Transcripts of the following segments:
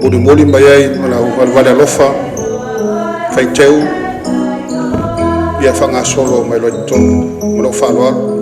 Mulimuli mai ai ma lau valevale alofa faiteu ia faagasolo mai loa i totonu ma lou faaaloalo.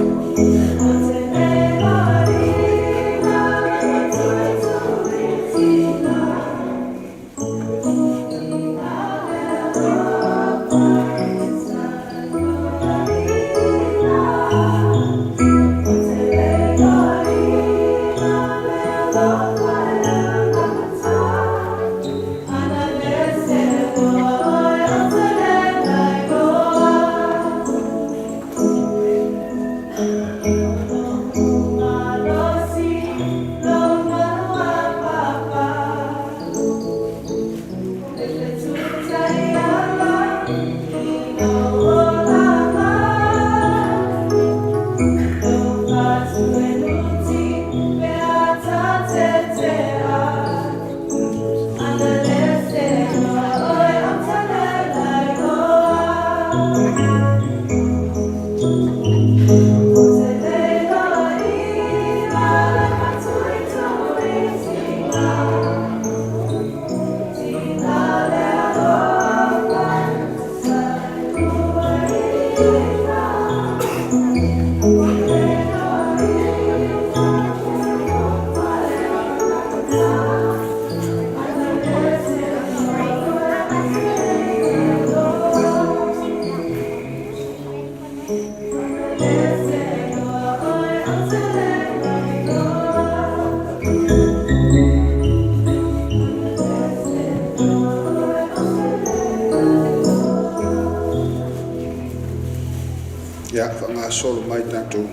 Ia, faagasolo mai tatou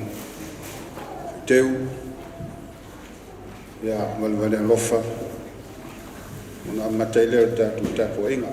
faiteu, ia valevale alofa ona amata ai lea o le tatou tapuaiga.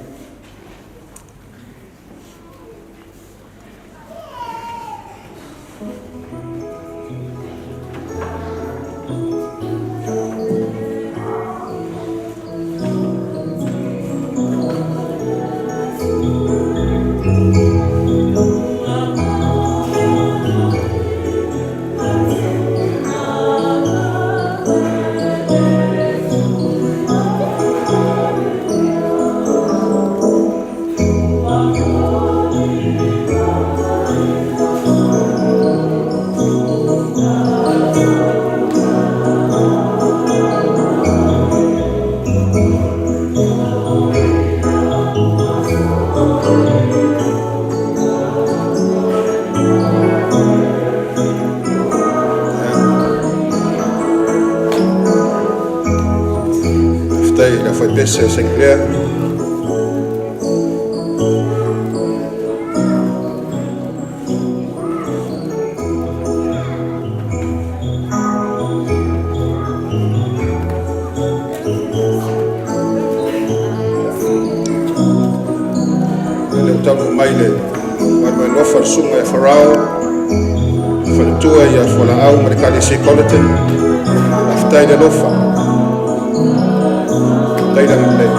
Faafetai i le aufaipese o Sinclair lea ua taunuu mai le valevale alofa le susuga ia Farao, faletua ia Fualaau ma le Ekalesia i Colenton. Faafetai le alofa, faafetai le agalelei.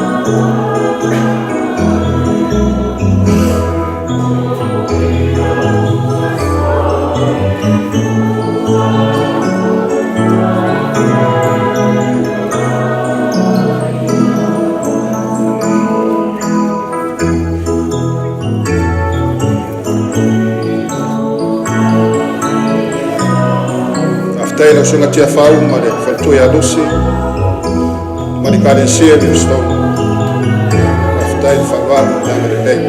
Faafetai i lau susuga Tiafau ma le faletua ia Lucy ma le Ekalesia i Livingstone. Faafetai le faaaloalo ma le agalelei.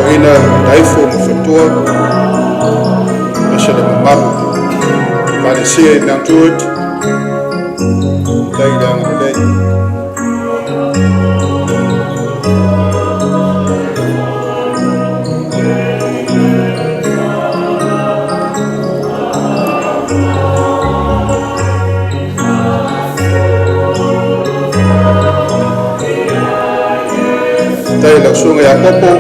Toeaina Taifo ma Faletua, aemaise le mamalu o le Ekalesia i Mount Druitt, faafetai le agalelei. Faafetai i lau Susuga Iakopo,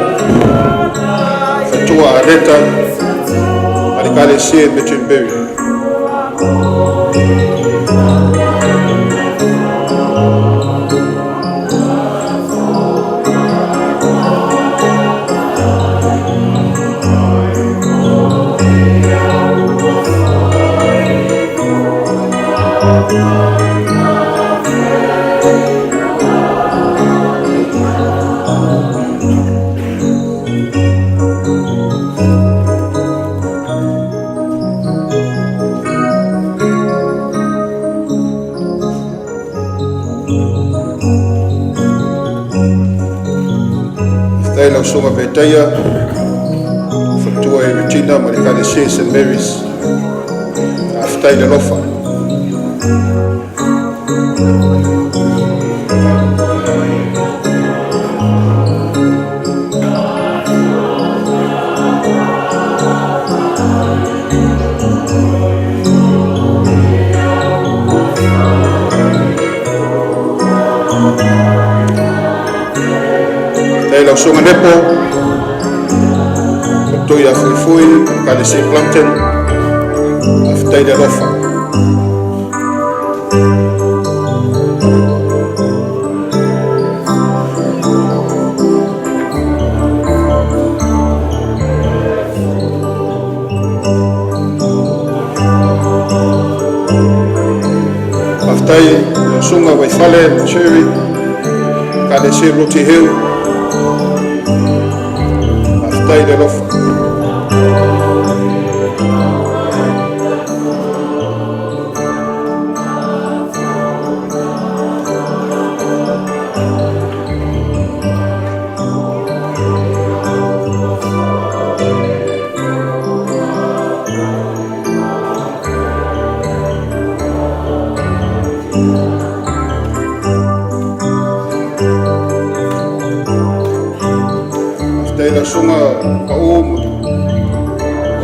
faletua Aleta ma le Ekalesia i Michelberry. Faafetai i lau Susuga Vetaia, faletua ia Regina ma le Ekalesia i St. Mary's, faafetai le alofa. Faafetai i lau Susuga Nepo, faletua ia Fuifui ma le Ekalesia i Plumpton, faafetai le alofa. Faafetai i lau Susuga Vaifale ma Sherry, Ekalesia i Rothy Hill, faafetai le alofa. Faafetai i lau Susuga Pau ma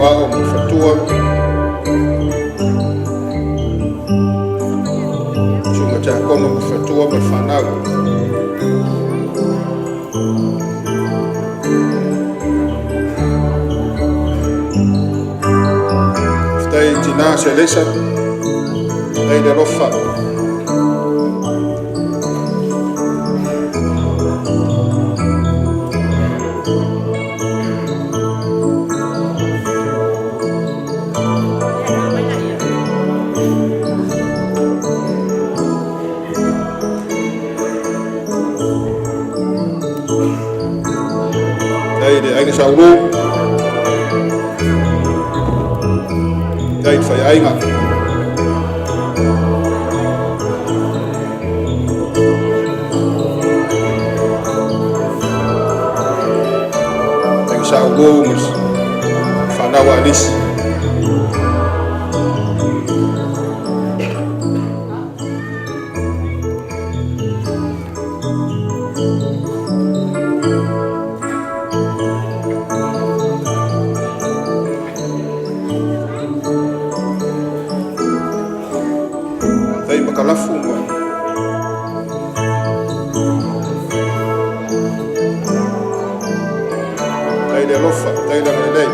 Ao ma le faletua, Susuga Tiakono ma le faletua ma le fanau. Faafetai i tina Selesa, faafetai le alofa. Faafetai i le aiga Saulu, faafetai i le faiaiga. Aiga Saulu ma le fanau a Alisi. Faafetai Makalafu ma faafetai le alofa, faafetai le agalelei.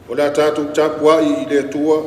O le a tatou tapuai i le Atua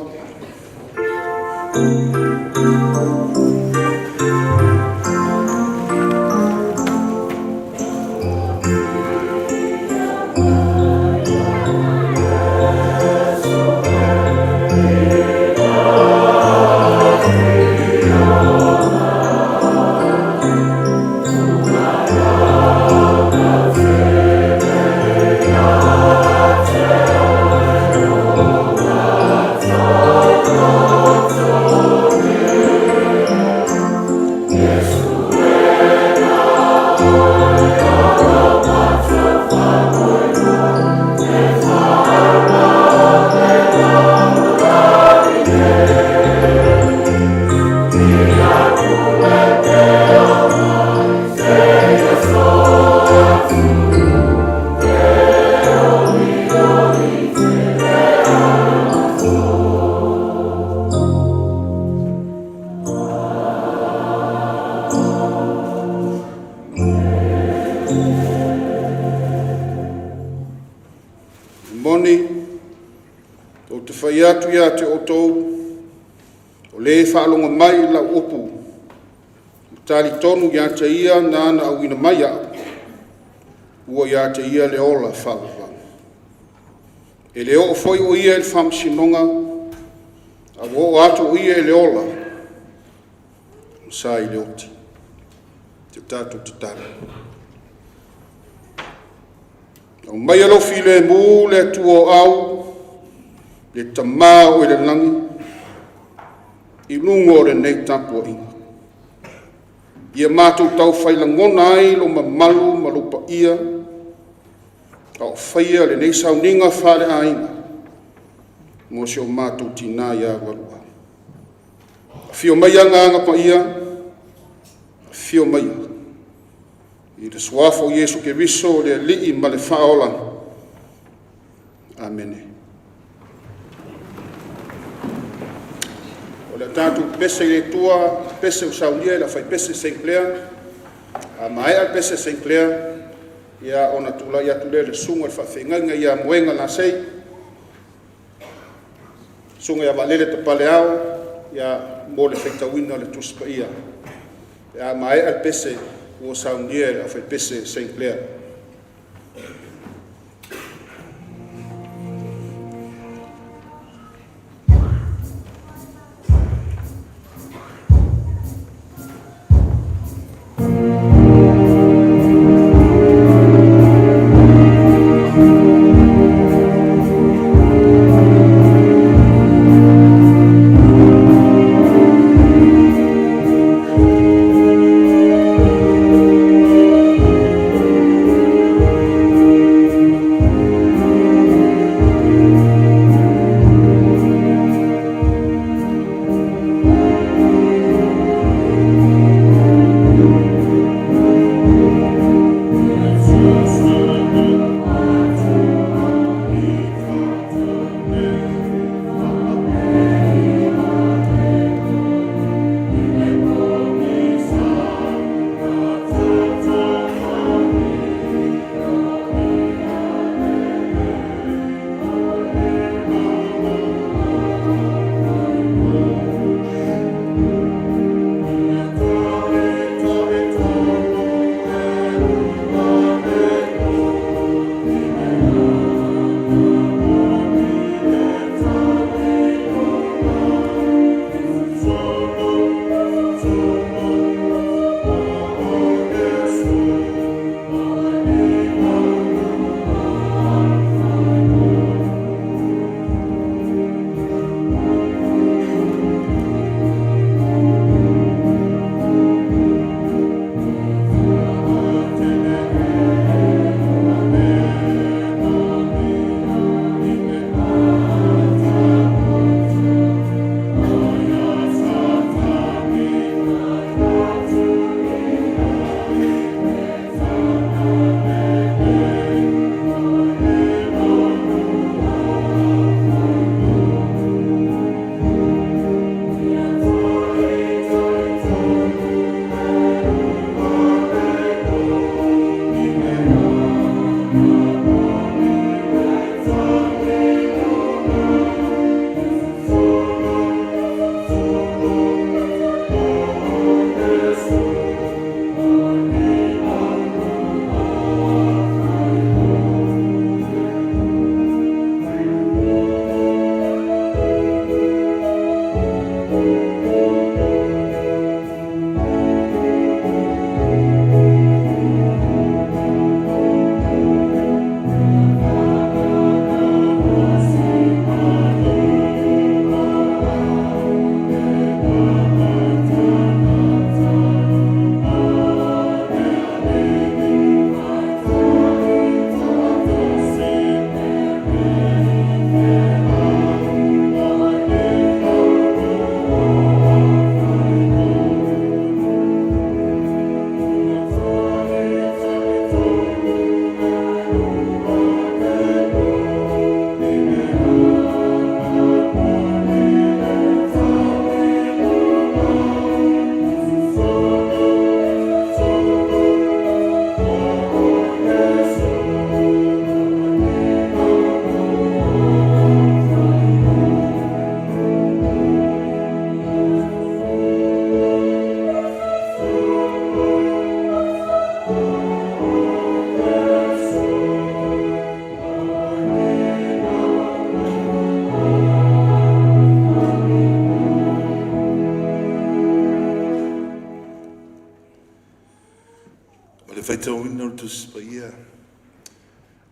moni, ou te fai atu ia te outou, o le faalogo mai i lau upu ma talitonu ia te Ia na auina mai A'u, ua ia te ia le ola faavavau. E le oo foi o ia i le faamasinoga, a ua oo atu o ia i le ola, ua sa i le oti. Se i tatou tatalo. Aumaia lou filemu le Atua o Au, le Tama ua i le lagi i luga o lenei tapuaiga, ia matou taufai lagona ai lou mamalu ma lou paia a o faia lenei sauniga faaleaiga mo si o matou tina ia Lualuau. Afio maia Agaga Paia, afio maia i le Suafa o Iesu Keriso o le Alii ma le Faaola. Amene. O le a tatou pepese i le Atua i le pese ua saunia e le aufaipese a Saint Clare. A maea le pese a Saint Clare ona tulai atu lea o le susuga i le faafeagaiga ia Moega Lasei, susuga ia Vaalele Tapaeleao mo le faitauina o le Tusi Paia pe a maea le pese ua saunia e le aufaipese a Saint Clare. Paia,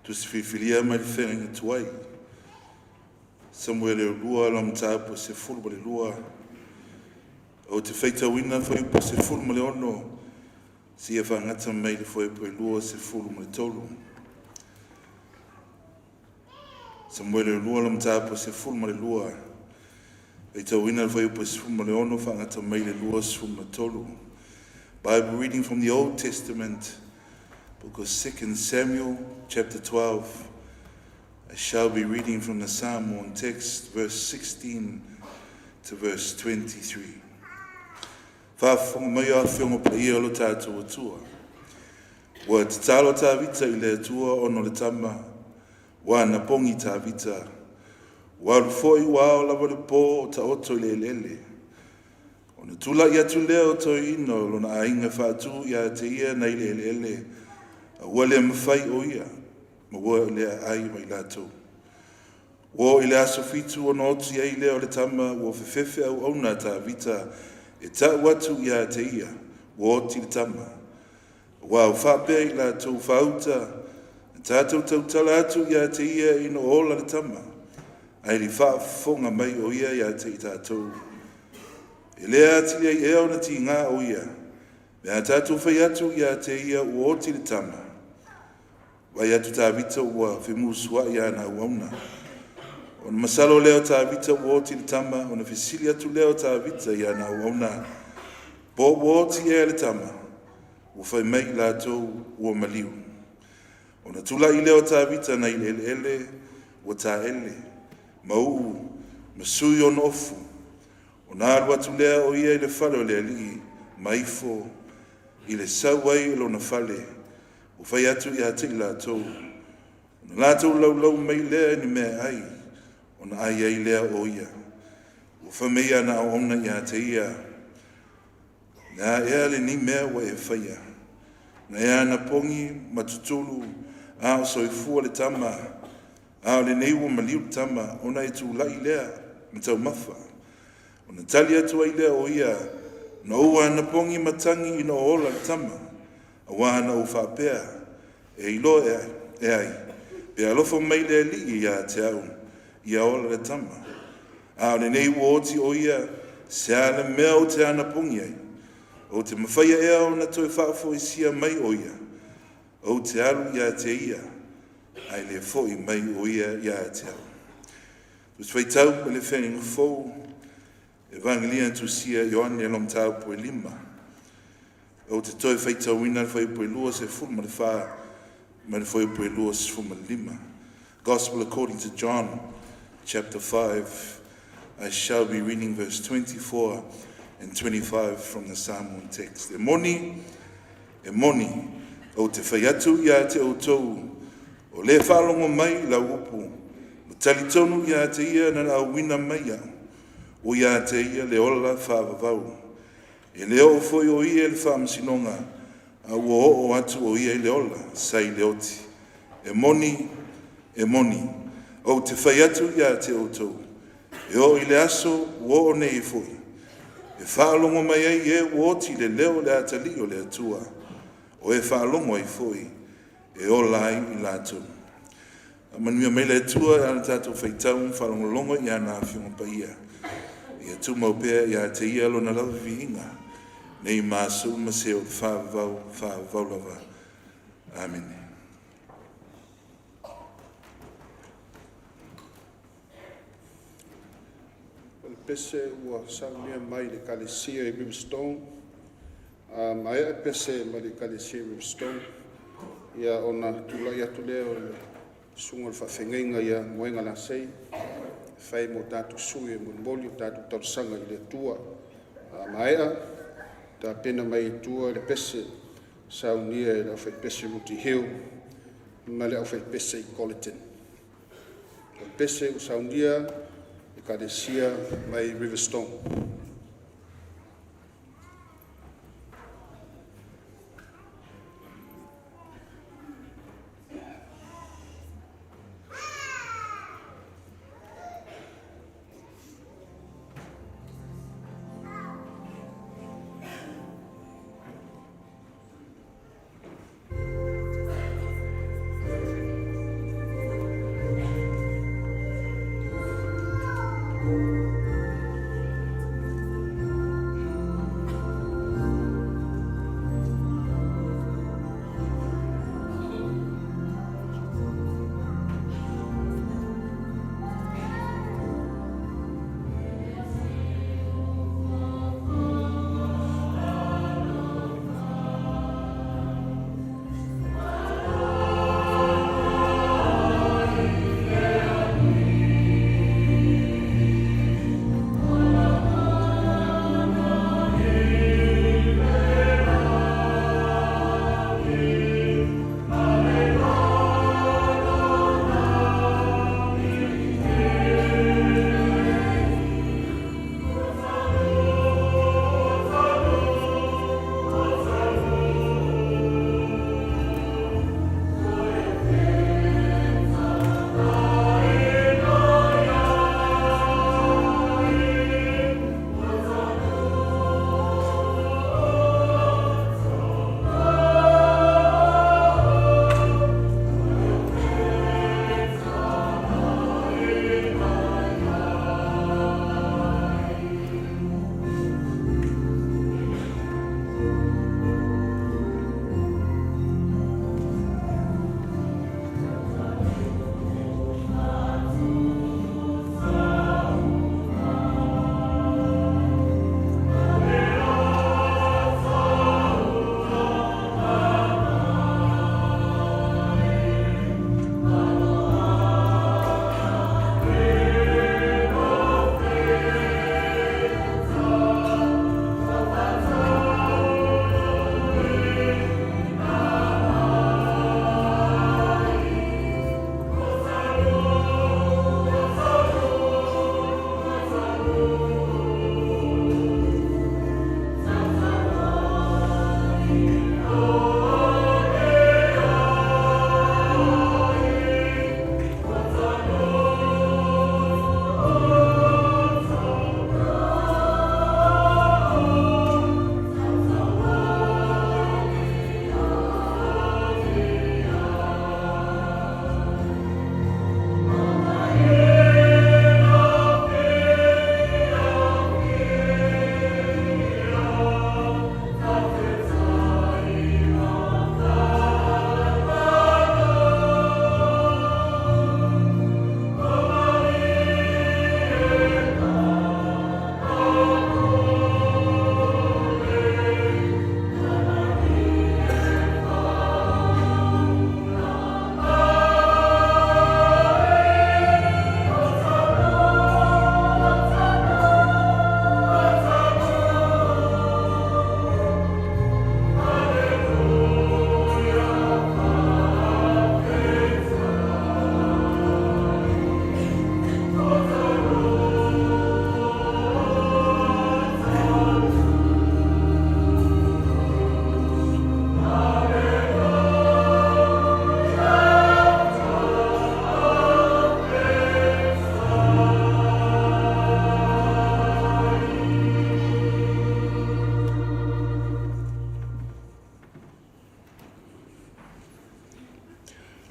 Tusi Filifilia mai le Feagaiga Tuai, Samuele 2, lau Mataupu e 12, ou te faitauina fuaiupu 16 seia faagata mai le fuaiupu e 23. Samuele 2, lau Mataupu e 12, faitauina le fuaiupu 16 faagata mai le 23. Bible reading from the Old Testament, book of 2 Samuel, chapter 12. I shall be reading from the Samoan text, verse 16 to verse 23. Faafofoga mai a afioga paia o lo tatou Atua. Ua tatalo Tavita i le Atua ona o le tama, ua anapogi Tavita. Ua alu foi ua ao lava le po o taoto i le eleele. Ona tulai atu lea o toeaiina o lona aiga faatu ia te ia nai le eleele, a ua le mafai o ia, ma ua le aai mai latou. Ua oo i le aso 7 ona oti ai lea o le tama ua fefefe auauna a Tavita e tau atu ia te ia, ua oti le tama. Ua faapea i latou faauta, tatou tautala atu ia te ia ina ola le tama, ae le faafofoga mai o ia ia te i tatou. E le atili ai ea ona tiga o ia, pe a tatou fai atu ia te ia ua oti le tama. Vaai atu Tavita ua femusuai ana auauna. Ona masalo lea o Tavita ua oti le tama, ona fesili atu lea o Tavita i ana auauna. Po ua oti ea le tama, ua fai mai i latou ua maliu. Ona tulai lea o Tavita nai le eleele ua taele, ma uu ma sui ona ofu. Ona alu atu lea o ia i le fale o le alii, ma ifo i le sau ai o lona fale, ua fai atu ia te i latou. Ona latou laulau mai lea i ni mea ai, ona ai ai lea o ia. Ua fai mai ana auauna ia te ia, na ea lenei mea ua e faia. Na e anapogi ma tutulu a o soifua le tama, a o lenei ua maliu le tama, ona e tulai lea ma taumafa. Ona tali atu ai lea o ia, na ou anapogi matagi ina o ola le tama, auā na ou faapea, e iloa e ai, pe alofa mai le Alii ia te au, ia ola le tama. A o lenei ua oti o ia, se a le mea o te anapogi ai, ou te mafaia ea ona toe faafoisia mai o ia, ou te alu ia te ia, ae le foi mai o ia ia te au. Tusi Faitau mai le Feagaiga Fou, Evagelia tusia Ioane lau Mataupu e 5. Ou te toe faitauina le fuaiupu e 24 ma le fuaiupu e 25. Gospel according to John, chapter 5. I shall be reading verse 24 and 25 from the Samoan text. E moni, e moni, ou te fai atu ia te outou, o le faalogo mai i lau upu, ma talitonu ia te ia na auina mai au, o ia te ia le ola faavavau. E le oo foi o ia i le faamasinoga, a ua oo atu o ia i le ola, sa i le oti. E moni, e moni, ou te fai atu ia te outou, e oo i le aso ua oo nei foi, e faalogo mai ai e ua oti le leo o le atalii o le Atua, o e faalogo ai foi, e ola ai i latou. Manuia mai le Atua e ana tatou faitau ma faalogologo i ana afioga paia. Ia tumau pea ia te ia lona lava viiga, nei ma aso uma se o le faavavau, faavavau lava. Amene. O le pese ua saunia mai le Ekalesia i Riverstone, a maea pese mai le Ekalesia i Riverstone, ia ona tulai atu lea o le susuga i le faafeagaiga ia Moega Lasei e fai mo tatou sui e molimoli a tatou talosaga i le Atua. A maea, tapena mai i tua le pese saunia e le aufaipese Ruti Hill ma le aufaipese i Colyton. O le pese ua saunia Ekalesia mai Riverstone.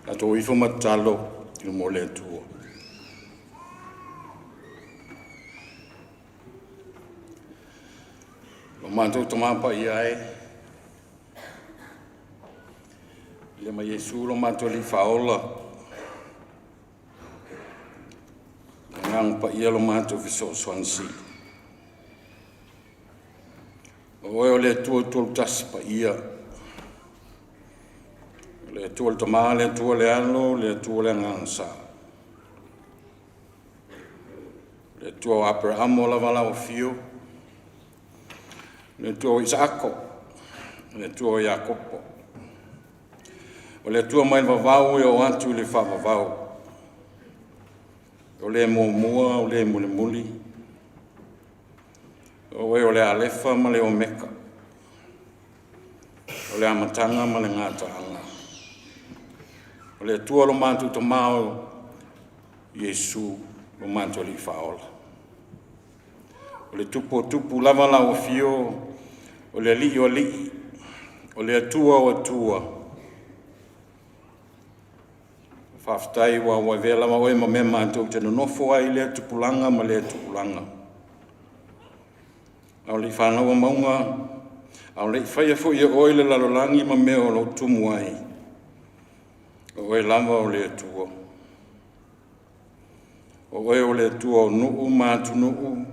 Tatou ifo ma tatalo i luma o le Atua. Lo matou Tama Paia e, ia ma Iesu lo matou Alii Faaola, le Agaga Paia lo matou Fesoasoani Sili. O Oe o le Atua Tolutasi Paia, o le Atua le Tama, le Atua le Alo, le Atua le Agaga Sa. Le Atua o Aperamo ua lava lau afio, le Atua o Isaako, le Atua o Iakopo. O le Atua mai le vavau e oo atu i le faavavau. O le muamua, o le mulimuli. O Oe o le Alefa ma le Omeka, o le amataga ma le gataaga. O le Atua lo matou Tama o Iesu lo matou Alii Faaola. O le Tupu o tupu lava lau afio, o le Alii o alii, o le Atua o atua. Faafetai ua ua avea lava Oe ma mea matou te nonofo ai i lea tupulaga ma lea tupulaga. A o le i fanau mauga, a o le i faia foi e Oe le lalolagi ma mea o lo o tumu ai, o Oe lava o le Atua. O Oe o le Atua o nuu ma atunuu,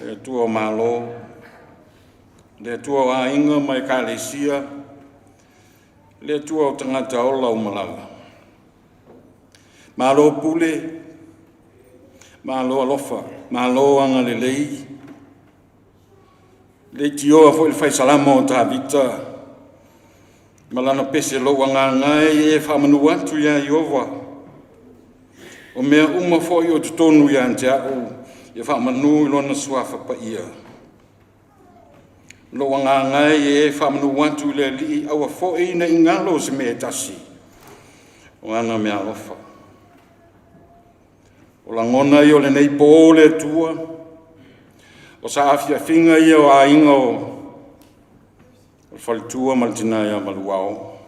le Atua o Malo, le Atua o aiga ma Ekalesia, le Atua o tagata ola uma lava. Malo pule, malo alofa, malo agalelei, le leitioa foi le fai Salamo o Tavita ma lana pese, “Lou agaga e, ia e faamanu atu ia Ieova, o mea uma foi o totonu ia te a'u, ia faamanu i Lona Suafa Paia. Lou agaga e, ia e faamanu atu i le Alii, aua foi ne i galo se mea e tasi o ana meaalofa.” O lagona ia o lenei po le Atua, o saafiafiga ia o aiga o le faletua ma le tina ia Maluao.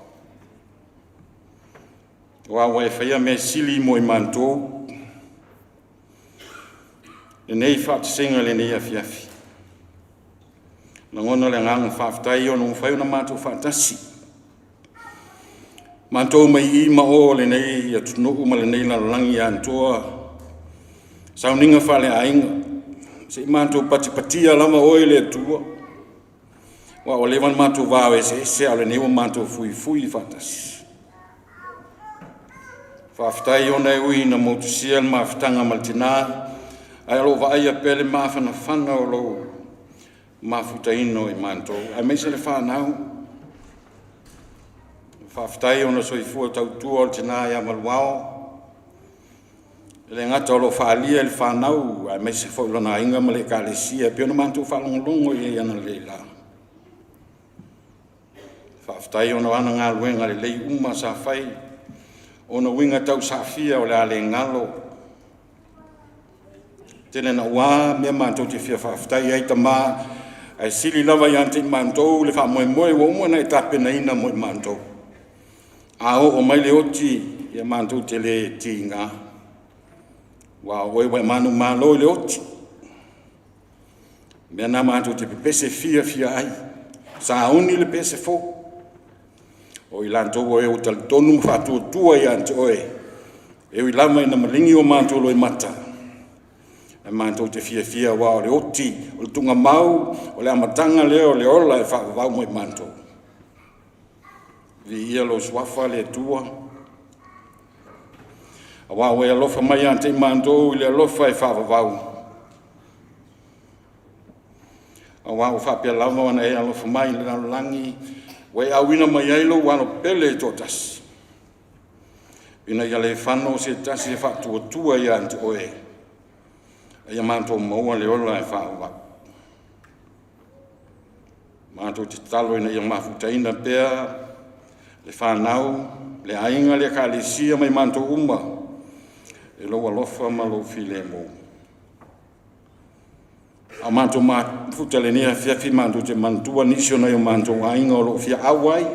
Aua ua e faia mea sili mo i matou lenei faatasiga i lenei afiafi. Lagona le agaga faafetai ona ua mafai ona matou faatasi, matou mai i ma o o lenei atunuu ma lenei lalolagi atoa, sauniga faaleaiga, se i matou patipatia lava Oe le Atua, aua ua leva ona matou va eseese, a o lenei ua matou fuifui faatasi. Faafetai ona e ui ina motusia le mafutaga ma le tina, ae o lo o vaaia pea le mafanafana o lou mafutaina o i matou aemaise le fanau. Faafetai ona soifua tautua o le tina ia Maluao, e le gata o lo o faaalia e le fanau aemaise foi lona aiga ma le Ekalesia e pei ona matou faalogologo i ai analeila. Faafetai ona o ana galuega lelei uma sa fai, ona uiga tausaafia o le a le galo. Tele naua mea matou te fia faafetai ai Tama, ae sili lava ia te i matou le faamoemoe ua uma ona e tapenaina mo i matou. A oo mai le oti, ia matou te le tiga, aua o Oe ua e manumalo i le oti. O mea na matou te pepese fiafia ai, sauni le pese fou, o i latou o e ua talitonu ma faatuatua ia te Oe, e ui lava ina maligi o matou loimata, ae matou te fiafia aua o le oti, o le tuugamau, o le amataga lea o le ola e faavavau mo i matou. Viia Lou Suafa le Atua, aua ua e alofa mai ia te i matou i le alofa e faavavau, aua ua faapea lava ona e alofa mai i le lalolagi, ua e auina mai ai lou Alo pele e toatasi, ina ia le fano se tasi e faatuatua ia te Oe, a ia matou maua le ola e faavavau. Matou te tatalo ina ia mafutaina pea le fanau, le aiga, le Ekalesia ma i matou uma e lou alofa ma lou filemu. A o matou mafuta i lenei afiafi, matou te manatua nisi o nai o matou aiga o lo o fia auai.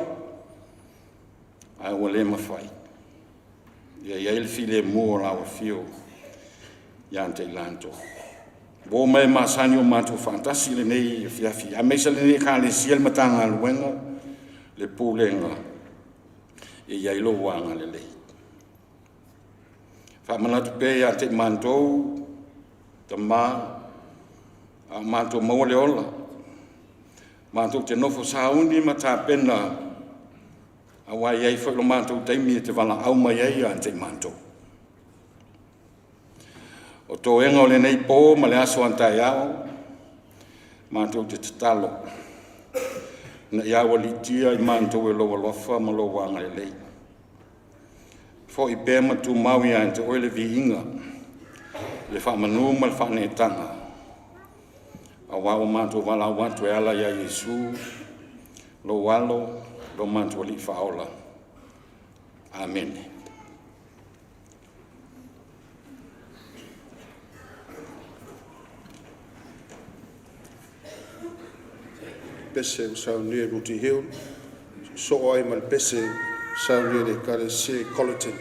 Ae ua le mafai. Ia i ai le filemu o lau afio ia te i latou. Ua ma e masani o matou faatasi i lenei afiafi, aemaise lenei Ekalesia, le Matagaluega, le Pulega, e i ai lou agalelei. Faamanatu pea ia te i matou, tama, a o matou maua le ola, matou te nofo sauni ma tapena, aua e i ai foi lo matou taimi e te valaau mai ai ia te i matou. O toega o lenei po ma le aso a taeao, matou te tatalo ina ia aualiitia i matou e lou alofa ma lou agalelei. Foi pea ma tumau ia te Oe le viiga, le faamanu ma le faaneetaga, aua ua matou valaau atu e ala ia Iesu, lou Alo, lo matou Alii Faaola. Amene. Pese ua saunia e Ruthy Hill, sosoo ai ma le pese ua saunia e le Ekalesia i Colleton.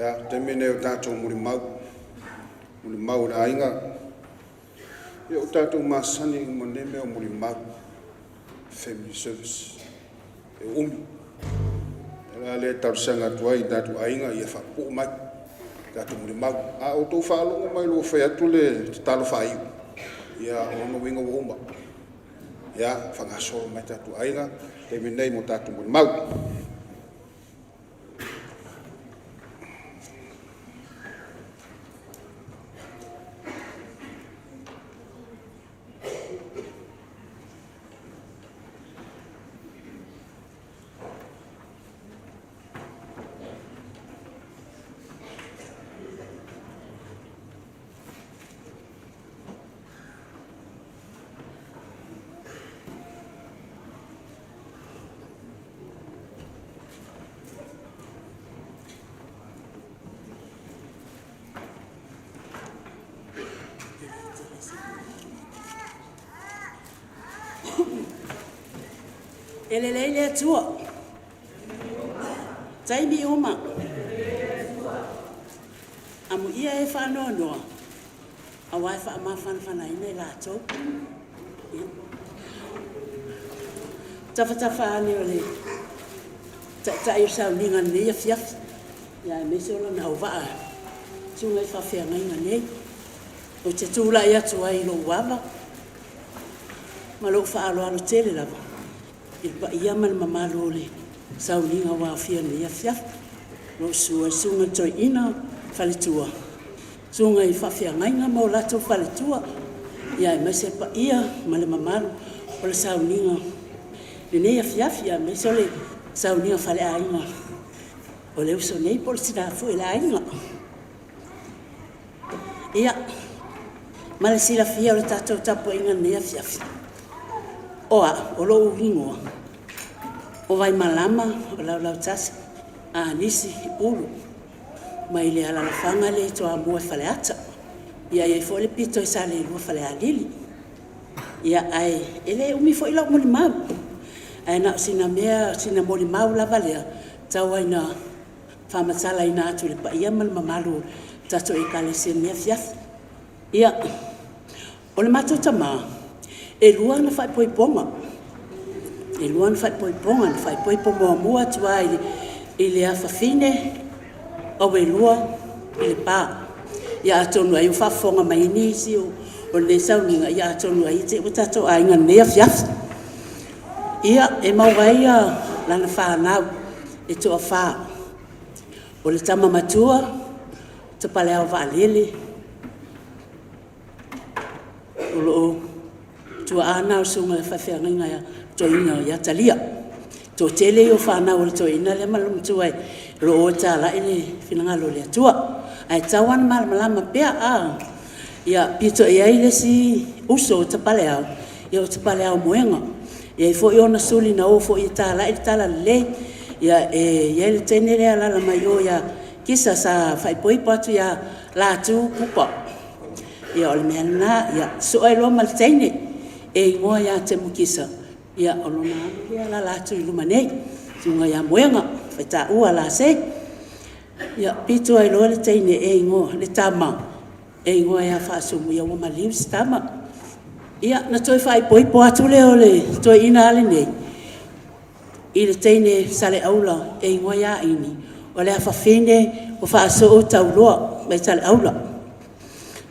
Ia, taimi lenei o tatou molimau, molimau o le aiga. Ia ua tatou masani uma i lenei mea o molimau, family service, e umi. O le ala lea e talosaga atu ai i tatou aiga ia faapupuu mai tatou molimau. A outou faalogo mai loa ua fai atu le tatalo faaiu, ia o lona uiga ua uma. Ia faagasolo mai tatou aiga, o le taimi lenei mo tatou molimau. E lelei le Atua, taimi uma. Amuia e faanoanoa, aua e faamafanafanaina i latou. Ia. Tafatafa ane o le taitai o le sauniga i lenei afiafi, ia aemaise o lona auvaa susuga i faafeagaiga nei. Ou te tulai atu ai i lou ava ma lou faaaloalo tele lava i le paia ma le mamalu o le sauniga ua aofia i lenei afiafi. O lo o susu ai le susuga i le Toeaina faletua, susuga i faafeagaiga ma o latou faletua, aemaise le paia ma le mamalu o le sauniga i lenei afiafi, aemaise o le sauniga faaleaiga o le uso nei po o le tina foi o le aiga. Ia, ma le silafia o le tatou tapuaiga i lenei afiafi, o au, o lou igoa, o Vaimalama Laulautasi Anisi Ulu, mai le alaalafaga lea i Toamua i Faleata. Ia, e i ai foi le pito i Saleilua Falealili. Ia, ae le umi foi lau molimau, ae na o sina mea sina molimau lava lea e tau lava ina faamatalaina atu i le paia ma le mamalu o le tatou Ekalesia i lenei afiafi. Ia, o le matou tama, e 2 ana faaipoipoga. E 2 ana faaipoipoga, na faaipoipo muamua atu lava i le afafine auelua i Lepa. Ia atonu ai o faafofoga mai nisi o lenei sauniga, ia atonu ai ua tatou aiga i lenei afiafi. Ia, e maua ai lana fanau e toafa, o le tama matua o Tapalegao-vaalele, o le tuaa lena o le susuga i le faafeagaiga toeaina ia Talia. O le toatele ia o fanau a le toeaina lea ma le olomatua o lo o o e talai le finagalo o le Atua. Ae tatau lava ona malamalama pea, ia pito i ai le isi uso o Tapalegao, o Tapaleao-moega. E i ai foi ona suli na o foi e talai le talalelei. E i ai le teine lea e alaala mai o ia Kisa sa faaipoipo atu ia Latu Kupa. Ia o le mea lena, ia sosoo ai loa ma le teine e igoa ia Temukisa, o lona alu lea e alaala atu i luma nei, le susuga ia Moega faitaua Lasei. Ia, pito ai loa le teine e igoa le tama e igoa ia Faasumu, ia ua maliu si tama. Ia, ona toe faaipoipo atu lea o le toeaina lava lenei i le teine Saleaula e igoa ia Ini, o le afafine o Faasoo Tauloa mai Saleaula.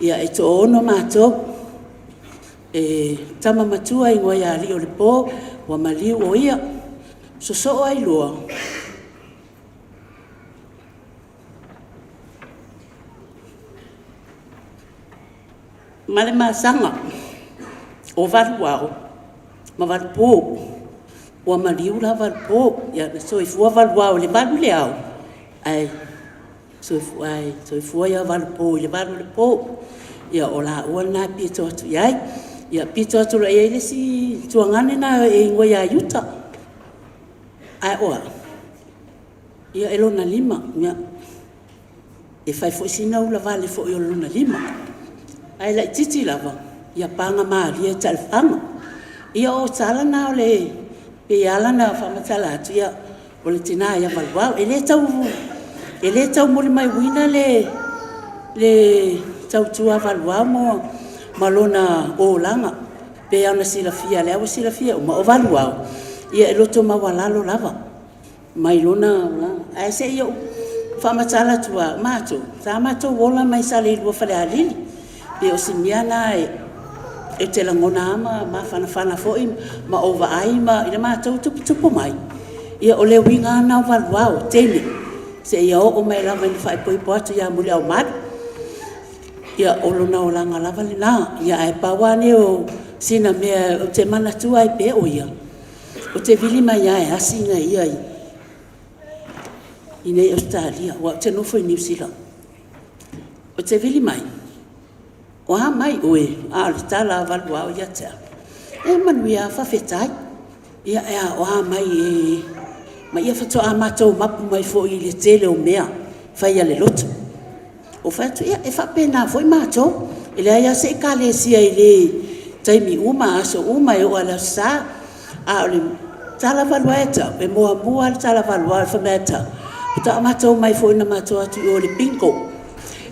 Ia, e toaono matou. E tama matua e igoa ia Alii-o-le-Po, ua maliu o ia. Sosoo ai loa ma le masaga o Valuao ma Valupo. Ua maliu la Valupo, ia na soifua Valuao i le valu i le ao, ae soifua Valupo i le valu i le po. Ia o laua na e pito atu i ai. Ia pito atu loa i ai le isi tuagane lena e igoa ia Iuta. Ae o au, ia e lona lima, e fai foi sina ulavale foi o le lona lima, ae laitiiti lava, ia pagamalie i taelefaga. Ia o tala na e pei e ala ona faamatala atu, o le tina ia Valuao. E le tau E le taumolimauina le tautua a Valuao ma lona olaga, pei lava ona silafia, o lea ua silafia uma, o Valuao, e loto maualalo lava mai lona olaga. Ae se i ou faamatala atu lava, o matou, sa matou ola mai Saleilua i Falealili. Pei o si mea lena ou te lagona lava ma mafanafana foi ma ou vaai i le matou tuputupu mai, ia o le uiga lava lena o Valuao, teine, seia oo mai lava ina faaipoipo atu ia Muliaumalu, ia o lona olaga lava lena. Ae pau lava lea o sina mea ou te manatua ai pea o ia, ou te vili mai lava e asi ia i Ausetalia, aua ou te nofo i Niu Sila. Ou te vili mai, o a mai oe? A o le tala a Valuao ia te au, e manuia lava, faafetai. Ia o a mai e… ma ia faatoa matou mapu mai foi i le tele o mea fai a le lotu. Ou fai atu, ia, e faapena foi matou, e leai lava se Ekalesia i le taimi uma, aso uma, e oo lava i le Aso Sa. A o le tala a Valuao ia te au, e muamua lava le tala a Valuao fai mai ia te au, faatoa matou omai foi na matou o atu i o i le bingo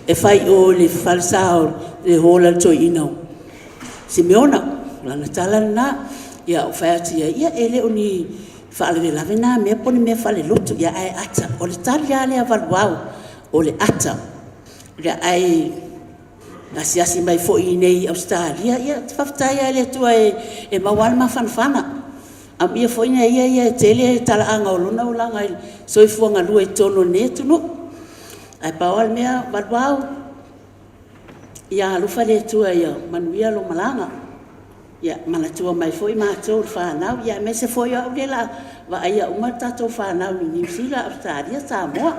e fai i o i le falesa o le hall a le toeaina o Simiona. O lana tala lena. Ia ou fai atu i ai, ia e le o ni faalavelave na mea po o ni mea faalelotu, ae ata. O le tali lava lea a Valuao, o le ata. Ae asiasi mai foi i inei i Ausetalia, ia ou te faafetai lava i le Atua e maua lava le mafanafana. Amuia foi ia ia e tele talaaga o lona olaga i le soifua galue i totonu o lenei atunuu. Ae pau lava le mea Valuao, ia alofa le Atua ia manuia lau malaga, ia manatua mai foi matou le fanau, aemaise foi o au lea o le a vaaia uma a tatou fanau i Niu Sila, Ausetalia, Samoa.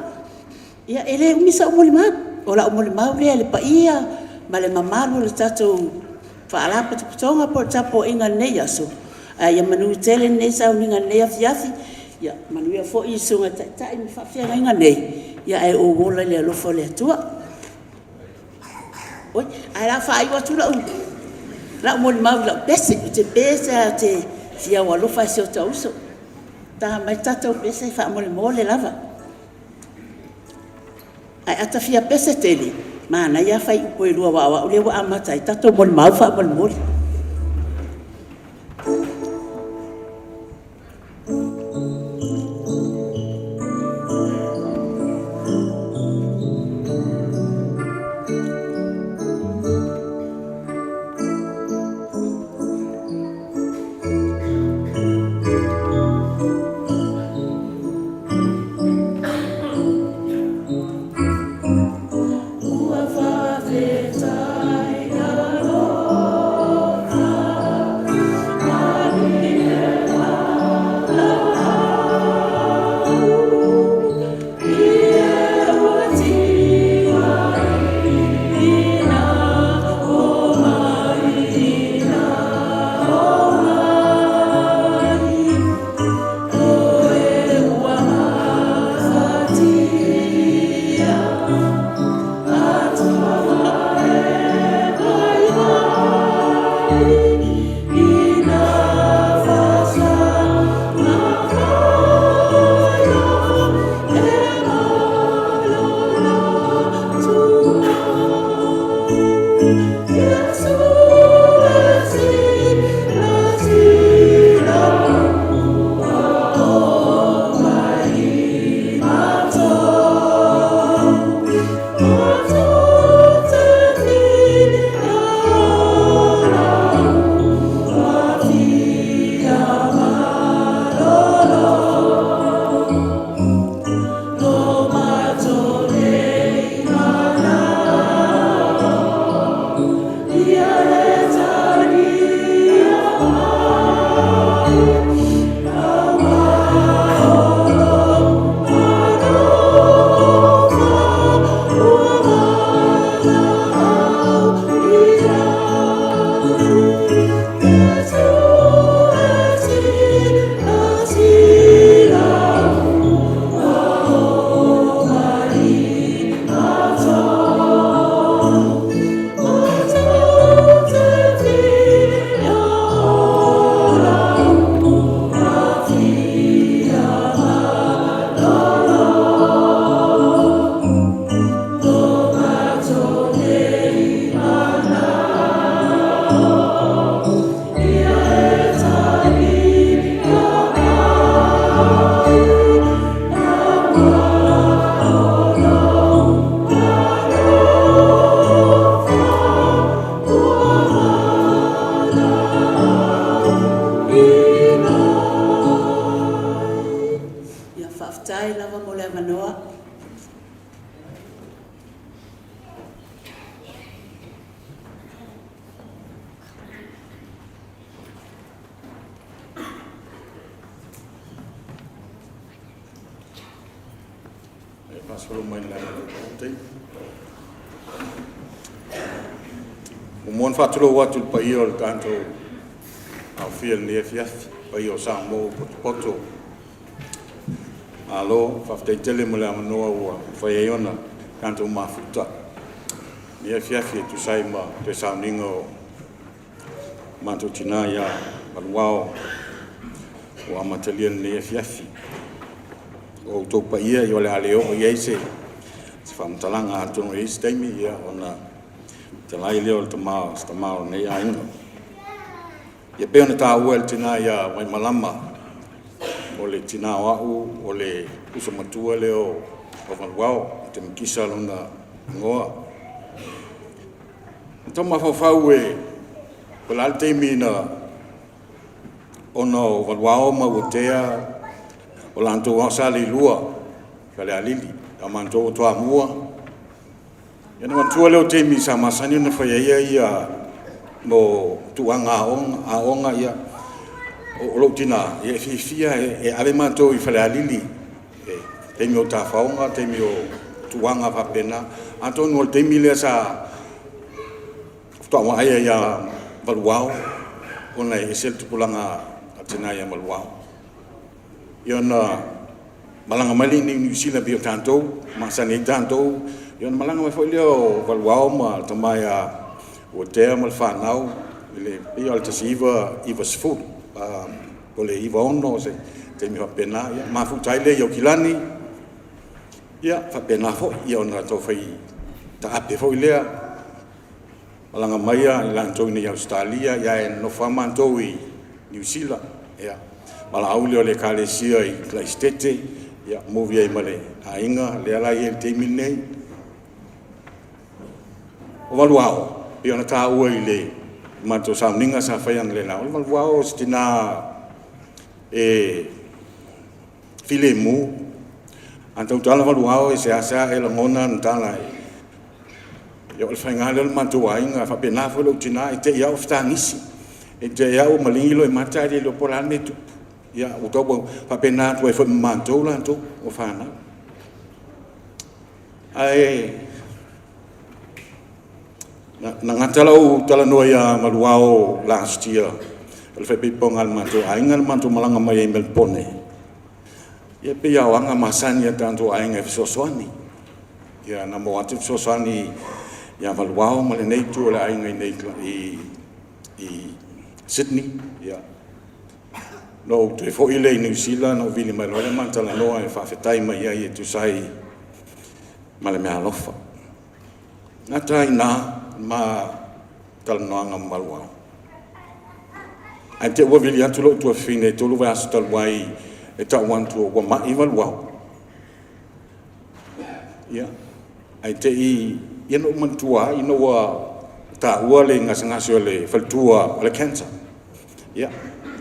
Ia e le umi sau molimau, o lau molimau lea i le paia ma le mamalu o le tatou Faalapotopotoga po o le tapuaiga i lenei aso, ae ia manuia tele lenei sauniga i lenei afiafi. Ia manuia foi le Susuga i le Taitai ma faafeagaiga nei, ae ou ola i le alofa o le Atua. Oi, ae o le a faaiu atu lau molimau i lau pese. Ou te pese lava ou te fia alofa i si ota uso. Ta mai le tatou pese faamolemole lava. Ae a ta fia pese tele, manaia ae fuaiupu e 2 aua o au lea ua amata ai tatou molimau faamolemole. Ua faafetai Faasolo mai le taimi. Muamua ona faatulou atu i le paia o le tatou aofia i lenei afiafi, paia o Samoa ua potopoto. Malo, faafetai tele mo le avanoa ua mafai ai ona tatou mafuta i lenei afiafi e tusa ai ma toe sauniga o matou tina ia Maluao ua amatalia i lenei afiafi. O outou paia o le a le oo i ai se faamatalaga, atonu e i ai se taimi ia ona fetalai lea o le tama o se tama o lenei aiga. Ia pei ona taua e le tina ia Vaimalama, o le tina o au o le uso matua lea o Maluao, Demekisa lona igoa. Na tau mafaufau e po o le a le taimi na ona o Maluao ma Uatea o latou lava sa leilua i Falealili, a o matou o Toamua. Ia ona manatua lea o taimi sa masani ona fai ai ia mo tulaga aoga, ia o lou tina e fiafia e ave matou i Falealili i taimi o tafaoga, taimi o tulaga faapena. Atonu o le taimi lea sa faatoa ou vaai ai ia Maluao ona e ese le tupulaga a le tina ia Maluao. Ia ona malaga mai lea i Niu Sila pei o tatou e masani ai tatou, ia ona malaga mai foi lea o Maluao ma le tama ia Uatea ma le fanau i le pei lava o le 1990 po o le 1996 se taimi faapena, ia mafuta ai lea i Aukilani, ia faapena foi ona tau fai taape foi lea, malaga mai i latou i Ausetalia ae nonofo lava matou i Niu Sila. Ia, valaau lea o le Ekalesia i Kalaisitete, ia movi ai ma le aiga lea la e i ai i le taimi lenei. O Maluao, pei ona taua i le matou sauniga sa fai analeila, o Maluao o se tina e filemu. A tautala Maluao e seasea e lagona ana tala, ia o le faiga lea o le matou aiga, e faapena foi lou tina, e te i lava ua fetagisi, e te i lava ua maligi loimata ae le iloa po o le a le mea e tupu. Ia ua faapena atu ai foi ma matou latou o fanau. Ae na gata lau talanoa ia Maluao last year o le faaipoipoga a le matou aiga na matou malaga mai ai i Melepone, ia pei lava o aga masani a tatou aiga e fesoasoani. Ia na maua atu le fesoasoani ia Maluao ma lenei itu o le aiga i inei i Sydney. Ia, na ou toe foi lea i Niu Sila ona ou vili mai loa lea ma talanoa e faafetai mai ai e tusa ai ma le meaalofa. E gata ai i ina ma talanoaga ma Maluao. Ae te i ua vili atu lou tuafafine i le 3 vaiaso talu ai e tau atu ua ma'i Maluao. Ia, ae te i, ia na ou manatua ai ina ua taua le gasegase o le faletua o le cancer. Ia,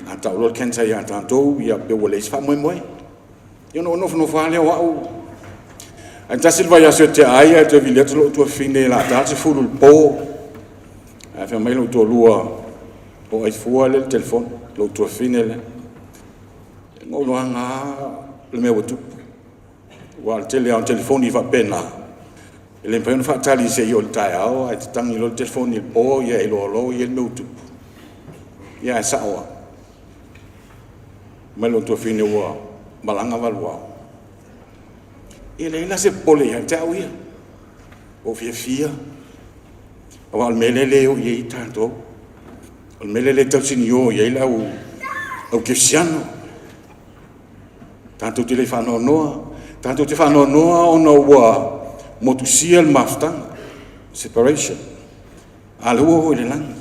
a tau loa le cancer ia tatou, ia pei ua leai se faamoemoe. Ia ona ou nofonofo lava lea o au. Ae tasi le vaiaso e tea ai ae toe vili atu lou tuafafine o le a ta le 10 i le po, ae fai mai lou toalua o Aifua lea e i le telefoni, lou tuafafine lea. Na ou iloaina lava le mea ua tupu, aua o le tele lava o telefoni faapena, e le mafai ona faatali seia oo i le taeao, ae tatagi loa le telefoni i le po, ia e iloa loa ua i ai le mea ua tupu. Ia ae sao lava. Fai mai lou tuafafine ua malaga Maluao. E leai la se popole ia te au ia. Ua ou fiafia, aua o le mea lea e le o i ai tatou. O le mea lea e le tausinio i ai le au kerisiano. Tatou te le faanoanoa, tatou te faanoanoa ona ua motusia le mafutaga, separation, a o lea ua oo i le lagi.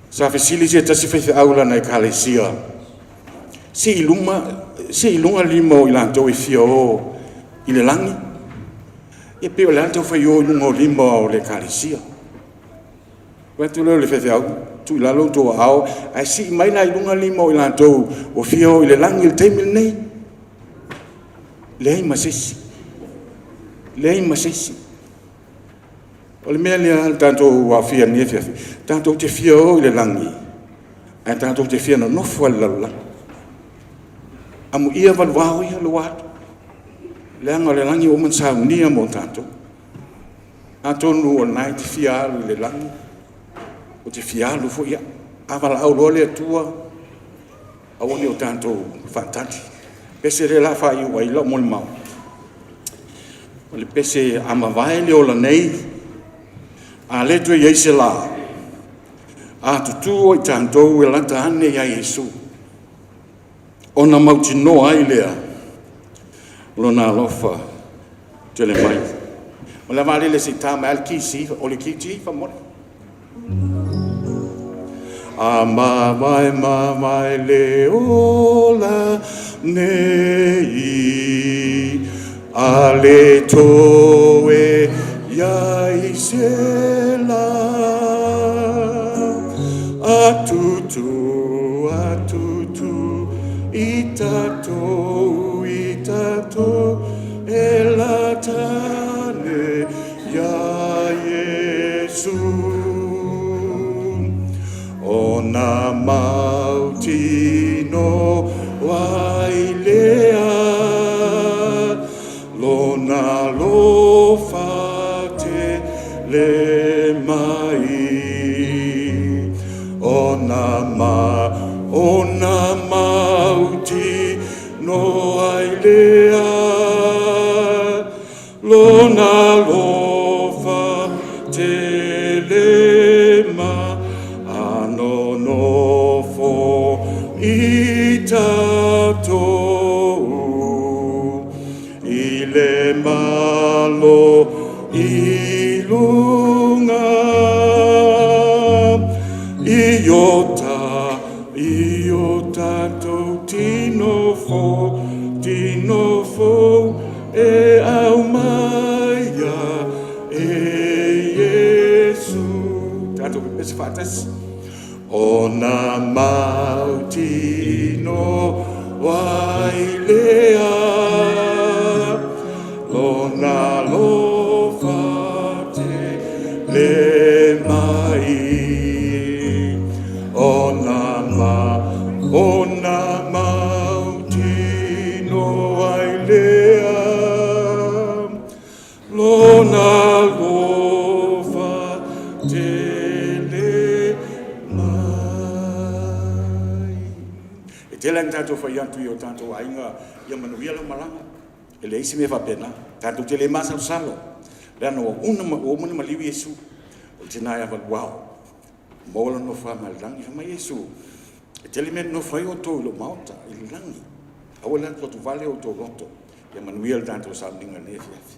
Sa fesili se tasi faifeau i lana ekalesia, sii i luga lima o i latou e fia o i le lagi. Ia pei o le a le tau fai o i luga o lima o le ekalesia. Fai atu lea o le faifeau, tuu i lalo outou aao, ae sii mai la i luga lima o i latou ua fia o i le lagi i le taimi lenei. Leai ma se isi, leai ma se isi. O le mea lea le tatou aofia i lenei afiafi, tatou te fia o i le lagi, ae tatou te fia nonofo lava i le lalolagi. Amuia Maluao ia ua alu. Leaga o le lagi ua uma ona saunia mo tatou. Atonu o lena e te fia alu i le lagi, ou te fia alu foi au. A valaau loa le Atua, aua ne i o tatou faatali. Pese lea o le a faaiu ai lau molimau, o le pese a mavae le ola nei, a le toe i ai se la, a tutū o i tatou e lata ane ia Iesu, ona mautinoa ai lea o lona alofa tele mai. O le vaalele se i ta mai lava le kisi, o le key G faamolemole. A mavae mavae le ola nei, a le toe i ai se la, a tutū a tutū i tatou, i tatou e lata ane iā Iesu. Ona mautinoa ai lea, lona alofa tele mai. Ona mautinoa ai lea, lona alofa tele mai. A nonofo i tatou i le Malo i luga, i o tatou tino fou, tino fou e aumaia e Iesu. Tatou pepese faatasi. Ona mautinoa ai lea, lona alofa tele mai. Ona mautinoa ai lea, lona alofa tele mai. E tele lava ina tatou fai atu i o tatou aiga, ia manuia lau malaga. E leai se mea faapena. Tatou te le masalosalo, leaga ua uma ona maliu Iesu. O le tina ia valuao, maua lona nofoaga i le lagi. Fai mai Iesu, e tele mea e nonofo ai outou i lou maota i le lagi. Aua la le atuatuvale o outou loto. Ia manuia le tatou sauniga i lenei afiafi.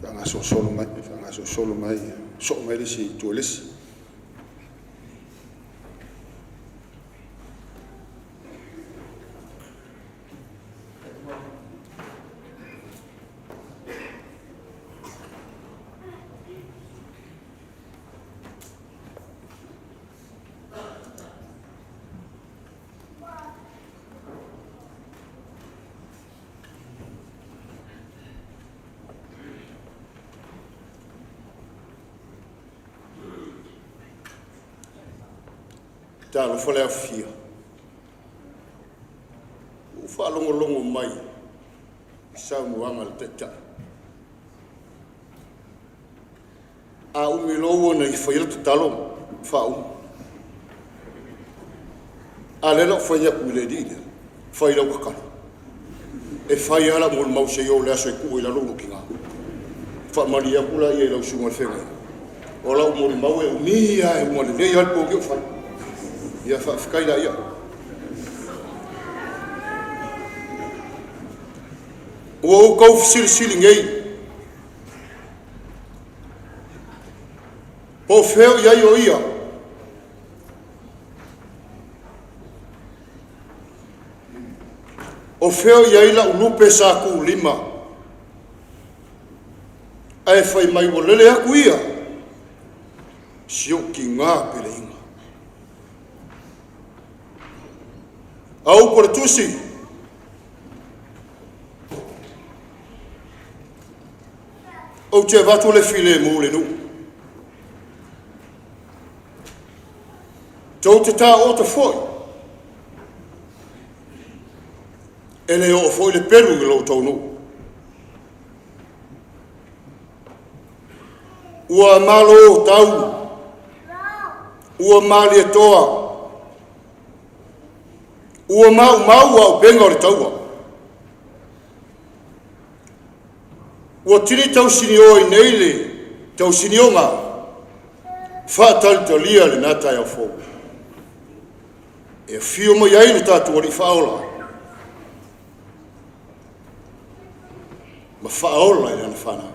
Faagasolosolo mai, faagasolosolo mai, soo mai le isi itu o le isi. Talofa le afifio, ua ou faalogologo mai i saunoaga a le Taitai. A umi loa ua na ia faia le tatalo ma faauma. A lea la ua fai atu i le alii lea, fai lau tatalo. E fai lava lau molimau seia oo i le aso e tuu ai i lalo lou tina. Faamalie atu laia i lau susuga i le feagaiga, o lau molimau e umi lava e uma lelei lava le po nei o fai. Ia faafetai laia. Ua ou tau fesilisili nei, po o fea o i ai o ia? O fea o i ai lau lupe sa tuulima ae fai mai ua lele atu ia si ou tiga peleina. A upu a le tusi, Ou te avatu le filemu i le nuu. Tou te taoto foi, e le oo foi le pelu i lo outou nuu. Ua malo tau, ua malietoa, ua maumau auupega o le taua. Ua tini tausinio i inei le tausinioga, faatalia lena taeao fou. E afio mai ai lo tatou Alii Faaola ma faaola i lana fanau.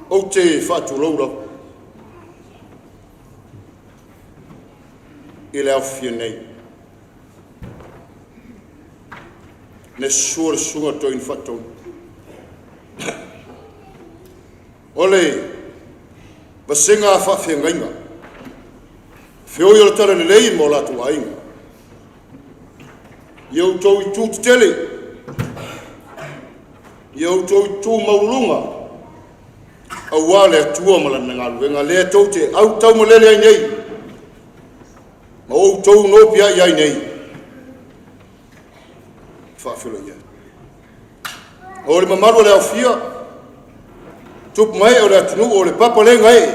Ou te faatulou lau i le aofia nei. Le susu o le susuga i le Toeaina Faatonu, o le vasega faafeagaiga, feoi o le Talalelei ma o latou aiga, i outou itu tetele, i outou itu maualuluga, aua le Atua ma Lana galuega lea tou te autaumalele ai nei, ma outou nopiai ai nei, faafeiloai atu. O le mamalu o le aofia, tupu mae o le atunuu o le papalega e.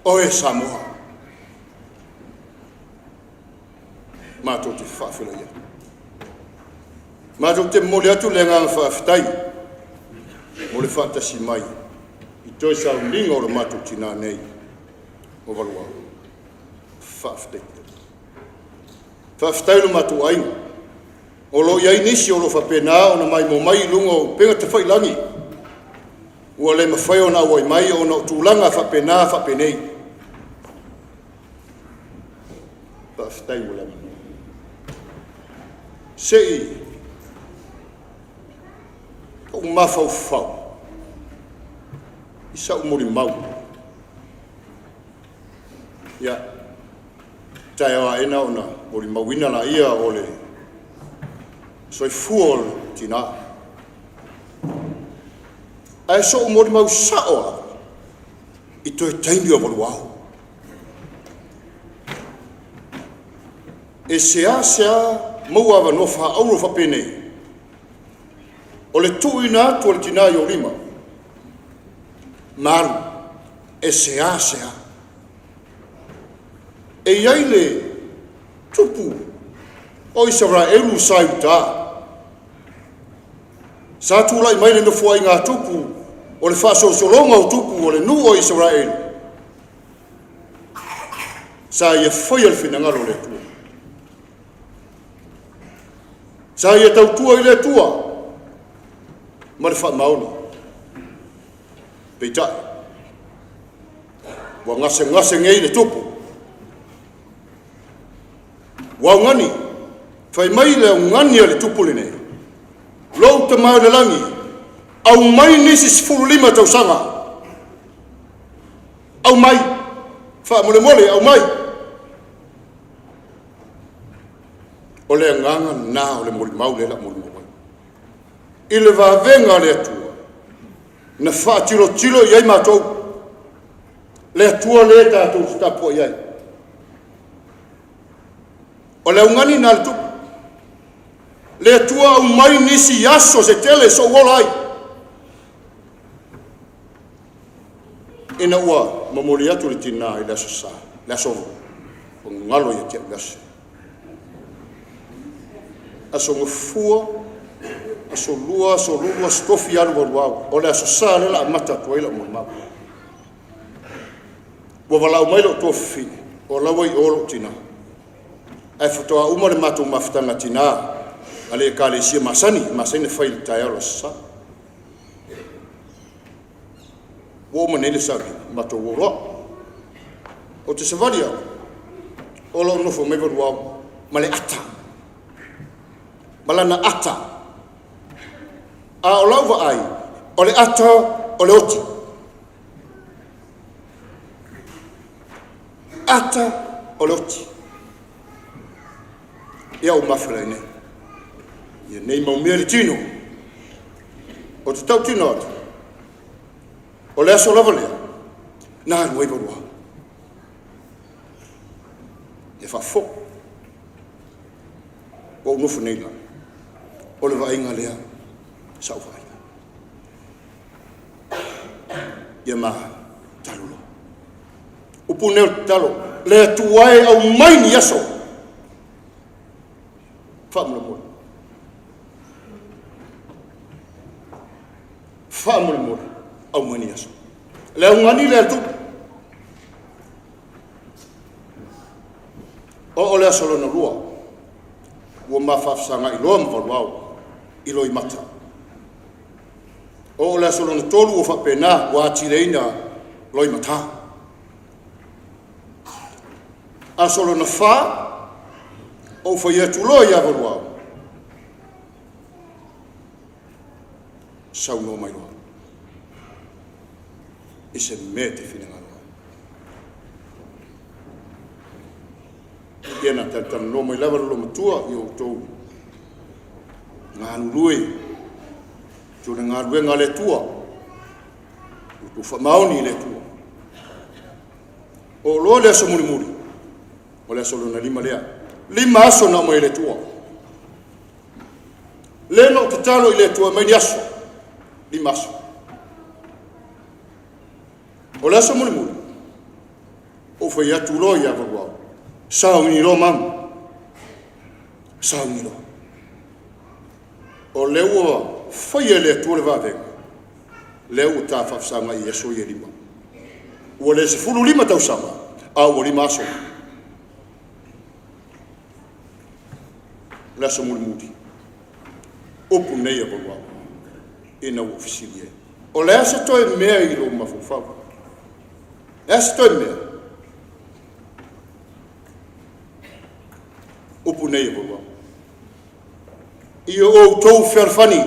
Oe Samoa, matou te faafeiloai atu. Matou te momoli atu le agaga faafetai mo le faatasi mai i toe sauniga o le matou tinã nei o Valuao. Faafetai tele. Faafetai i lo matou aiga, o lo o i ai nisi o lo o faapena ona maimoa mai i luga o upega tafailagi, ua le mafai ona auai mai ona o tulaga faapena faapenei. Faafetai mo le avanoa. Se i ou mafaufau i sau molimau. Ia, taeao aena ona molimauina laia o le soifua o le tina. Ae so'u molimau sa'o lava i toe taimi o Valuao. E seasea maua avanoa faaauro faapenei, o le tuuina atu o le tina i ou lima, ma alu, e seasea. E i ai le tupu o Isaraelu sa i uta, sa tulai mai le nofoaiga a tupu o le faasolosologa o tupu o le nuu o Isaraelu, sa ia faia le finagalo o le Atua. Sa ia tautua i le Atua ma le faamaoni. Peitai, ua gasegase nei le tupu. Ua augani, fai mai le augani a le tupu lenei, lou tama i le lagi, aumai nisi 15 tausaga, aumai, faamolemole, aumai. O le agaga lena o le molimau lea la molimau ai. I le vavega a le Atua, na faatilotilo i ai matou, le Atua lea tatou te tapuai ai. O le augani na le tupu, le Atua aumai nisi aso se tele sou ola ai. Ina ua momoli atu le tina i le aso sa, le aso ua galo ia te au le aso. Aso Gafua, aso Lua, aso Lulu, aso Tofi, alu alu au. O le aso Sa lea la amata atu ai lau molimau. Ua valaau mai lou tuafafine, o la ua i o lou tina. Ae faatoa uma le matou mafutaga tina a le ekalesia masani, masani na fai i le taeao o le aso Sa. Ua uma nei le sauniga, matou o loa. Ou te savali atu, o lo o nofo mai Valuao ma le ata, ma lana ata. A o lau vaai, o le ata o le oti. Ata o le oti. Ia ua mafelai nei. Ia nei mau mea le tino. O te tautino atu, o le aso lava lea, na alu ai Valuao. E faafofo. Ua ou nofo nei la. O le vaaiga lea, sa ou vaaiga. Ia ma talo loa. Upu nei o le tatalo, le Atua e aumai ni aso. Faamolemole. Faamolemole, aumai ni aso. Le augani le atu. O le aso lona lua, ua ma faafesagai loa ma Valuao i Loimata. O le aso lona tolu ua faapena ua atileina Loimata. Aso lona fa, ou fai atu loa ia Valuao, saunoa mai loa i se mea e te finagalo ai. Ia na talatalanoa mai lava le loomatua i outou galulue i le galuega a le Atua, outou faamaoni i le Atua. O loa le aso mulimuli, o le aso lona lima lea. 5 aso na aumai e le Atua. Le na ou tatalo i le Atua mai ni aso, 5 aso. O le aso mulimuli, ou fai atu loa ia Valuao, sauni loa mamu, sauni loa. O lea ua faia e le Atua le vavega, lea ua ta faafesagai i aso ia 5. Ua le 15 tausaga, a ua 5 aso. Le aso mulimuli, upu nei a Valuao, ina ua fesili ai. O le a se toe mea i lou mafaufau? E a se toe mea? Upu nei a Valuao. Ia outou fealofani,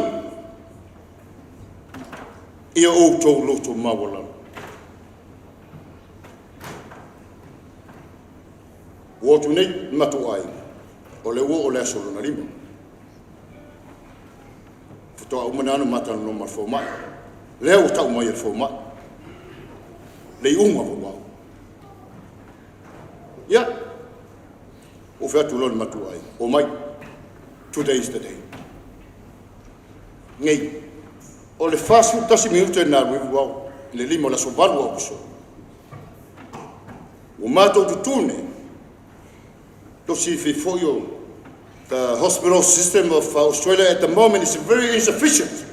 ia outou loto maualalo. Ua atu nei le matou aiga, o le ua o le aso lona 5. Faatoa uma na matalanoa ma le fomai. Lea ua tau mai e le fomai le iuga Valuao. Ia, ua fai atu loa le matou aiga, omai, today is the day. Nei, o le 41 minute na alu ai Valuao, le 5 o le aso 8 o Aokuso. Ua matou tutune, tosi foi o the hospital system of Australia at the moment is very insufficient.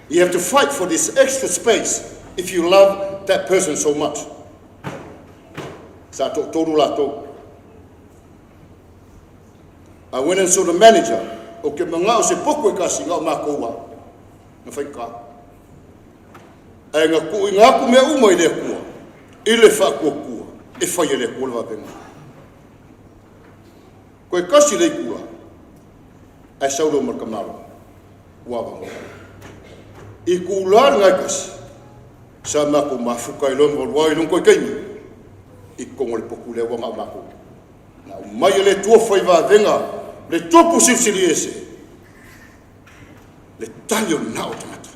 You have to fight for this extra space if you love that person so much. Sa to tolu latou. I went and saw the manager. O ke manga o se poku e kasi ngā o mākou wa. Na whai ka. Ae nga ku i ngā ku mea uma i le Atua. I le whaakuakua. E whai e le Atua le vavenga. Koe kasi le ikura. Ae saulo ma le kamalo. Ua vamo. I ku la le ngai kasi. Sa mākou mafuka i loa ma valua i lunga koe kaimi. I kongo le poku lea ua ngā mākou. Na umai e le Atua fai vavenga le tupu silisili ese. Le tali o na o tagata.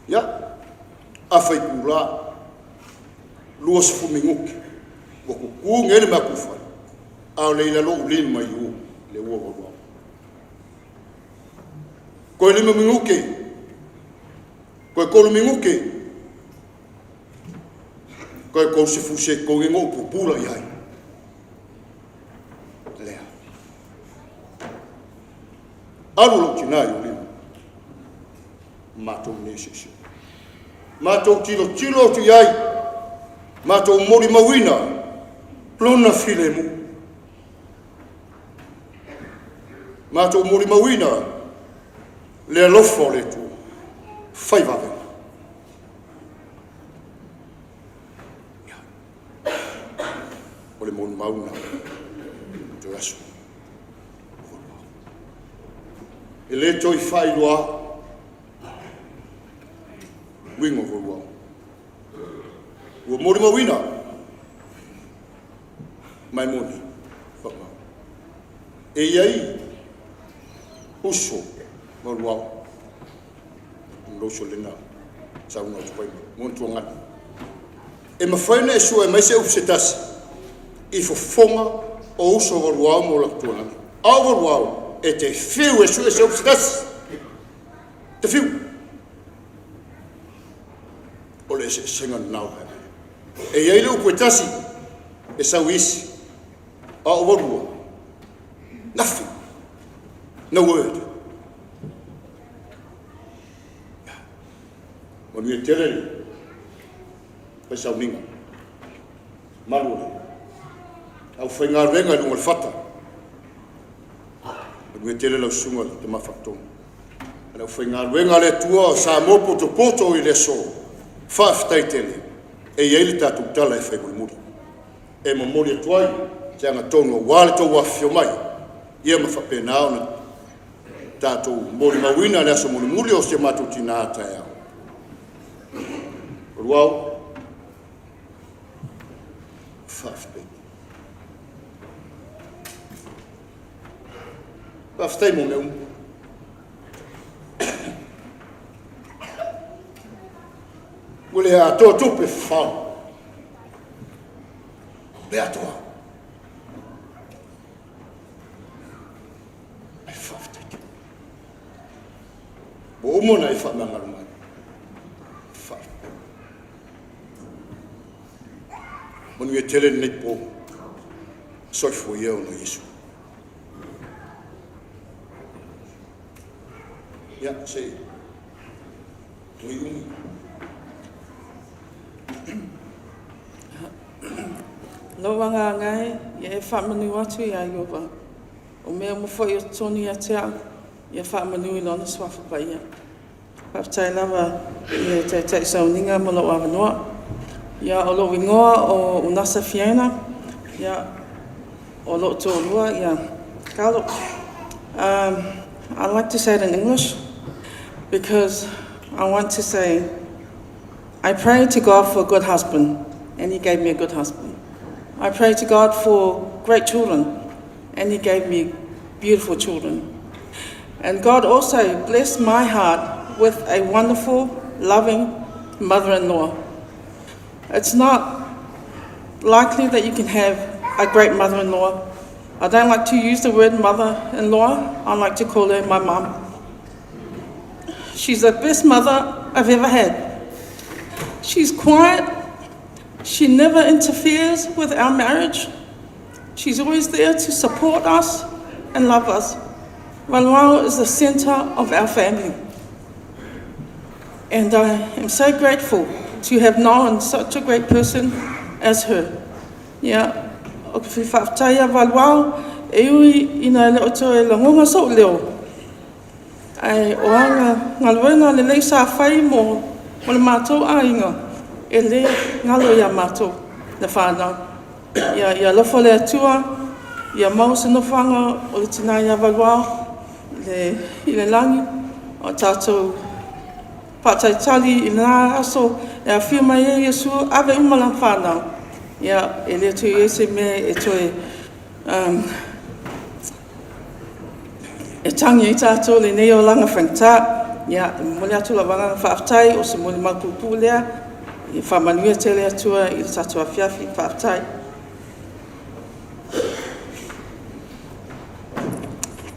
Ia, a fai kula, 20 minuti, ua kuku ngele ma kufai. A o le ila lo ulima mai u, le ua valua. Koe 5 minuti, koe 3 minuti, koe kou se fuse koe ngo pupula i ai. Lea. Alu lou tina i o lima. Matou nei sisi. Matou tilo tilo atu i ai. Matou moli mauina. Lona filemu. Matou moli mauina. Le alofa o le Atua. Fai vavega. O le moli mauna. Toe aso. E le toi whailoa wingo valua. Ua mori mauina mai moni whamau. E i ai uso Valuao, o le uso lena saunoa atu ai ma tuagana. E mafai ona e sue mai se upu se tasi i fofoga o uso o Valuao ma o latou tuanana. A o Valuao, e te fiu e sue se upu se tasi, te fiu. O le eseesega lena o vaega ia. E i ai le upu e tasi e sau i isi, a o Valua, nothing, no word. Manuia tele le fai sauniga. Malu o le aufaigaluega i luga o le fata. Manuia tele lau susuga i le tama faatonu. Le aufaigaluega a le Atua o Samoa potopoto i le aso, faafetai tele, e i ai le tatou tala e fai mulimuli. E momoli atu ai se agatonu aua le tou afifio mai, ia ma faapena ona tatou molimauina le aso mulimuli o si o matou tina taeao. Luau, faafetai. Faafetai mo mea uma. Ua le atoa tupe fafao. Le atoa. Ai faafetai tele. Ua uma ona e faamagalo mai. Faafetai. Manuia tele lenei po. Soifua ia ona Iesu. Ia, se ui umi. Lou agaga e, ia e faamanu atu iā Ieova, o mea uma foi o totonu ia te au, ia faamanu i Lona Suafa Paia. Faafetai lava i le Taitai sauniga mo lou avanoa. Ia, o lou igoa o Unasa Fiona, ia, o lou toalua, ia, Carlo. I like to say it in English because I want to say I prayed to God for a good husband, and He gave me a good husband. I prayed to God for great children, and He gave me beautiful children. And God also blessed my heart with a wonderful, loving mother in law. It's not likely that you can have a great mother in law. I don't like to use the word mother in law, I like to call her my mum. She's the best mother I've ever had. She's quiet. She never interferes with our marriage. She's always there to support us and love us. Valuao is the center of our family. And I am so grateful to have known such a great person as her. Ia, o ke fia faafetai ia Valuao, e ui ina e le o toe lagona so'u leo, ae o ana galuega lelei sa fai mo le matou aiga, e le galo iā matou le whānau. Ia, ia alofa le Atua, ia maua se nofoaga o le tina ia Valuao i le lagi, o tatou faatalitali i lena aso e afio mai ai Iesu ave uma lana whānau. Ia, e le toe i ai se mea e toe e tagi ai tātou i lenei olaga faigata. Ia, e momoli atu lau agaga faafetai o se molimau puupuu lea. Ia faamanuia tele le Atua i le tatou afiafi. Faafetai.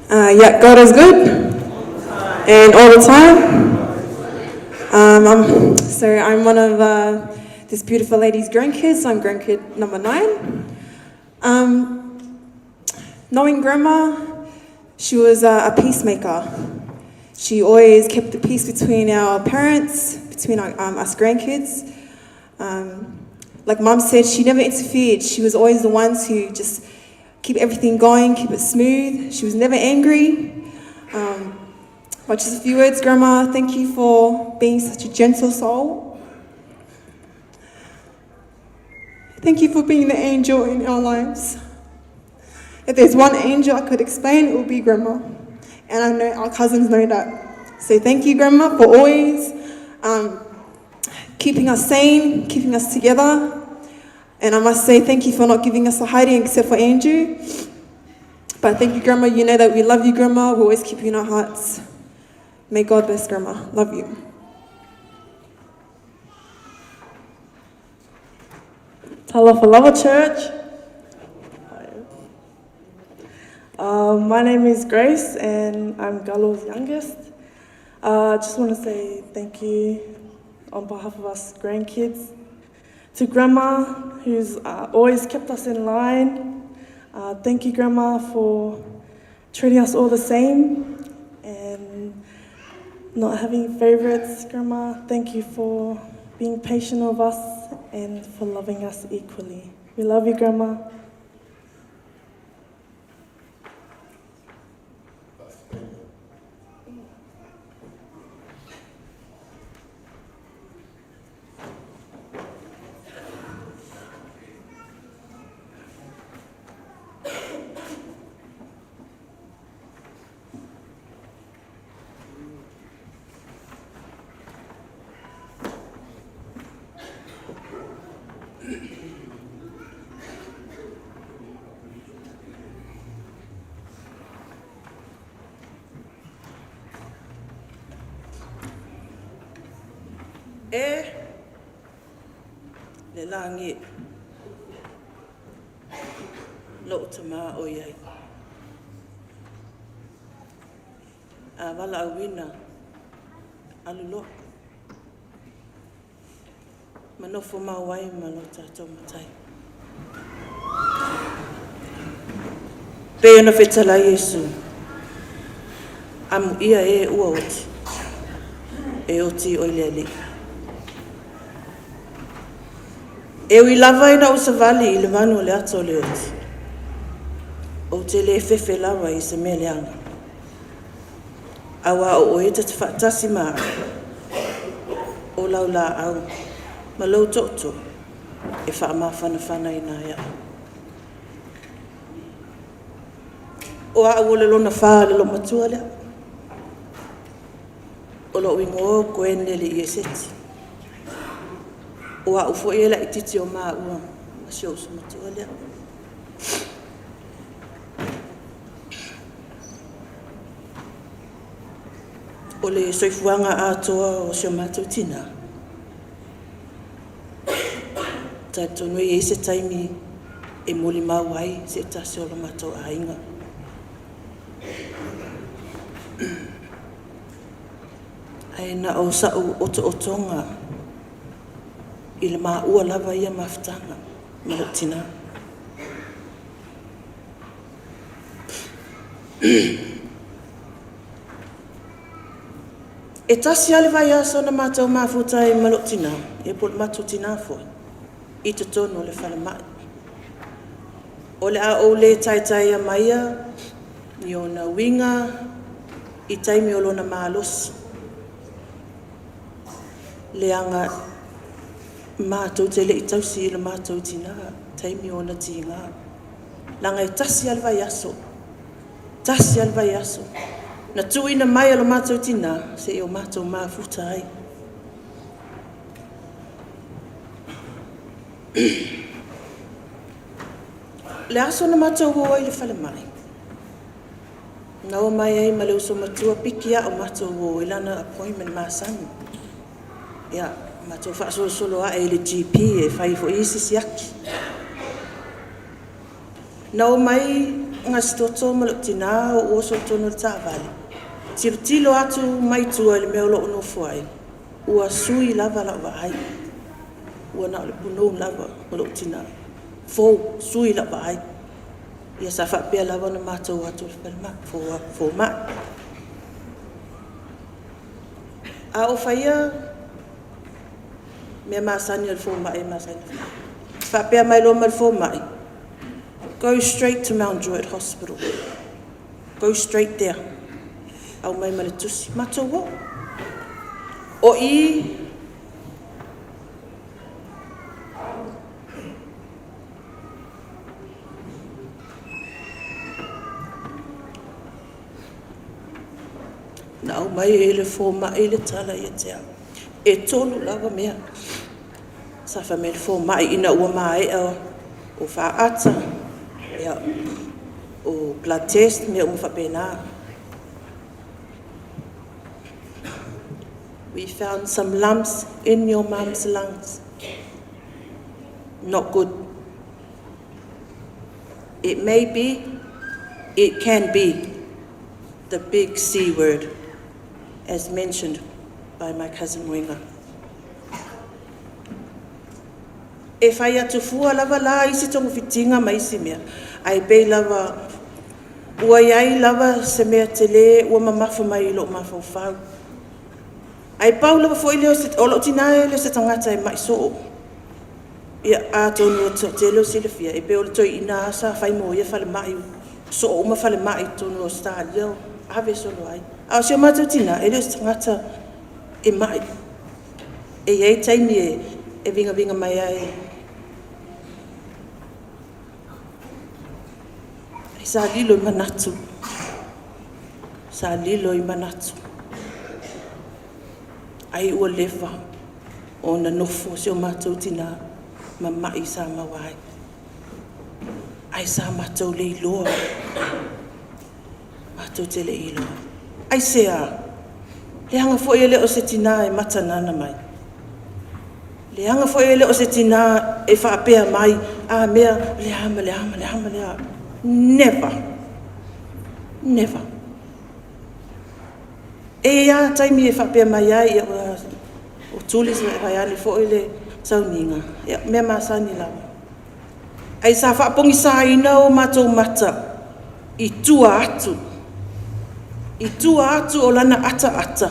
Yeah, God is good, and all the time. So I'm one of this beautiful lady's grandkids. I'm grandkid number 9. Knowing Grandma, she was a peacemaker. She always kept the peace between our parents, between us grandkids. Like Mum said, she never interfered. She was always the one to just keep everything going, keep it smooth. She was never angry. But just a few words, Grandma. Thank you for being such a gentle soul. Thank you for being the angel in our lives. If there's one angel I could explain, it would be Grandma. And I know our cousins know that. So thank you, Grandma, for always keeping us sane, keeping us together. And I must say thank you for not giving us a hiding except for Andrew. But thank you, Grandma. You know that we love you, Grandma. We'll always keep you in our hearts. May God bless Grandma. Love you. Talofa lava Church. My name is Grace and I'm Galo's youngest. I just want to say thank you on behalf of us grandkids. To Grandma, who's always kept us in line. Thank you, Grandma, for treating us all the same and not having favorites, Grandma. Thank you for being patient with us and for loving us equally. We love you, Grandma. E le lagi e, lou Tamā o i ai. A valaauina, alu loa ma nofo mau ai ma lo tatou Matai. Pei ona fetalai Iesu, amuia e ua oti, e oti oe i le Alii. E ui lava ina ou savali i le vanu o le ata o le oti, ou te le fefe lava i se mea leaga. Auā o oe e ta te faatasi ma au, o lau laau ma lou tootoo e faamafanafanaina ai au. O au o le lona fa o le loomatua lea. O lou igoa o Gwen Lele'ieseti. O au foi e laitiiti o maua ma si ou uso matua lea. O le soifuaga atoa o si o matou tinā, talitonu e i ai se taimi e molimau ai se tasi o lo matou aiga. Ae na o sa'u otootoga i le maua lava ia mafutaga ma lou tinā. E tasi lava le vaiaso na matou mafuta ai ma lou tinā, ia po o le matou tinā foi, i totonu o le falemai. O le a ou le taetaea maia ni ona uiga i taimi o lona malosi, leaga matou te le i tausi i le matou tinā taimi o ona tiga. Leaga e tasi lava le vaiaso, tasi lava le vaiaso na tuuina mai e lo matou tinā seia o matou mafuta ai. Le aso na matou o ai i le falemai, na o mai ai ma le uso matua piki au matou o i lana appointment masani. Ia, matou faasolosolo ae i le GP e fai foi isi siaki. Na o mai Gasitoto ma lou tinā ou oso i totonu o le taavale, tilotilo atu mai tua i le mea o lo o nofo ai, ua sui lava lau vaai. Ua na o le punou lava o lou tinā. Fou, sui lau vaai. Ia sa faapea lava ona matou o atu i le falemai, fomai. A o faia mea masani a le fomai e masani ona fai, faapea mai loa ma le fomai, "Go straight to Mount Druitt Hospital. Go straight there." Aumai ma le tusi. Matou o. O i na aumai e le fomai le tala ia te au. E tolu lava mea sa fai mai le fomai ina ua maea o faata, ia, O blood test, mea uma faapena. We found some lumps in your mom's lungs. Not good. It may be, it can be, the big C word, as mentioned by my cousin Moenga. E fai atu fua lava la isi togafitiga ma isi mea, ae pei lava ua i ai lava se mea tele ua mamafa mai i lou mafaufau. Ae pau lava foi lea o lou tina e le o se tagata e mai soo. Ia, atonu o le toatele o silafia, e pei o le toeaina lava sa fai mo ia falemai, soo uma falemai i totonu o Ausetalia o ave solo ai. A o si o matou tina, e le o se tagata e mai. E i ai taimi e vigaviga mai ai, ai sa lilo i manatu, sa lilo i manatu, ai ua leva ona nofo si o matou tina ma mai sa maua ai. Ae sa matou le iloa, matou te le i iloa. Aisea? Leaga foi e le o se tina e matanana mai. Leaga foi e le o se tina e faapea mai, a mea, o le a ma le a ma le a ma le a. Never, never. E i ai lava taimi e faapea mai ai, o tuli vaeane foi le sauniga, ia o mea masani lava. Ae sa faapogisaina o matou mata i tua atu, i tua atu o lana ataata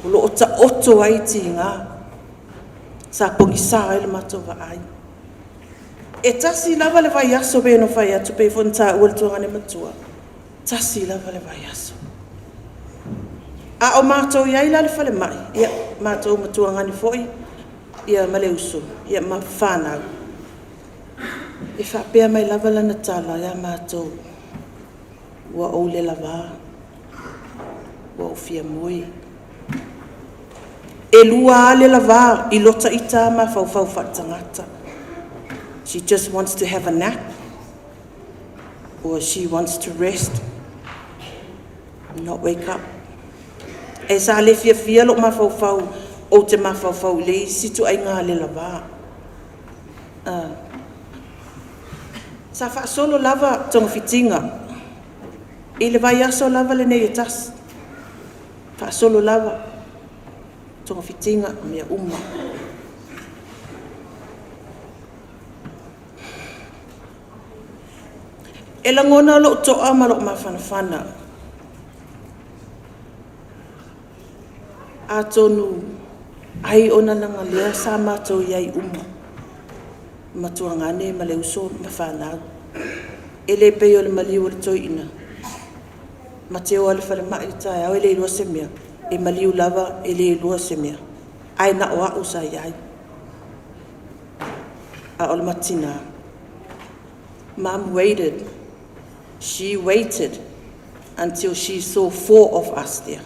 o lo o taoto ai tiga. Sa pogisa ai le matou vaai. E tasi lava le vaiaso pei ona fai atu pei foi ona taua e le tuagane matua, tasi lava le vaiaso. A o matou i ai la i le falemai, ia, matou ma tuagane foi ma le uso ma fanau, e faapea mai lava lana tala ia matou, “Ua ou le lavā, ua ou fia moe.” E lua lava le lavā i lota ita lava mafaufau faaletagata. She just wants to have a nap or she wants to rest, not wake up. E sa le fiafia lou mafaufau, ou te mafaufau i le isi ituaiga le lavā. Sa faasolo lava togafitiga i le vaiaso lava lenei e tasi, faasolo lava togafitiga ma mea uma. E lagona lou toa ma lou mafanafana, atonu ai ona leaga o lea sa matou i ai uma, ma tuagane ma le uso ma fanau. E le pei o le maliu o le toeaina, ma te o lava i le falemai i le taeao e le iloa se mea, e maliu lava e le iloa se mea, ae na o au sa i ai. A o le matou tina, Mom waited, she waited until she saw four of us there.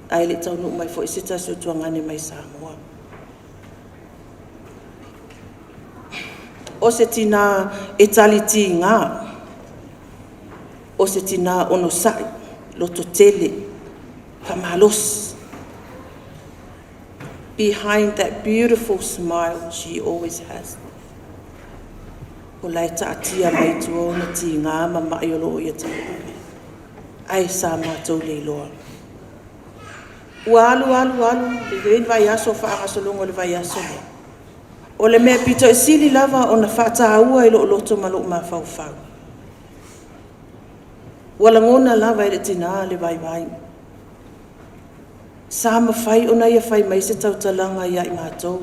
Ae le i taunuu mai foi se tasi o tuagane mai Samoa. O se tina e talitiga, o se tina onosai, lototele, faamalosi. Behind that beautiful smile she always has, o la e taatia mai tua ona tiga ma mai o lo o ia tauave, ae sa matou le iloa. Ua alu alu alu, e i ai le vaiaso, faagasologa o le vaiaso lea, o le mea pito sili lava ona faataua i lou loto ma lou mafaufau, ua lagona lava e le tina le vaivai. Sa mafai ona ia fai mai se tautalaga ia i matou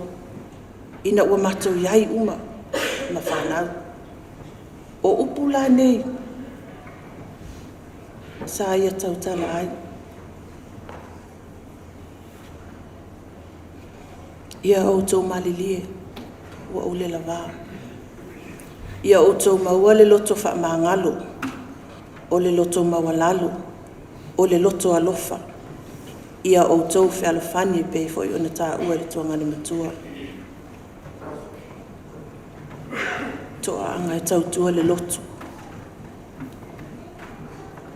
ina ua matou i ai uma ma fanau. O upu la nei sa ia tautala ai, “Ia outou malilie, ua ou le lavā. Ia outou maua le loto faamagalo, o le loto maualalo, o le loto alofa. Ia outou fealofani,” e pei foi ona taua e le tuagane matua. Toaaga e tautua le lotu.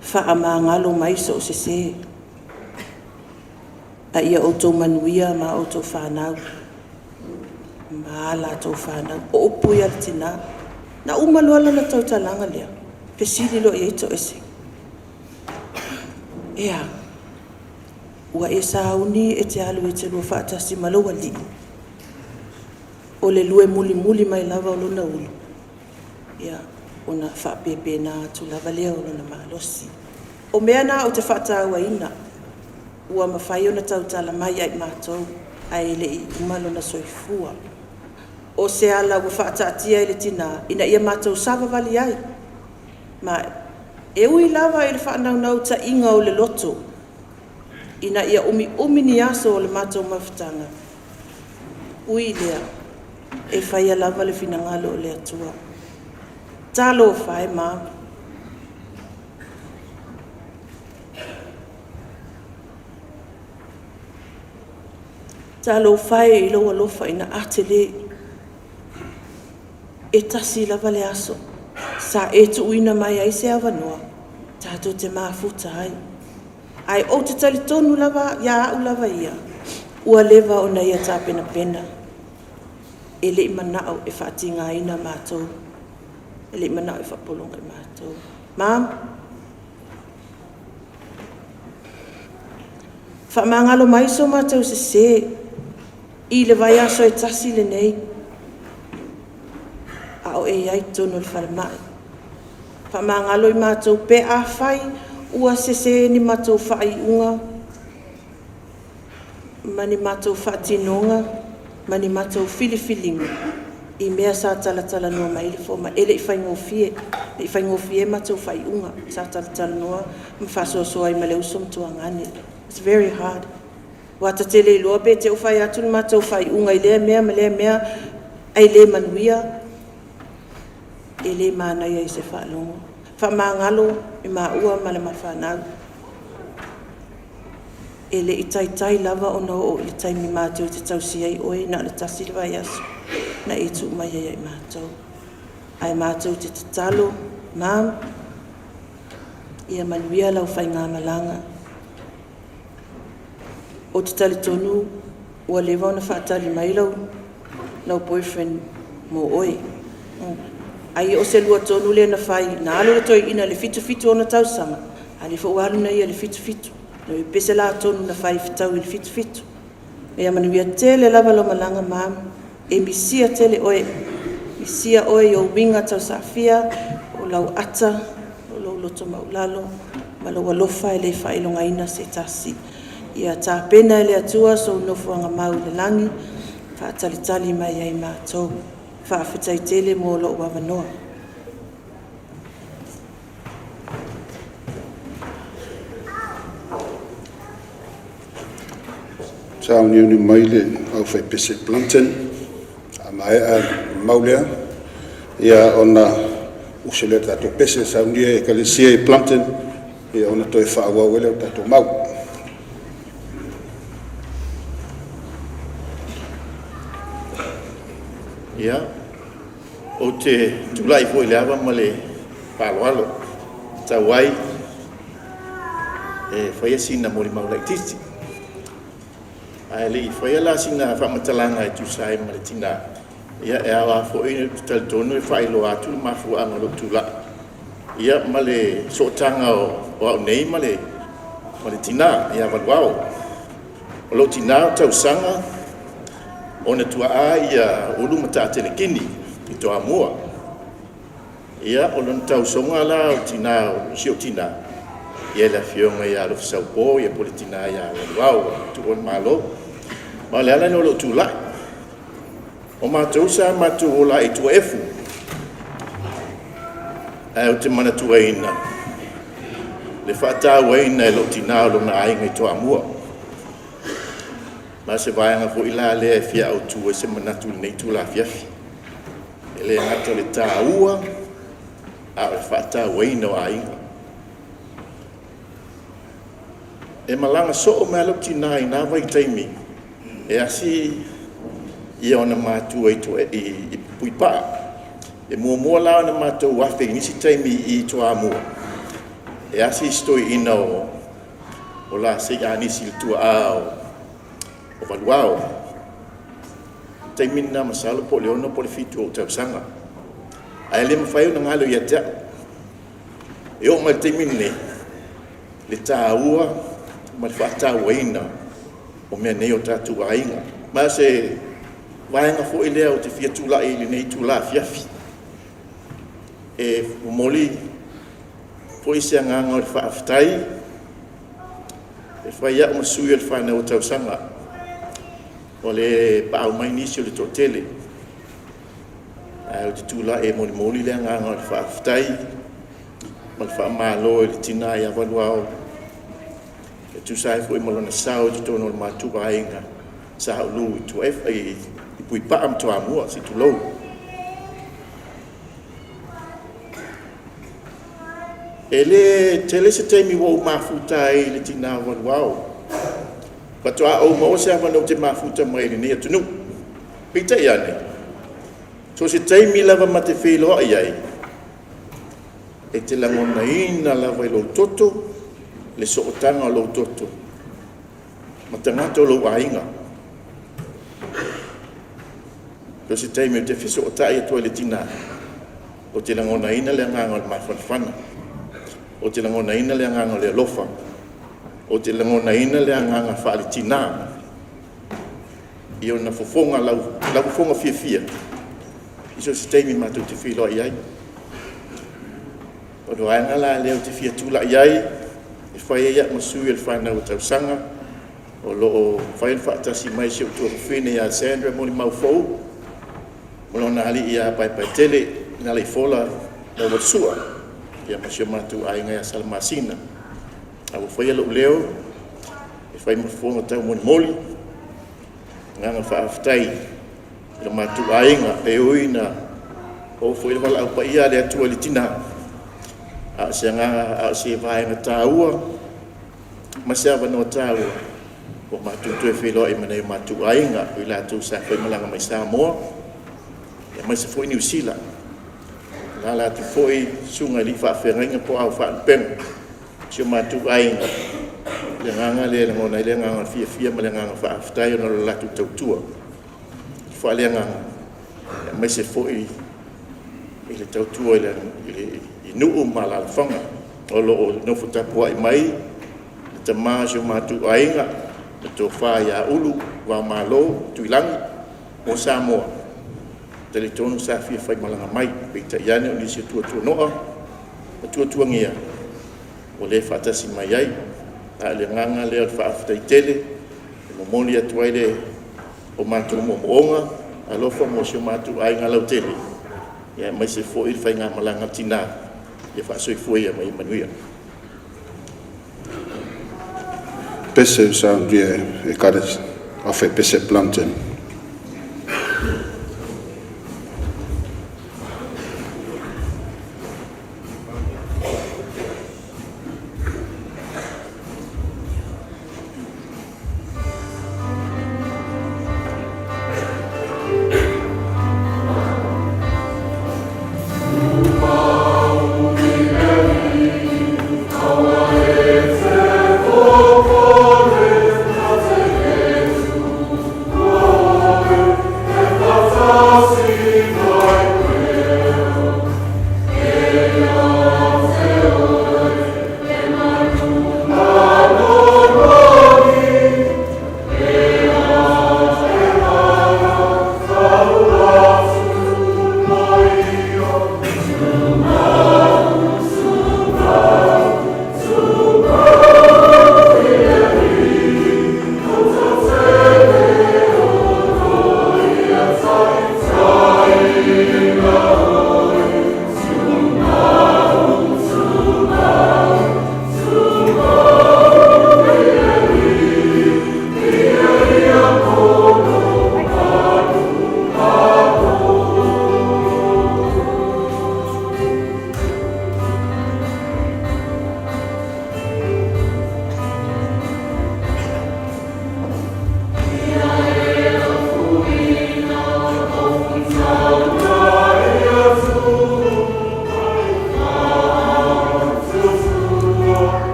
Faamagalo mai sou sese, a ia outou manuia ma outou fanau ma a latou fanau. O upu ia a le tina. Na uma loa lana tautalaga lea, fesili loa i ai toese, “E a? Ua e sauni e te alu e te lua faatasi ma lou alii?” O le lue mulimuli mai lava o lona ulu, ia, ona faapepena atu lava lea o lona malosi. O mea na ou te faatauaina, ua mafai ona tautala mai ia i matou ae le i uma lona soifua. O se ala ua faataatia e le Tina ina ia matou savavali ai, ma e ui lava i le faanaunautaiga o le loto ina ia umiumi ni aso o le matou mafutaga, ui i lea, e faia lava le finagalo o le Atua. Talofa e Mom, talofa e i lou alofa ina a tele, e tasi lava le aso sa e tuuina mai ai se avanoa tatou te mafuta ai. Ae ou te talitonu lava ia au lava ia, ua leva ona ia tapenapena, e le i manao e faatigaina matou, e le i manao e faapologa i matou. Mom, faamagalo mai so matou sese i le vaiaso e tasi lenei a o e i ai i totonu o le falemai. Faamagalo i matou pe afai ua sese ni matou faaiuga ma ni matou faatinoga ma ni matou filifiliga i mea sa talatalanoa mai ai le fomai. E le i faigofie, e le i faigofie matou faaiuga sa talatalanoa ma faasoasoa ai ma le uso ma tuagane. Its very hard. Aua ta te le iloa pe te i ua fai atu le matou faaiuga i lea mea ma lea mea ae le manuia, e le manaia i se faalogo. Faamagalo i maua ma le ma fanau. E le i taitai lava ona oo i le taimi matou te tausia ai oe, na o le tasi le vaiaso na e tuu mai ai ia i matou. Ae matou te tatalo Mom, ia manuia lau faigamalaga. Ou te talitonu ua leva ona faatali mai lau boyfriend mo oe. Ai o se lua tonu lea na fai, na alu le toeaina i le 77 ona tausaga, a o lea foi ua alu ia i le 77. Pe o se la tonu na fai e fetaui i le 77. Ia manuia tele lava lau malaga Mom, e misia tele oe, misia oe i ou uiga tausaafia, o lau ata, o lou loto maualalo ma lou alofa e le faailogaina e se tasi. Ia tapena e le Atua sou nofoaga mau i le lagi e faatalitali mai ai matou. Faafetai tele mo lou avanoa. Sauniuni mai le aufaipese Plumpton, a maea le mau lea, ia ona usu lea i le tatou pese. Saunia e Ekalesia i Plumpton ona toe faaauau ai lea o le tatou mau. Ia, ou te tulai foi i le ava ma le faaaloalo e tatau ai e faia sina molimau laitiiti. Ae le i faia la sina faamatalaga e tusa ai ma le tina, ia e ao lava foi, ou te talitonu e faailoa atu le mafuaaga o lou tulai, ia ma le sootaga o au nei ma le tina ia Valuao. O lou tina o tausaga, o ona tuaa ia Ulu ma Taatelekini i Toamua. Ia, o lona tausoga la o le tina o si ou tina, ia le Afioga ia Alofa Saupo po o le tina ia Valuao ua tuua le Malo. Ma o le ala lea o lou tulai. O matou sa matou ola i Tuaefu, ae ou te manatuaina le faatauaina e lou tina o lona aiga i Toamua. Ma o se vaega foi la lea e fia autu ai se manatu i lenei itula afiafi. E le gata i le taua, a o le faatauaina o aiga. E malaga soo mai lava lou tina i na vaitaimi e asi ona matua i Puipaa. E muamua la ona matou afe i nisi taimi i Toamua. E asi si toeaina o Lasei Anisi le tuaa o Valuao. O le taimi lena masalo po o le 6 po o le 7 ou tausaga, ae le mafai ona galo ia te au. E oo mai i le taimi lenei, le taua ma le faatauaina o mea nei o tatou aiga. Ma o se vaega foi lea ou te fia tulai i lenei itula afiafi e momoli foi se agaga o le faafetai e fai ai au ma sui o le fanau o tausaga. Ua le paau mai nisi o le toatele, ae ou te tulai e molimoli le agaga o le faafetai ma le faamalo i le tina ia Valuao e tusa ai foi ma lona sao i totonu o le matou aiga Sa Ulu i Puipaa ma Toamua, se i tulou. E le tele se taimi ua ou mafuta ai i le tina o Valuao, faatoa ou maua se avanoa ou te mafuta mai ai i lenei atunuu. Peitai ane, so o se taimi lava ma te feiloai ai, e te lagonaina lava i lou toto le sootaga o lou toto ma tagata o lou aiga. So o se taimi ou te fesootai atu ai i le tina, ou te lagonaina le agaga o le mafanafana, ou te lagonaina le agaga o le alofa, ou te lagonaina le agaga faale-tina i ona fofoga, lau fofoga fiafia i so o se taimi matou te feiloai ai. O le vaega la lea ou te fia tulai ai e fai ai au ma sui o le fanau o tausaga o lo o mafai ona faatasi mai si ou tuafafine ia Sandra Molimau Fou ma lona alii ia Paepaetele Galaifora Taualusua ma si o matou aiga ia Salamasina. Ae ua faia lou leo e fai ma fofoga taumolimoli, agaga faafetai i lo matou aiga. E ui ina oo foi le valaau paia a le Atua i le tina, a o se agaga, a o se vaega taua ma se avanoa taua ua matou toe feiloai ma nai o matou aiga, o i latou sa faimalaga mai Samoa aemaise foi Niu Sila. Alaala atu foi susuga i alii faafeagaiga po o au faalupega o si o matou aiga. O le agaga lea e lagona ai le agaga fiafia ma le agaga faafetai ona o le latou tautua faaleagaga aemaise foi i le tautua i nuu ma alaalafaga o lo o nofo tapuai mai le tama o si o matou aiga, le Tofa ia Ulu Faumalo Tuilagi mo Samoa. E talitonu sa fia faimalaga mai, peitai ane o nisi o tuatuano'a ma tuatuagia ua le faatasi mai ai. A o le agaga lea o le faafetai tele e momoli atu ai o matou moomooga alofa mo si o matou aiga lautele, aemaise foi le faigamalaga a tina. Ia faasoifua ia ma ia manuia. Pese saunia e Ekalesia afe pese Plumpton.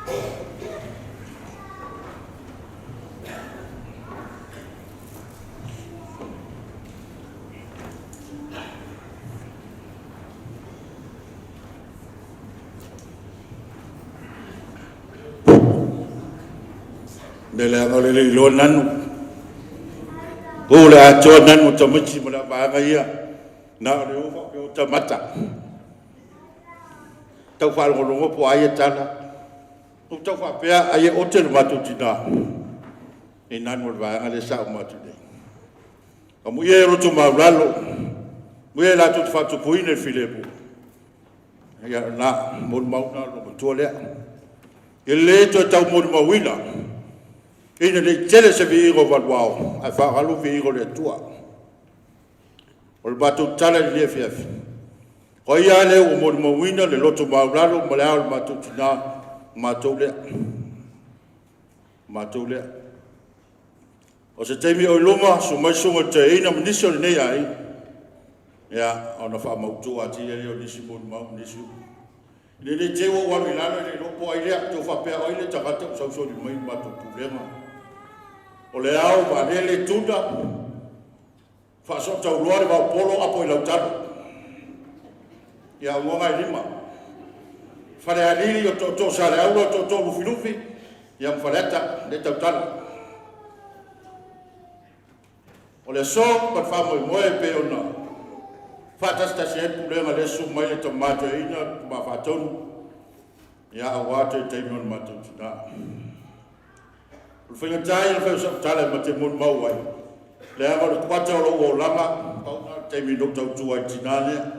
Le leaga o le le iloa nanu. O le atoa nanu o tamaiti ma le vaega ia. Na o le o faapea o tamata. Tau faalogologo po o ai e tala. Ou tau faapea ai e ote le matou tina i nanu o le vaega lea sa uma atu nei. Amuia e loto maulalo, amuia e latou te faatupuina i le filemu. Ia na molimau na o le matua lea. E le toe tau molimauina, ina nei tele se viiga o valuao, ae faaalu viiga o le Atua. O le matou tala i lenei afiafi, o ai lava lea ua molimauina le loto maualalo ma le ao o le matou tina, matou lea. Matou lea. O se taimi o i luma, susu mai susuga i le toeaina ma nisi o lenei aiga, ia, ona faamautu atili ai lea o nisi molimau ma nisi upu. Ina ne i te i ua ou alu i lalo e le iloa po o ai lea, tou faapea o ai le tagata ua sausoli mai i le matou pulega. O le ao, vaalele, tuna, faasootauloa le vaopolo, apo i lautalo. Ia, uaga e lima. Falealili o tootoo Saleaula, o tootoo Lufilufi, ia ma Faleata, le tautala. O le aso ma le faamoemoe e pei ona faatasitasi ai le pulega lea susu mai le tama toeaina, le tama faatonu, ia aua toe taimi o le matou tina. O le faigata ia na fai o sau tala e mate molimau ai, leaga o le kuata o lou olaga, pau lena o le taimi na ou tautua ai i le tina lea.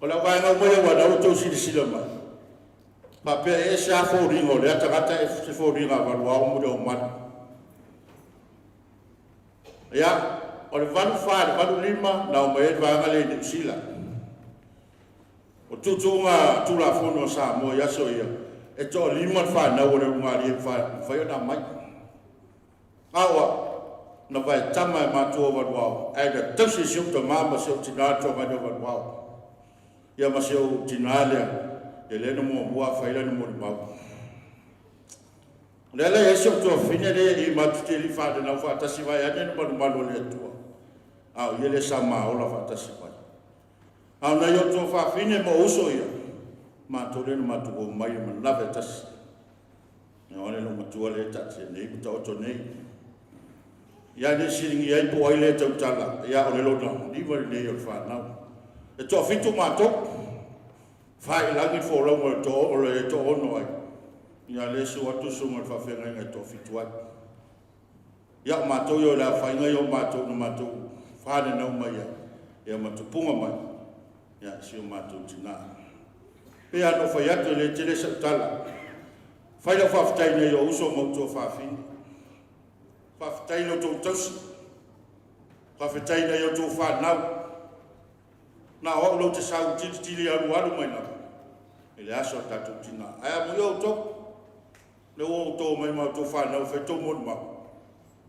O le vaega uma ia ua na outou silasila mai, faapea e ese lava foliga o lea tagata e se foliga a valuao ma le Ia, o le 84 i le 85 na o mai ai le vaega lea i Niu Sila. O tuutuuga Tulafono a Samoa i aso ia, e toalima le fanau o le ulugalie e mafai ona aumai. A o au, na vaetama e matua o valuao, ae na tausi e si ou tama ma si ou tina le toagaina o valuao. Ia ma si ou tina lea, ia lea na muamua fai lana molimau. O le ala e ai si ou tuafafine lea i matou te le i fananau faatasi vaeane le malumalu o le Atua, a o ia lea sa maola faatasi mai. A o nai ou tuafafine ma ou uso ia, matou lea na matou omai i le manava e tasi. Ia o le matua lea e taatia nei ma taoto nei. Ia ne i siligia ai po o ai lea e tautala, ia o le lona 5 lenei o le fanau. E toafitu matou, faiilagi le folauga o le toaono ai. Ia lea susu atu le susuga i le faafeagaiga e toafitu ai. Ia o matou ia o le aofaiga ia o matou na matou fananau mai ai, ia ma tupuga mai, ia si o matou tina. Pei lava ona ou fai atu e le tele sau tala. Fai lau faafetai nei o uso ma ou tuafafine. Faafetai i lo outou tausi. Faafetai nai outou fanau. Na o au lau te sau tilitili alualu mai lava i le aso a tatou tina. Ae amuia outou. Le ua outou mai ma outou fanau fai tou molimau.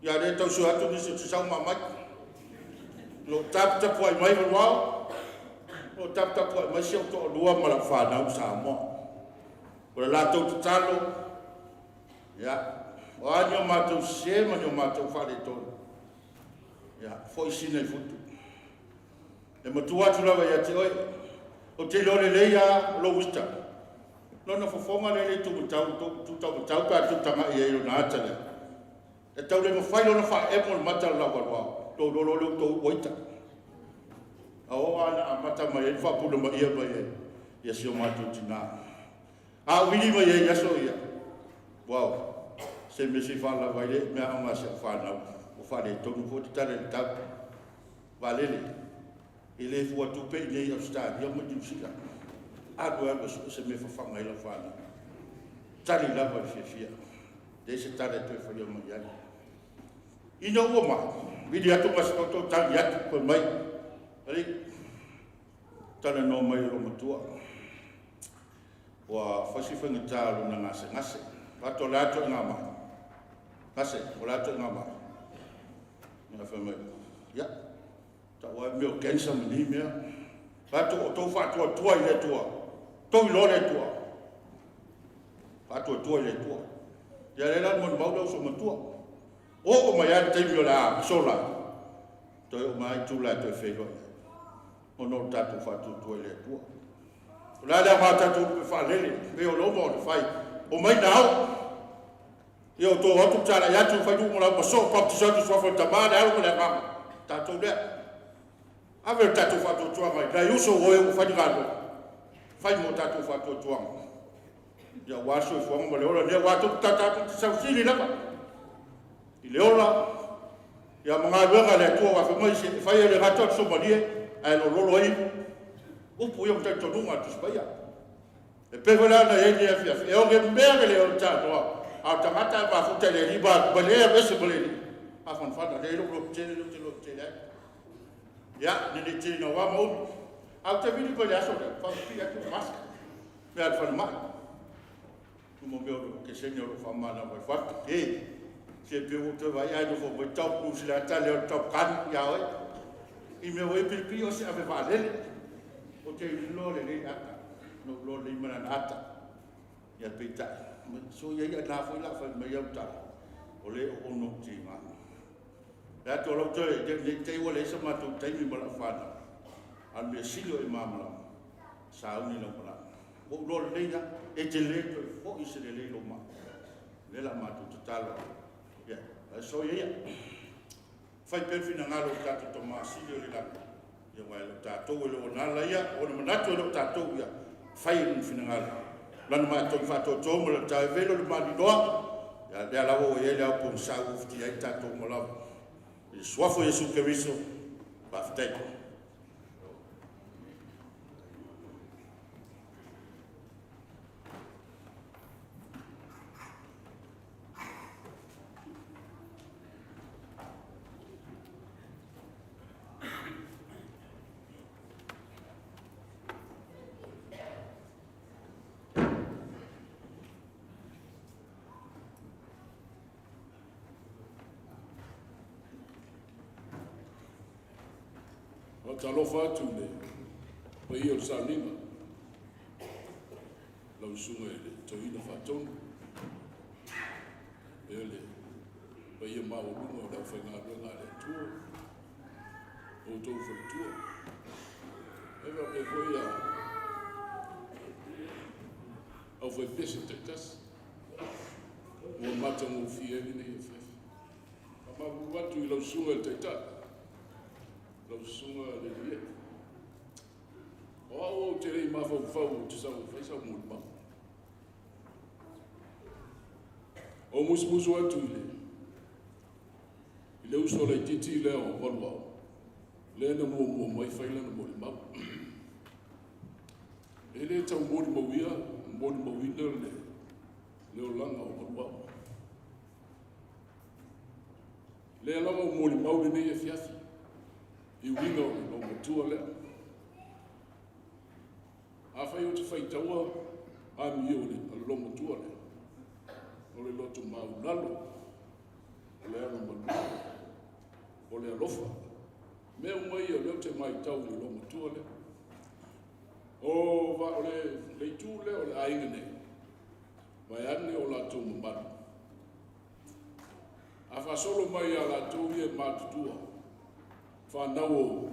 Ia le tau sue atu nisi o te sau ma mai. Lo taputapuai mai valuao. Lo taputapuai mai si ou toalua ma lau fanau Samoa. O le latou tatalo, ia, o a ni o matou sese ma ni o matou faaletonu, ia, foi sina i futu. E matua atu lava ia te oe, o te iloa lelei lava lou uita. Lona fofoga lea le tumatau, tutaumatau pe a tutagai ai i lona ata lea. E tau le mafai lona faaemo le mata o le lauvaluao, tou iloa loa lea ua tou uaita. A o ana amata mai ai ma faapuna maia mai ai ia si o matou tina. A ou vili mai ai i aso ia, wow, se mea se i faalava ai le mea aoga a si au fanau, ua faaletonu foi le tala i le tau. Vaalele, e le fua tupe i nei Ausetalia ma Niu Sila. Alu alu e sue se mea fafaga ai lau fanau. Tali lava i le fiafia. Leai se tala e toe faia mai ai. Ina ua ma, vili atu gasetoto tagi atu, fai mai, alii, talanoa mai e lou matua. Ua fai si faigata o lona gasegase. Faatu o le a toe ngā mai. Gase, o le a toe ngā mai. Ia fai mai, ia, tau ai mea o cancer ma ni mea. Faatu o tou faatuatua i le Atua. Tou iloa le Atua. Faatuatua i le Atua. Ia lea la o le molimau le uso matua. Oo mai lava le taimi o le a sola ai, toe oo mai lava Itula e toe feiloai ai, ona o le tatou faatuatua i le Atua. O le a le aoga o tatou lupe faalele, pei o le oma o le fai, omai na ao. Ia o tou atu talai atu, fai uma lau maso, baptizo atu suafa o le Tama, le Alo ma le Agaga. Tatou lea. Ave le tatou faatuatuaga i nai uso o e ua fai le galuega. Fai mo tatou faatuatuaga. Ia aua le soifuaga ma le ola lea ua tatou te sausili lava i le ola ia ma galuega a le Atua aua fai mai se e fai e le gata o le somalie ae lololo ai upu ia ma talitonuga a le Tusi Paia. E pei foi la ona i ai lenei afiafi, e ogemea le le o tanoa, a o tagata e mafuta i le alii ma atu mai le aveese ma le alii. Mafanafana lea i lou lototele lea ou te lototele ai. Ia, ne i tele naua ma umi. Ae ou te vili mai le aso lea, faapipii atu le mask, mea a le falemai. Uma mea o le okesene o lo o faamalamalama ai fatu. E, se pe ua toe vaai ae nofo mai Tom Cruise le ata lea o le Top Gun ia oe. I mea ua pili o se ave vaalele. Ou te iloa lelei le ata, na ou iloa lelei ma lana ata. Ia peitai, so ia ia na foi la fai mai au tala, o le o ono tiga. Le atu o lau toe, nei te i ua leai sa matou taimi ma lau whanau. A le mea sili o e malamalama, sauni lau malaga. Ua ou iloa lelei lava, e te le toe foi se lelei lou maa. O lea la matou tatalo, ia, ae soia ia. Fai pea le finagalo o tatou Tama Sili o le lagi, ia aua e le o tatou e le o ona ia, o ona manatu e le o tatou ia, fai lona finagalo. Lana matou faatoatoa ma le tau velo le maninoa, ia lea lava ua i ai le ao pogisa ua ufitia ai tatou uma lava. I le suafa o Iesu Keriso, faafetai. Faatalofa atu i le paia o le sauniga, lau susuga i le Toeaina Faatonu, faapea le paia maualuga o le aufaigaluega a le Atua, o outou faletua. E faapea foi a aufaipese taitasi ua matagofie ai lenei afiafi. Faamalulu atu i lau susuga i le Taitai, lau susuga le Lie. O au ou te le i mafaufau ou te sau e fai sau molimau. O musumusu atu i le uso laitiiti lea o Valuao, lea na muamua mai fai lana molimau. E le tau molimauia, molimauina le olaga o Valuao. Lea lava o molimau lenei afiafi, i uiga o le loomatua lea. Afai ou te faitaua amio o le loomatua lea, o le loto maulalo, o le agamalu, o le alofa. Mea uma ia o lea ou te matau i le loomatua lea. O va o le itu lea o le aiga nei, vaeane o latou mamalu. A faasolo mai ia latou ia matutua, whanau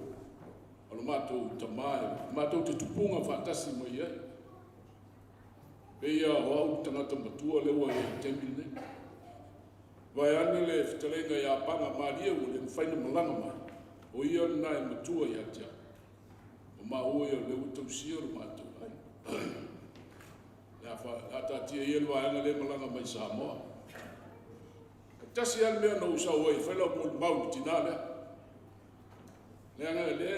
o le matou tama e matou te tupunga faatasi mai ai. Peia o au tagata matua lea ua i ai i le taimi lenei. Vaeane le fetalaiga ia Paga Malie ua le mafai ona malaga mai, o ia lena e matua ia te au. O maua ia o lea ua tausia le matou aiga. Le a taatia ia le vaega lea malaga mai Samoa. E tasi lava le mea na ou sau ai e fai lau molimau i le tina lea. Leaga lea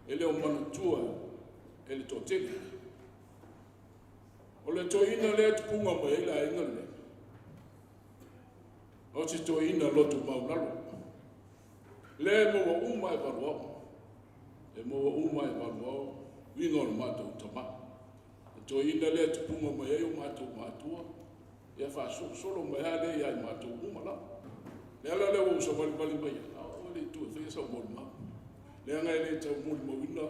e le o manatua e le toatele. O le toeaina lea e tupuga mai ai le aiga lenei. O se toeaina loto maulalo. Lea e maua uma e Valuao. E maua uma e Valuao uiga o le matou tama. Le toeaina lea e tupuga mai ai o matou matua, ia faasolosolo mai lava lea ia i matou uma lava. Le ala lea ua ou savalivali mai ai, a o le itu e faia sau molimau. Leaga e le tau molimauina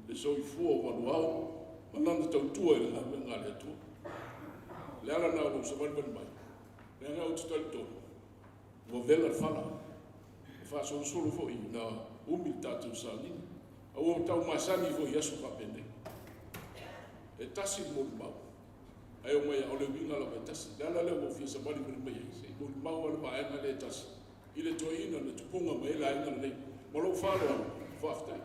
le soifua o Valuao ma lana tautua i le galuega a le Atua. Le ala lena o lou savalivali mai, leaga ou te talitonu, ua vela le fala, ua faasolosolo foi ina umi le tatou sauniga. A ua tau masani foi i aso faapenei. E tasi le molimau, ae omai o le uiga lava e tasi. Le ala lea ua ou fia savalivali mai ai, se i molimau lava le vaega lea e tasi, i le toeaina na tupuga mai ai le aiga lenei. Ma lou faaaloalo, faafetai.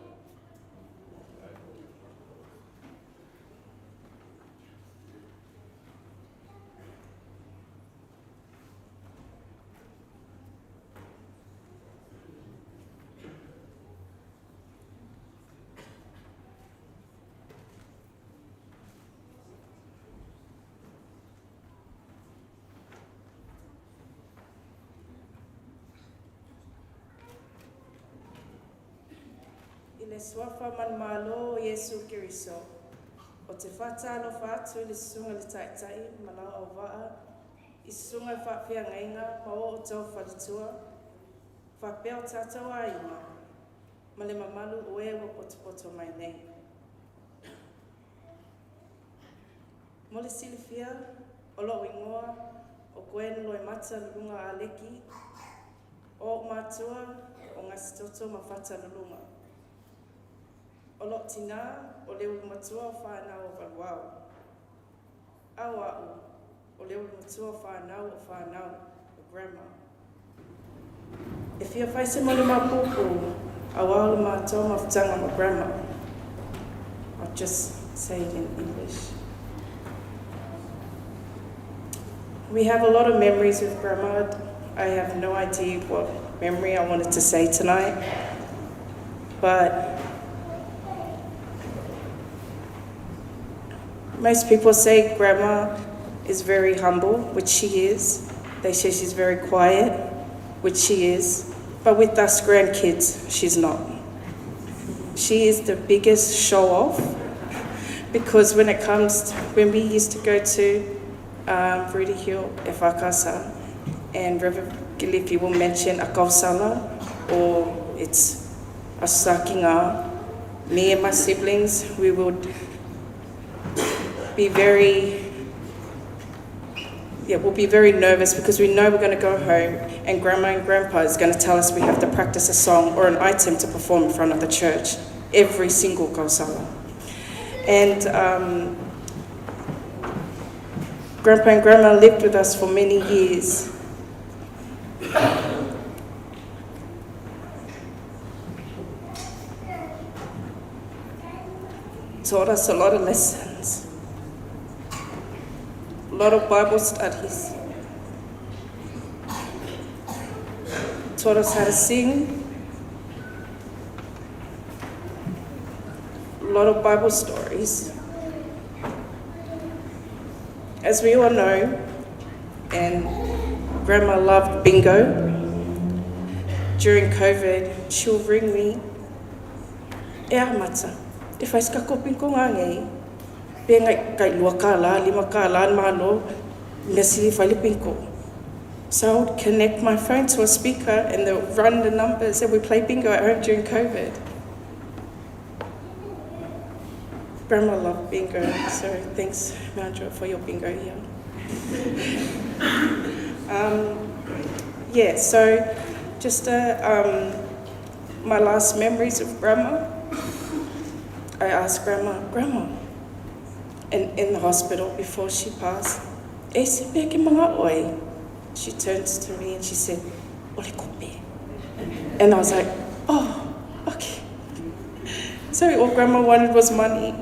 I le suafa manumalo o Iesu Keriso, ou te faatalofa atu i le susuga i le Taitai ma lau auvaa, i susuga i faafeagaiga ma o outou faletua, faapea o tatou aiga, ma le mamalu o e ua potopoto mai nei. Mo le silafia, o lou igoa o Gwen Loimata Luluga Aleki, o ou matua o Gasitoto ma Fata Luluga. O lou tinā o le ulumatua o whānau o Valuao. A o a'u, o le ulumatua o whānau o whānau, o grandma. E fia fai se molimau puupuu, auā o le matou mafutaga ma grandma. I'll just say it in English. We have a lot of memories with grandma. I have no idea what memory I wanted to say tonight. But most people say grandma is very humble, which she is. They say she's very quiet, which she is. But with us grandkids, she's not. She is the biggest show off because when it comes, to, when we used to go to Rudy Hill, Efakasa, and Reverend Gilifi will mention a kausala or it's a sakinga, me and my siblings, we would be very yeah, we'll be very nervous because we know we're going to go home and grandma and grandpa is going to tell us we have to practice a song or an item to perform in front of the church every single kausala. And grandpa and grandma lived with us for many years. Taught us a lot of lessons, a lot of Bible studies. Taught us how to sing, a lot of Bible stories. As we all know, and Grandma loved bingo. During COVID, she'll ring me, E a mata, e fai se kako bingo ngā ngei. Pe ngai kai lua ka la, lima ka la, malo, mea sili fai le bingo. So I would connect my phone to a speaker and they'll run the numbers and we play bingo at home during COVID. Grandma loved bingo, so thanks, Mandra, for your bingo here. Yeah, so just my last memories of Grandma. I asked Grandma, Grandma, and in the hospital before she passed, e se pea ke mga oi. She turns to me and she said, Ole kope. And I was like, oh, okay. So all Grandma wanted was money.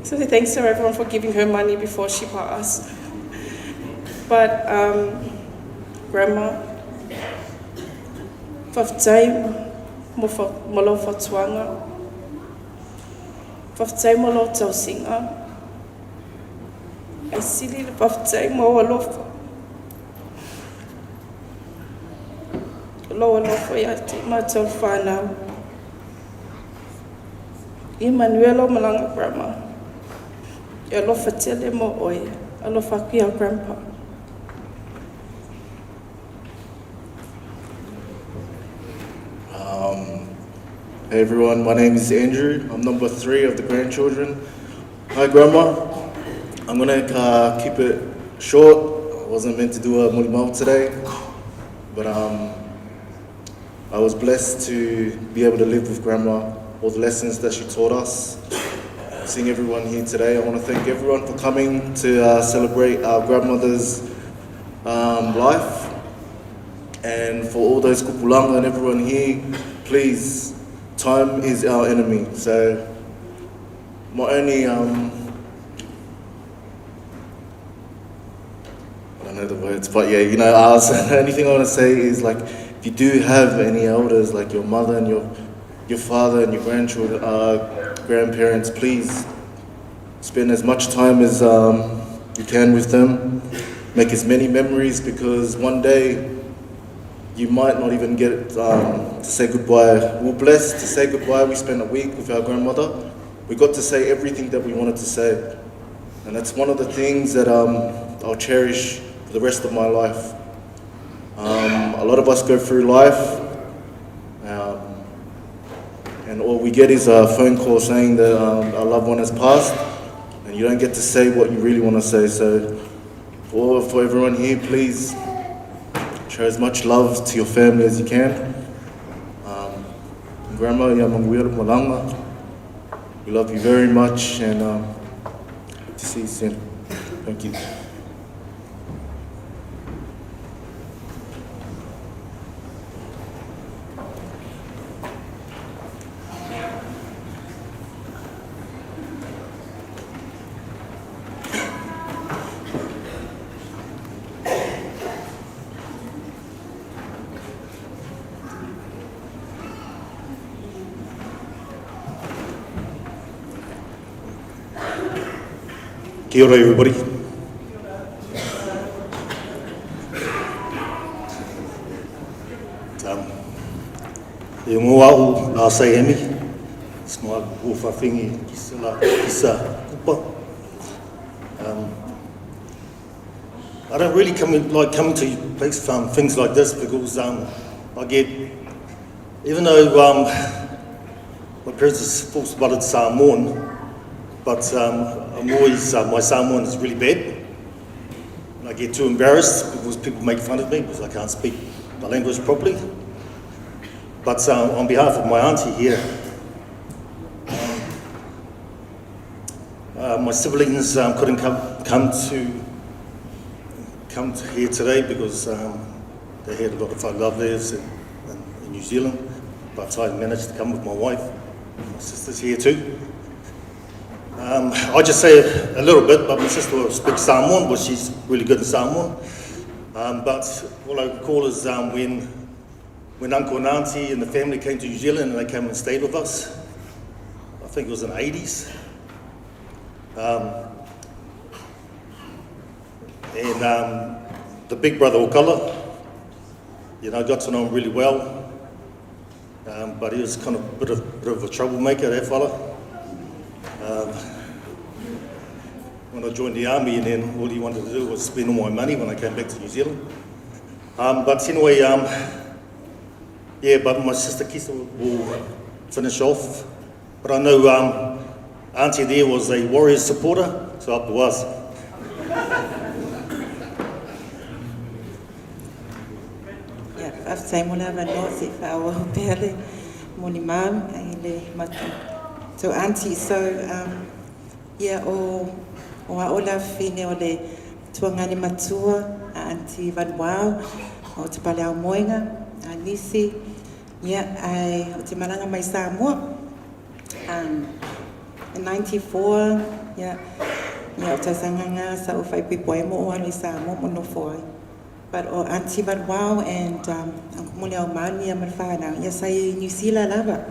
So thanks to everyone for giving her money before she passed. But Grandma, faafetai mo mo lou fautuaga, faafetai mo lou tausiga, ae sili le faafetai mo ou alofa. O lou alofa ia te matou le fanau. Ia manuia lou malaga Grandma. E alofa tele mo oe, alofa aku iā Grandpa. Hey everyone, my name is Andrew. I'm number 3 of the grandchildren. Hi, Grandma. I'm going to uh, keep it short. I wasn't meant to do a mulimau today, but um, I was blessed to be able to live with Grandma, all the lessons that she taught us. Seeing everyone here today, I want to thank everyone for coming to uh, celebrate our grandmother's um, life. And for all those kupulanga and everyone here, please, time is our enemy. So my only um, I don't know the words, but yeah, you know, uh, so the only thing I want to say is like, if you do have any elders, like your mother and your your father and your grandchildren, uh, grandparents, please spend as much time as um, you can with them. Make as many memories because one day you might not even get um, to say goodbye. We were blessed to say goodbye. We spent a week with our grandmother. We got to say everything that we wanted to say. And that's one of the things that um, I'll cherish for the rest of my life. Um, a lot of us go through life um, and all we get is a phone call saying that um, our loved one has passed, and you don't get to say what you really want to say. So, for, for everyone here, please show as much love to your family as you can. Um, Grandma, Yamangwir Malanga, we love you very much, and um, hope to see you soon. Thank you. Kia ora, everybody. Um, e ngō au la sai hemi, snoa o whawhingi kisa la kisa kupa. Um, I don't really come in, like coming to place, um, things like this because um, I get, even though um, my parents are full-blooded Samoan, but um, I'm always, uh, my Samoan is really bad. And I get too embarrassed because people make fun of me because I can't speak the language properly. But um, on behalf of my auntie here, um, uh, my siblings um, couldn't come, come to come to here today because um, they had a lot of lovers in, in, in New Zealand. But I managed to come with my wife. My sister's here too. Um, I just say a little bit, but my sister will speak Samoan, but she's really good in Samoan. Um, but what I recall is um, when, when Uncle and Auntie and the family came to New Zealand and they came and stayed with us, I think it was in the 80s. Um, and um, the big brother Okala, you know, I got to know him really well, um, but he was kind of a bit of, bit of a troublemaker, that fella. Um, when I joined the army, and then all he wanted to do was spend all my money when I came back to New Zealand. Um, but anyway, um, yeah, but my sister Kisa will finish off. But I know um, Auntie there was a Warriors supporter, so up to us. Ia, faafetai mo le avanoa se i faaauau pea le molimau i le matou aunty. So, um, ia, o, o a'o le afafine o le tuagane matua a Aunty Vanuau o Te Pale Aumoenga, a Nisi, ia, ae o te malaga mai Samoa. Um, in 94, ia, ia o tausaga nga sa ou faaipoipo ai mo o alo i Samoa mo nofo ai. But o Aunty Vanuau and um, Uncle Muliaumanu ia ma le whanau, ia sa i New Zealand lava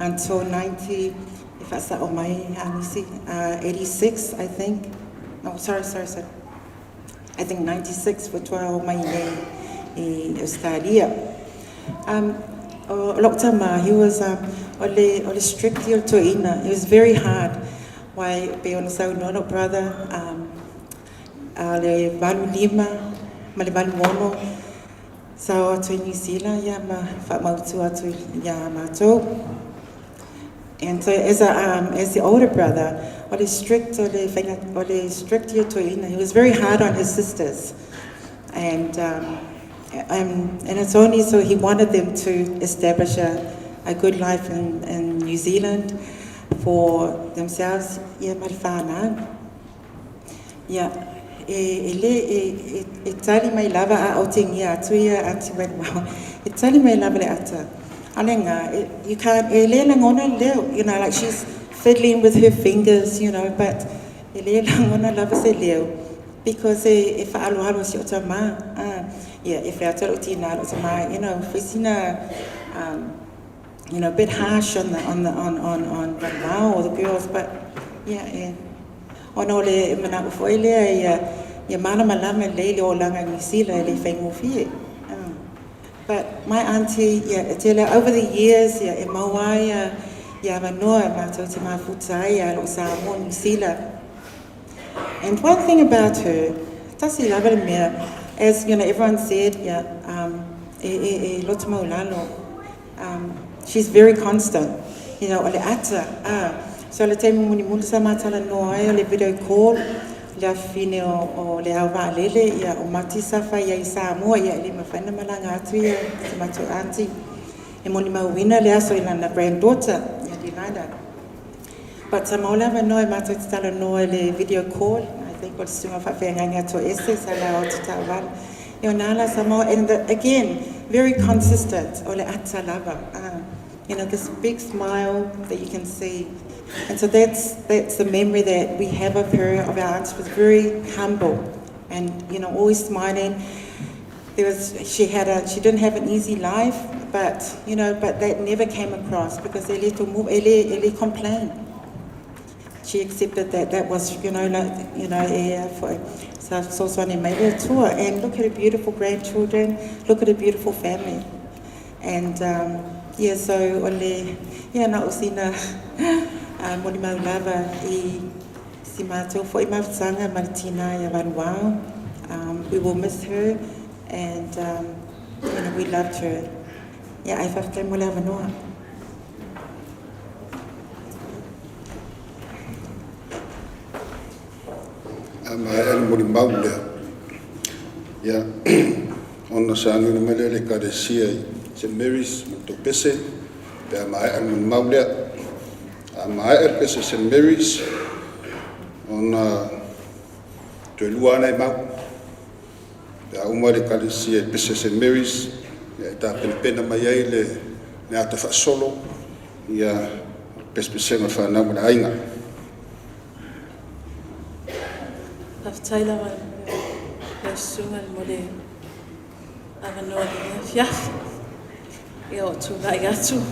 until 90, e whaasao mai a nisi, uh, 86 I think. No, sorry, sorry, sorry. I think 96 faatoa oo mai nei i Australia. Um, o lou tama, he was, um, o le, o le strict ia o le toeaina. It was very hard. Wai, pei ona saunoa lou brother, um, a le 85 ma le 86, sa o atu i New Zealand ia ma faamautu atu iā matou. And so as the older brother, o le strict, o le, whainga, o le strict ia toeaina. He was very hard on his sisters. And it's only so he wanted them to establish a good life in New Zealand for themselves. Ia ma le whānau. Ia, e le, e tali mai lava a o te ngia atu ia Aunty Manuel. E tali mai lava le ata. Ale ngā, you can't, e le langona leo, like she's fiddling with her fingers, but e le langona lava se leo. Because e whaalohalo si o tamā. Ah, yeah, e whea taro tina o tamā, whisina, a bit harsh on the, on the, on Manuel or the girls, but yeah, yeah. Ona o le mana o foi lea ia mana malama le le o langa New Zealand le whaingofie. But my auntie, yeah, e tele, over the years, yeah, e maua ia, ia manoa e mātou te mafuta ai a lo Samoa New Zealand. And one thing about her, tasi lava le mea, as you know, everyone said, yeah, e loto maulalo, she's very constant. O le ata, ah, so le taimi muni muli sa matala noa ai o le video call, le afine o le au vaalele, ia o mati sa fai ia i Samoa, ia e le mawhaina malanga atu ia, te matou auntie. E moni mauina le aso i lana granddaughter, ia Delilah. But sa maulava noa e mātou te tala noa le video call, I think o le sunga whaawhianganga to ese sa la o te tauwala. Ia o nā la sa maua, and again, very consistent, o le ata lava. This big smile that you can see. And so that's the memory that we have of her, of our aunt. She was very humble and always smiling. She didn't have an easy life, but that never came across because e le tomu, e le complain. She accepted that that was, like, e, for, sa so so mai le Atua. And look at her beautiful grandchildren, look at her beautiful family. And yeah, so o le, yeah, na o sina moni mau lava i si mātou foi mafutanga ma le tina ia Vanuau. We will miss her and we loved her. Yeah, ai whafetai mo le avanoa. A ma e le moli mau lea. Ia, ona sa nuna mai lea le ekalesia i St. Mary's ma le pese, pe a maea le moli mau lea. A maea le pese St. Mary's, ona toe lua ana e mau. Pe a uma le ekalesia i pese St. Mary's, ia e tā penapena mai ai le ata whaasolo, ia pesepesega whanau ma le aiga. Faafetai lava le susuga mo le avanoa le afiafi. Ia o tula'i atu.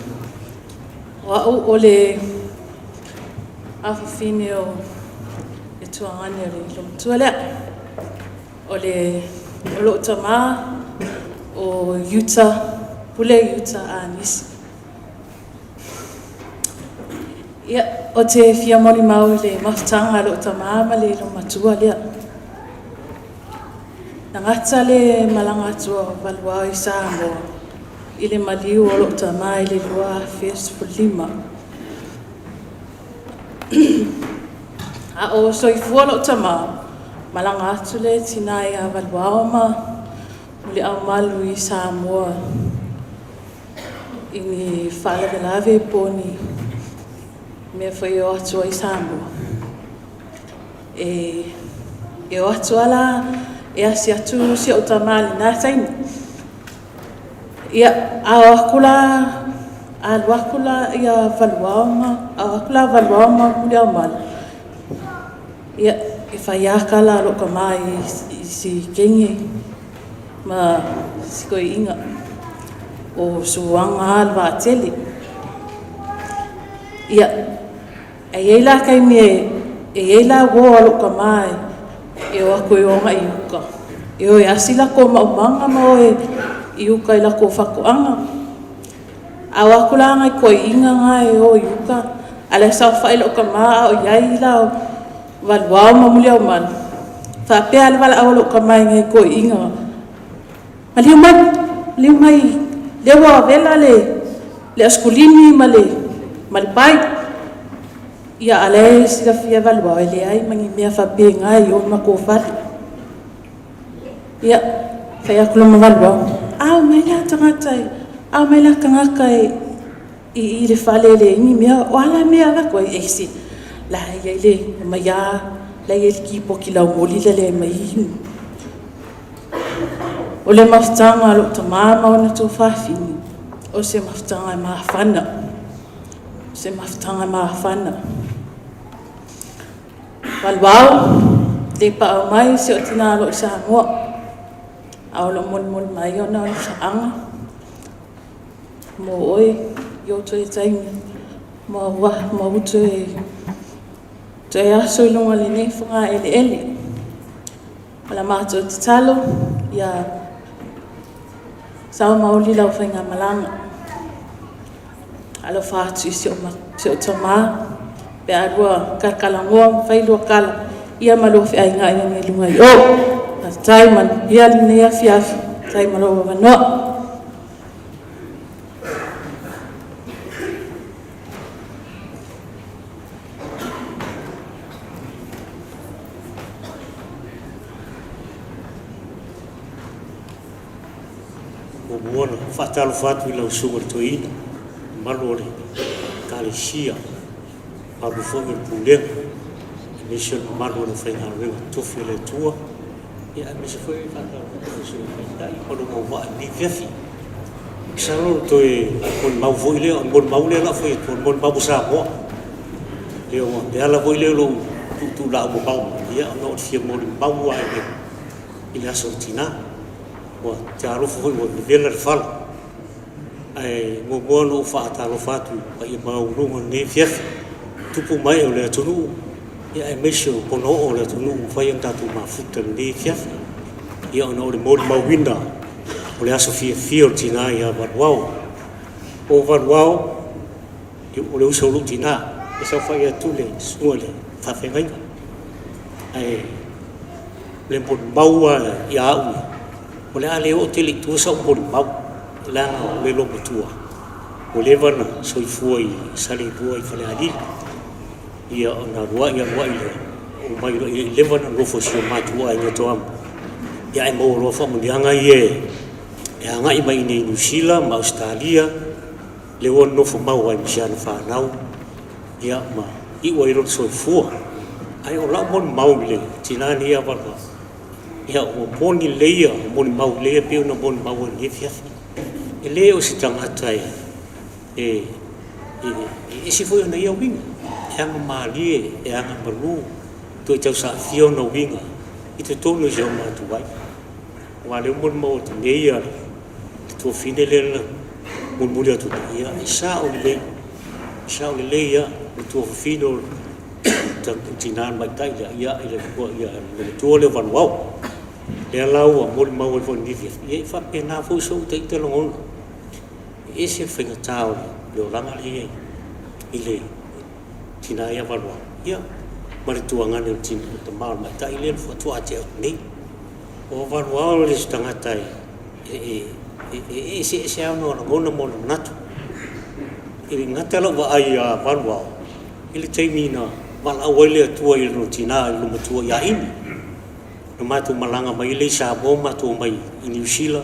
O a'u o le afafine o le tuagane o le lomatua lea. O le o loo tamā o Utah, Pule Utah a nisi. Ia, o te fia moli mau i le mafutaga a loo tamā ma le lomatua lea. Na gata le malaga atu o Valuao i Samoa i le maliu o loo tamā i le 2015. A o soifua loo tamā, malaga atu le tina i a Valuao ma o le aumalu i Samoa i ni faalavelave po ni mea foi o atu ai Samoa. E o atu ala e asi atu si o tamā lenā taimi. Ia, a o aku la, alu aku la ia Valuao ma, a o aku la Valuao ma muli au malu. Ia, e whai aka la lo ka mai i si kenge ma si koe inga o suanga al tele. Ia, e ei la kai me e ei la wo alo ka mai e o ako e o ngai uka. E o e asi la ko maumanga ma o e i uka i la ko whakoanga. A o aku la ngai ko inga ngai e o i uka. A le sa whai lo ka maa o iai la o valuao ma muli au malu. Whaapea le wala au lo ka mai ngai ko inga. Ma liu mai, liu mai, le ua vela le askulini ma le pai. Ia, a o la e silafia Valuao, e leai ma ni mea faapena i o i matou fale. Ia, fai atu loa ma Valuao, a omai la tagata e, a omai la tagata e i i le fale e leai ni mea, o a la mea e avatu ai? Ese, la e i ai le, omai lava, la e i ai le kipoti laumoli la e aumai inu. O le mafutaga a lou tama ma ona tuafafine, o se mafutaga e mafana, o se mafutaga e mafana. Valuao, lepaa mai si ou tina o lo o i Samoa, a o lo o molimoli mai ona alofaaga mo oe i ou toe taimi ma ou toe aso i luga o lenei fogaeleele. O la matou tatalo, ia sao ma uli lau faigamalaga. Alofa atu i si ou tama pe a lua talatalanoa ma fai lua tala, ia ma lua feaigaai ane i luga i o. Faafetai, manuia lenei afiafi. Faafetai mo lou avanoa. Muamua ona faatalofa atu i lau Susuga i le Toeaina, mamalu o le Ekalesia, mamalu foi o le Pulega, aemaise o le mamalu o le aufaigaluega totofi a le Atua, aemaise foi le faatalofa atu i lau Susuga i le Taitai ma lou auvaa i lenei afiafi. Masalo o le toe molimau foi lea, o le molimau lea o le a ou fai atu, o le molimau a Samoa. O le ala foi lea o lou tuutuulaau mamao mai, ona o le fia molimau lava i le Aso Tina. Ou te alofa foi ua vevela le fala. Ae muamua ona ou faatalofa atu i le paia maualuga o lenei afiafi, tupu ma ee o le atunuu, aemaise o pona oo o le atunuu ua mafai ona tatou mafuta i lenei afiafi, ona o le molimauina o le aso fiafia o le tina ia Valuao. O Valuao, o le uso a lou tina, e saofai atu le susuga i le faafeagaiga. Ae o le molimau lava ia au ia, o le a le oo tele i tua sau molimau, leaga o le loomatua ua leva ona soifua i Saleilua i Falealili. Ia ona alu ai alu ai lea, oo mai loa, e le i leva ona nonofo i si o matou aiga i Toamua, ae maua loa faamanuiaga ia e agai mai i inei i Niu Sila ma Ausetalia, lea ua nonofo mau ai ma si ana fanau, ia ma iu ai lona soifua. Ae o lau molimau i le tina lenei ia Valuao, ia ua moni lelei ia molimau lelei e pei ona molimau ai i lenei afiafi. E le o se tagata e ese foi ona ia uiga, e aga malie, e aga malu, toe tausaafia ona uiga i totonu o si o matou aiga. Aua o lea ua molimau atu nei le tuafafine lea na mulimuli atu nei, ia e sao lelei, e sao lelei lava le tuafafine o le tina tamaitai lea i le matua lea o Valuao. Lea la ua molimau ai foi i lenei afiafi, ia e faapena foi sou ita lagona, e ese le faigata o le olaga lea e i ai i le tina ia Valuao, ia ma le tuagane o le tama o le tamaitai lea na faatoa tea atu nei. O Valuao le isi tagata e eseese lava ona lagona ma ona manatu. E gata lau vaai ia Valuao i le taimi na valaau ai le Atua i lona tina i le loomatua ia Imi. Na matou malaga mai ai lea i Samoa matou omai i Niu Sila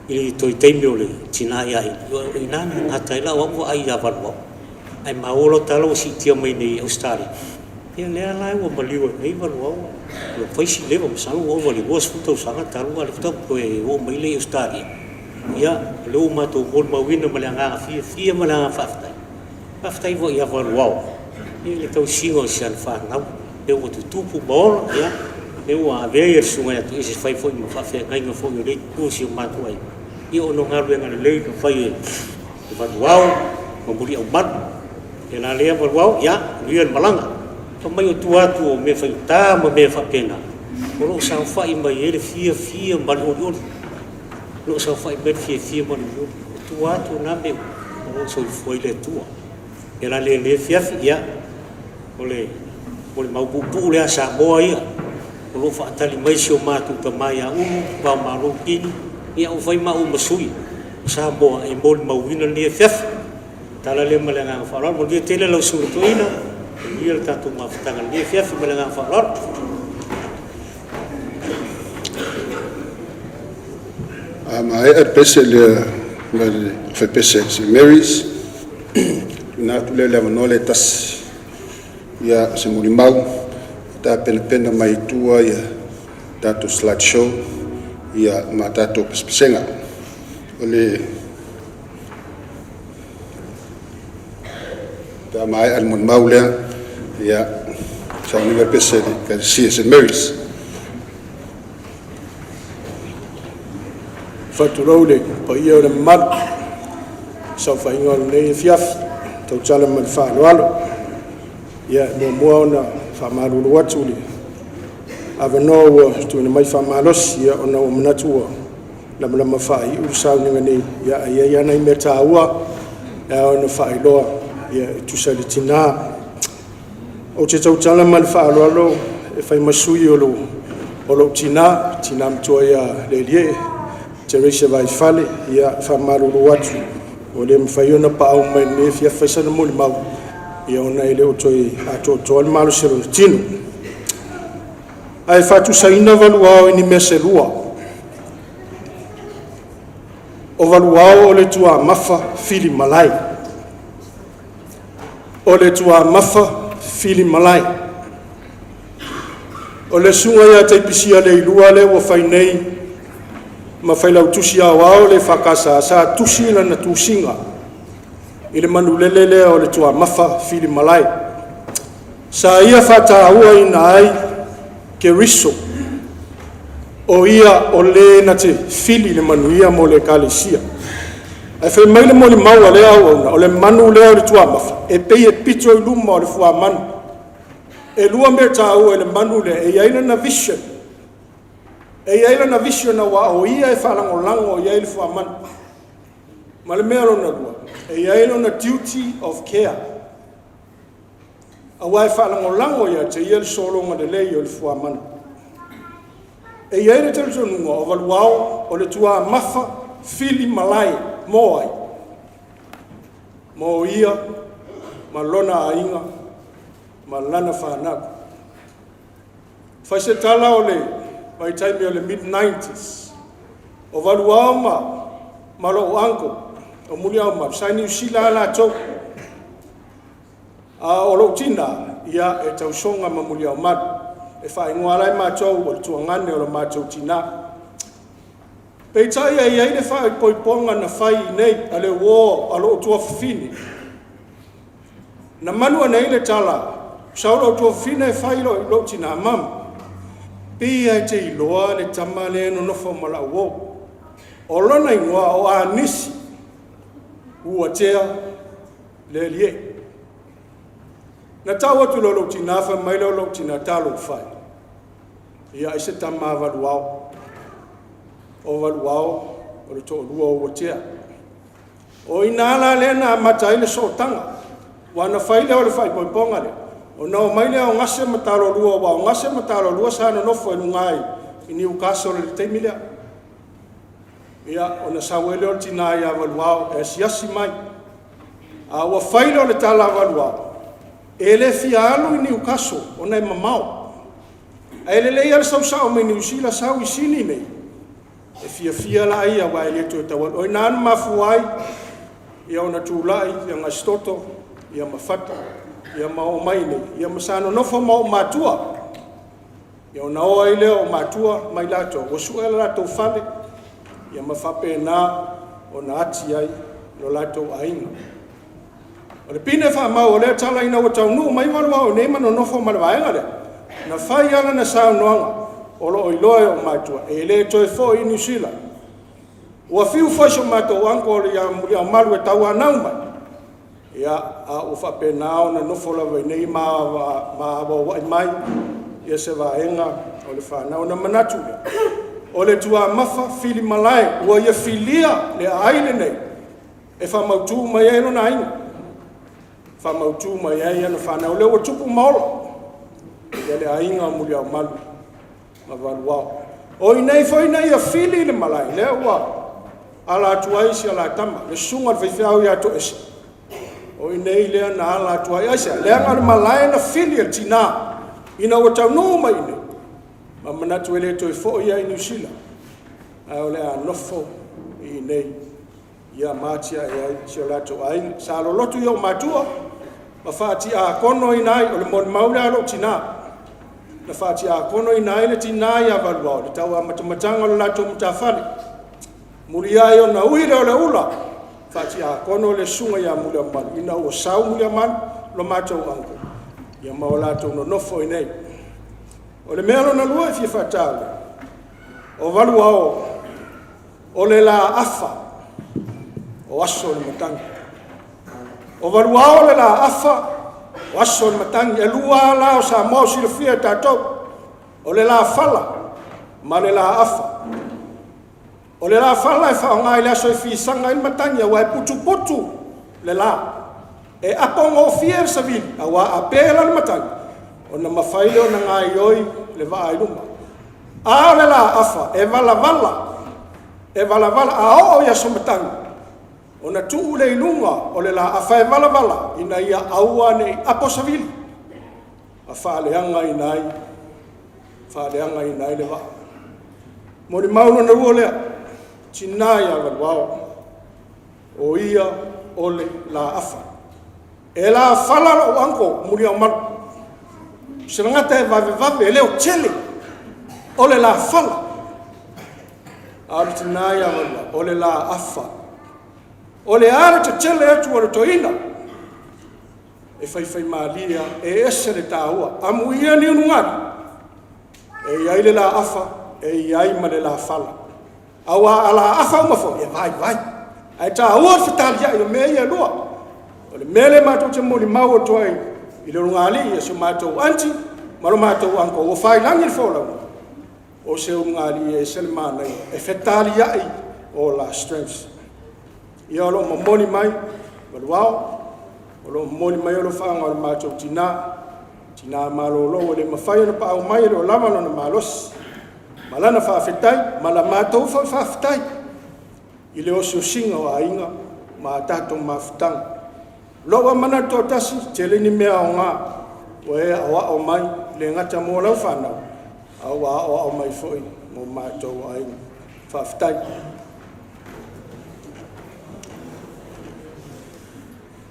i le toe taimi o le tina ia Imi, o i ina na gata ai lau vaai ia Valuao. Ae maua lau tala ua siitia mai nei i Ausetalia, ia lea la ua maliu ai nei Valuao ua fai si leva, masalo ua ova i le 20 tausaga talu, a o lea faatoa toe oo mai lea i Ausetalia. Ia, o lea ua matou molimauina ma le agaga fiafia ma le agaga faafetai. Faafetai foi ia Valuao i le tausiga o si ana fanau, lea ua tutupu ma ola, ia, lea ua avea le susuga ia Toese e fai foi ma faafeagaiga foi o lea itu o si o matou aiga, ia ona o galuega lelei na fai e Valuao ma Muliaumalu. O le mea la lea Valuao, ia, manuia le malaga. Fai mai o tua atu o mea faigata ma mea faapena, o lo o saofai mai ai le fiafia ma le olioli. O lo o saofai mai le fiafia ma le olioli. O tua atu o na mea uma, o lo o soifua ai le Atua. O le mea la lea i lenei afiafi, ia, o le molimau puupuu lea a Samoa ia, o lo o faatali mai si o matou tama ia Ulu Faimalo Kini, ia ua fai maua ma sui o Samoa e molimauina lenei afiafi. Tala lea ma le agaga faaaloalo. Manuia tele lau susuga i le toeaina. Manuia le tatou mafutaga i lenei afiafi ma le agaga faaaloalo. A maea le pese lea ma le fale pese a le St. Mary's, tuuina atu lea o le avanoa lea e tasi o se molimau, tapenapena mai tua ia tatou slide show ma tatou pesepesega. Pe a maea le molimau lea, sauniga le pese a le Ekalesia St. Mary's. Faatulou i le paia ma le mamalu o le saofaiga o lenei afiafi, e tautala ma le faaaloalo. E muamua ona faamalulu atu i le avanoa ua tuuina mai faamalosi ona ua manatu ua lamalama faaiu le sauniga nei, ae i ai lava nai mea taua e ao ona faailoa e tusa i le tina. Ou te tautala ma le faaaloalo e fai ma sui o lou tina, le tina matua ia Lealaiee Theresa Vaifale. E faamalulu atu ua le mafai ona paau mai i lenei afiafi e fai sana molimau ona e le o toe atoatoa le malosi o lona tino. Ae faatusaina valuao i ni mea se lua. O valuao o le tuamafa filimalae. O le tuamafa filimalae. O le susuga ia Taipisia Leilua lea ua fai nei ma failautusi aoao o le EFKS, sa tusi lana tusiga i le manulele lea o le tuamafa filimalae. Sa ia faatauaina ai Keriso, o ia o le na te fili le manuia mo le ekalesia. Ae fai mai le molimau a lea auauna, o le manu lea o le tuamafa, e pei e pito i luma o le fuamanu. E lua mea taua i le manu lea, e i ai lana vision, e i ai lana vision aua o ia e faalagolago i ai le fuamanu. Ma le mea lona lua, e i ai lona duty of care, aua e faalagolago ia te ia le sologa lelei o le fuamanu. E i ai le talitonuga o valuao o le tuamafa filimalae mo ai? Mo ia ma lona aiga ma lana fanau. Fai se tala o le vaitaimi o le mid-90s, o Valuao ma lou uncle o Muliaumalu, sa i Niu Sila lava latou, a o lou tina, ia, e tausoga ma Muliaumalu. E faaigoa lava la e matou o le tuagane o le matou tina. Peitai e i ai le faaipoipoga na fai i inei a le uo a lou tuafafine, na manu ane ai le tala, sau lou tuafafine fai i lou tina, "Mum, pei lava e te iloa le tama lea e nonofo ma lau uo. O lona igoa o Anisi Uatea Lealaiee." Na tau atu loa e lou tina, fai mai lea o lou tina, "Talofa e, ia ai se tama a Valuao." O Valuao o le toalua o Uatea. O i ina la lea na amata ai le sootaga, aua na fai lea o le faaipoipoga lea, ona omai lea o Gase ma Talolua, aua o Gase ma Talolua sa nonofo i luga i Newcastle i le taimi lea. Ia, ona sau ai lea o le tina ia Valuao e asiasi mai. A ua fai lea o le tala a Valuao, e le fia alu i Newcastle ona e mamao. Ae lelei lava le sau sao mai Niu Sila sau i Sini nei, e fiafia la ia aua e le toe tau alu. O i ina na mafua ai ona tulai Gasetoto ma Fata ma oo mai i inei, ma sa nonofo ma ou matua. Ona o ai lea o matua ma i latou ua sue le latou fale, ma faapena ona ati ai lo latou aiga. O le pine faamau o lea tala ina ua taunuu mai Valuao i inei ma nonofo ma le vaega lea, na fai lava lana saunoaga o lo o iloa e ou matua, e le toe foi i Niu Sila. Ua fiu foi so matou uncle ia Muliaumalu e tauanau mai, ia, a ua faapena ona nofo lava i inei ma aoaoai mai se vaega o le fanau. Ona manatu lea, o le tuamafa filimalae ua ia filia le aai lenei e faamautu mai ai lona aiga, faamautu mai ai ana fanau. O lea ua tupu ma ola le aiga o Muliaumalu ma Valuao. O i inei foi na ia fili le malae, lea ua ala atu ai si alatama, le susuga i le faifeau ia Toese. O i inei lea na ala atu ai. Aisea? Leaga o le malae na fili e le tinā ina ua taunuu mai i inei, ma manatu e le toe foi lava i Niu Sila, ae o le a nofo i inei ia ma atiae ai si o latou aiga. Sa lolotu i ou matua ma faatiakonoina ai, o le molimau lea a lou tina, na faatiakonoina ai le tina ia Valuao i le tau amatamataga o le latou matafale. Muliai ona ui lea o le ula, faatiakono le susuga ia Muliaumalu ina ua sau Muliaumalu lo matou uncle, ia ma ua latou nonofo i inei. O le mea lona lua e fia faataua, o Valuao, o le laafa o aso o le matagi. O Valuao o le laafa o aso o le matagi. E lua lava la o Samoa ua silafia e tatou, o le lafala ma le laafa. O le lafala e faaaoga i le aso e fisaga ai le matagi aua e putuputu le la. E apogofie le savili, aua a pe la le matagi, ona mafai lea ona gaoioi le vaa i luma. A o le laafa, e valavala, e valavala. A oo i aso matagi, ona tuu lea i luga o le laafa e valavala ina ia aua ne i apo savili ma faaleagaina ai le vaa. Molimau lona lua lea, tina ia Valuao, o ia o le laafa. E lafala lou uncle Muliaumalu, o se gagata e vavevave, e leotele, o le lafala. A o le tina ia Valuao, o le laafa. O le a le tetele atu o le toeaina, e faifaimalie lava, e ese le taua. Amuia ni ulugalu e i ai le laafa e i ai ma le lafala. Aua a laafa uma foi, e vaivai. Ae taua le fetaliai o mea ia e lua. O le mea lea matou te molimau atu ai i le ulugalii a si a matou aunty ma lo matou uncle ua faiilagi le folauga, o se ulugalii e ese le manaia, e fetaliai o la strengths. Ia o lo o momoli mai Valuao, o lo o momoli mai alofaaga o le matou tina, tina malolo ua le mafai ona paau mai e le o lava lona malosi, ma lana faafetai ma la matou foi faafetai i le osiosiga o aiga ma a tatou mafutaga. O lou lava manatu toatasi, e tele ni mea aoga ua e aoao mai, e le gata mo lau fanau, a ua aoao mai foi mo matou aiga. Faafetai.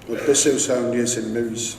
O le pese ua saunia e St. Mary's.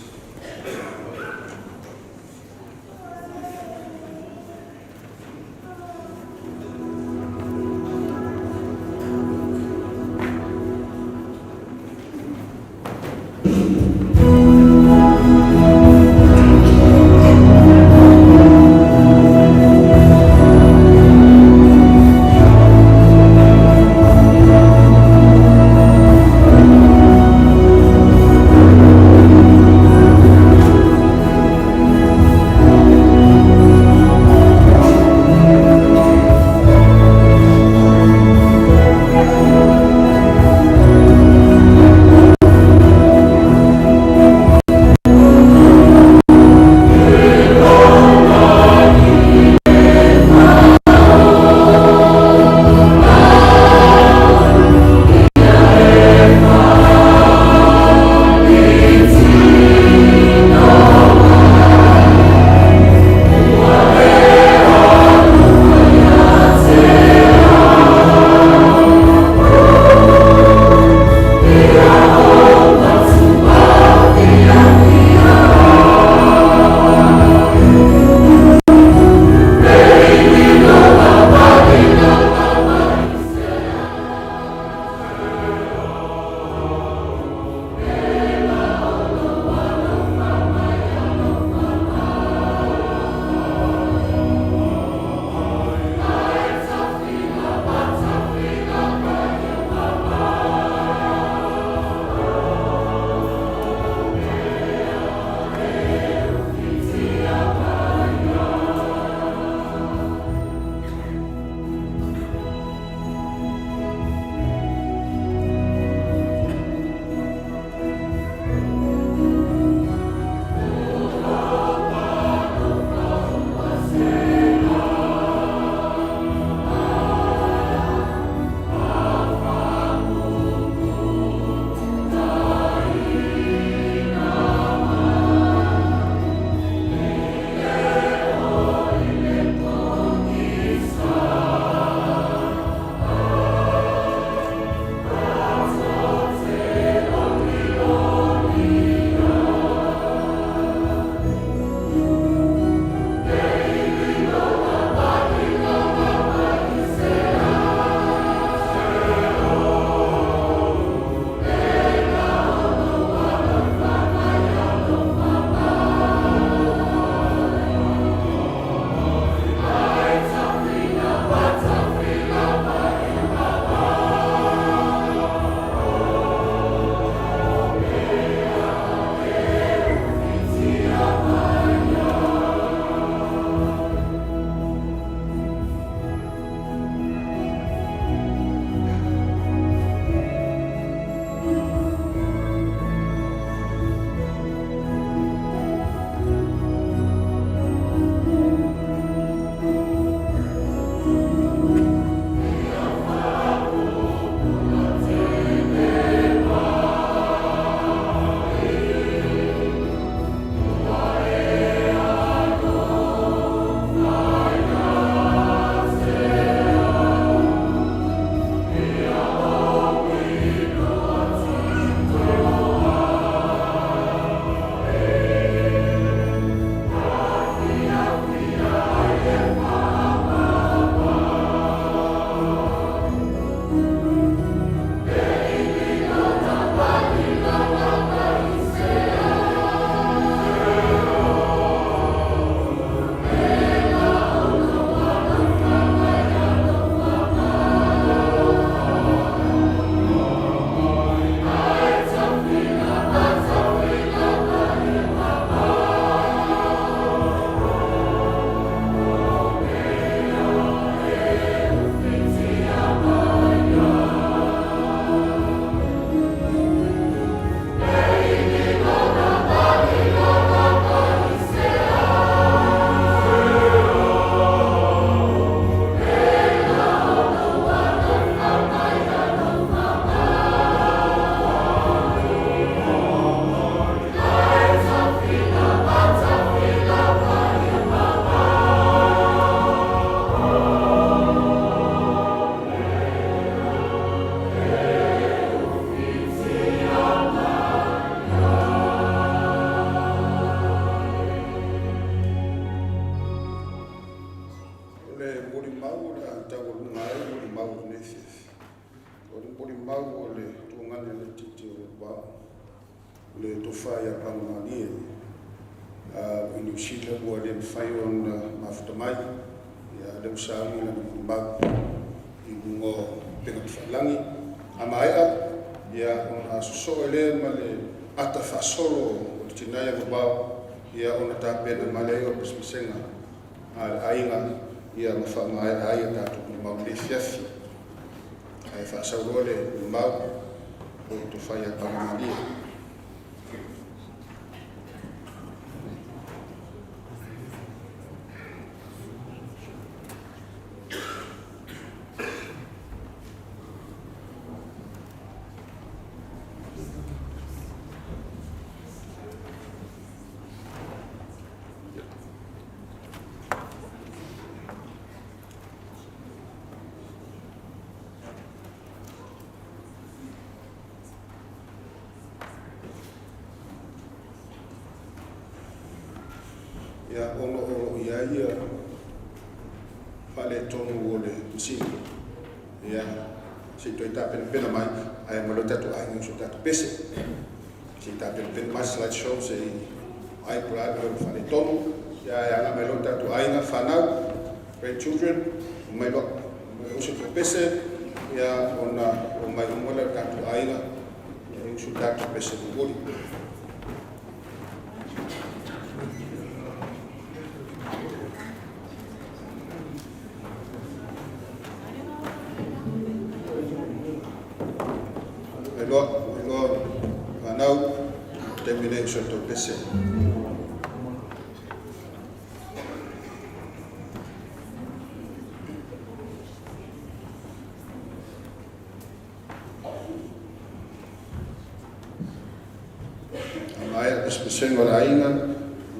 le molimau o le a taualuga ai molimau o lenei afiafi. O le molimau o le tuagane laitiiti o Vao, le tofa ia Pagamalie i Niu Sila ua le mafai ona mafuta mai. Ia, lea ua sauni lana molimau i luga o upega tafailagi. A maea, ia, ona sosoo lea ma le ata faasolo o le tina ia Vavao, ia, ona tapena mai lea o pesepesega a le aiga, ia, ma faamaea ai a tatou molimau i lenei afiafi. Ae faasauloa le molimau o le tofa ia Pagamalie. Ia, ona o lo o i ai ia faaletonu o le masini, ia, se i toe tapenapena mai, ae ma lo tatou aiga so tatou pese. Se i tapenapena mai slide show se i ai po o le a le mea o faaletonu. Ia, ae aga mai lo tatou aiga fanau, grandchildren, mai loa, mai uso tou pese, ia, ona o mai uma le tatou aiga, ia, e uso tatou pese mulimuli. Mai loa, mai loa, fanau, taimi nei uso tou pese. A maea pesepesega o le aiga,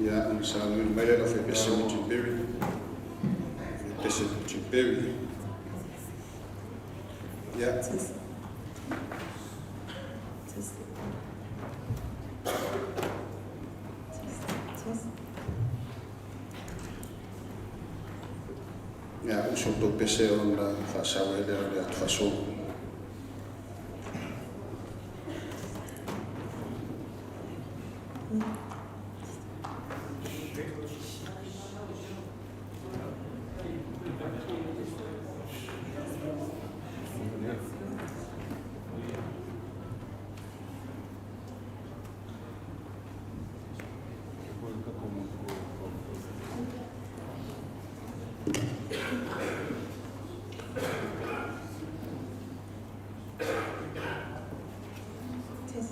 ia, ona sauni mai lea lau faipese o Jim Berry. Faipese Jim Berry. Ia. Test. Test. Test. Test. Ia, uso tou pese ona faasau ai lea o le atu faasolo. Test.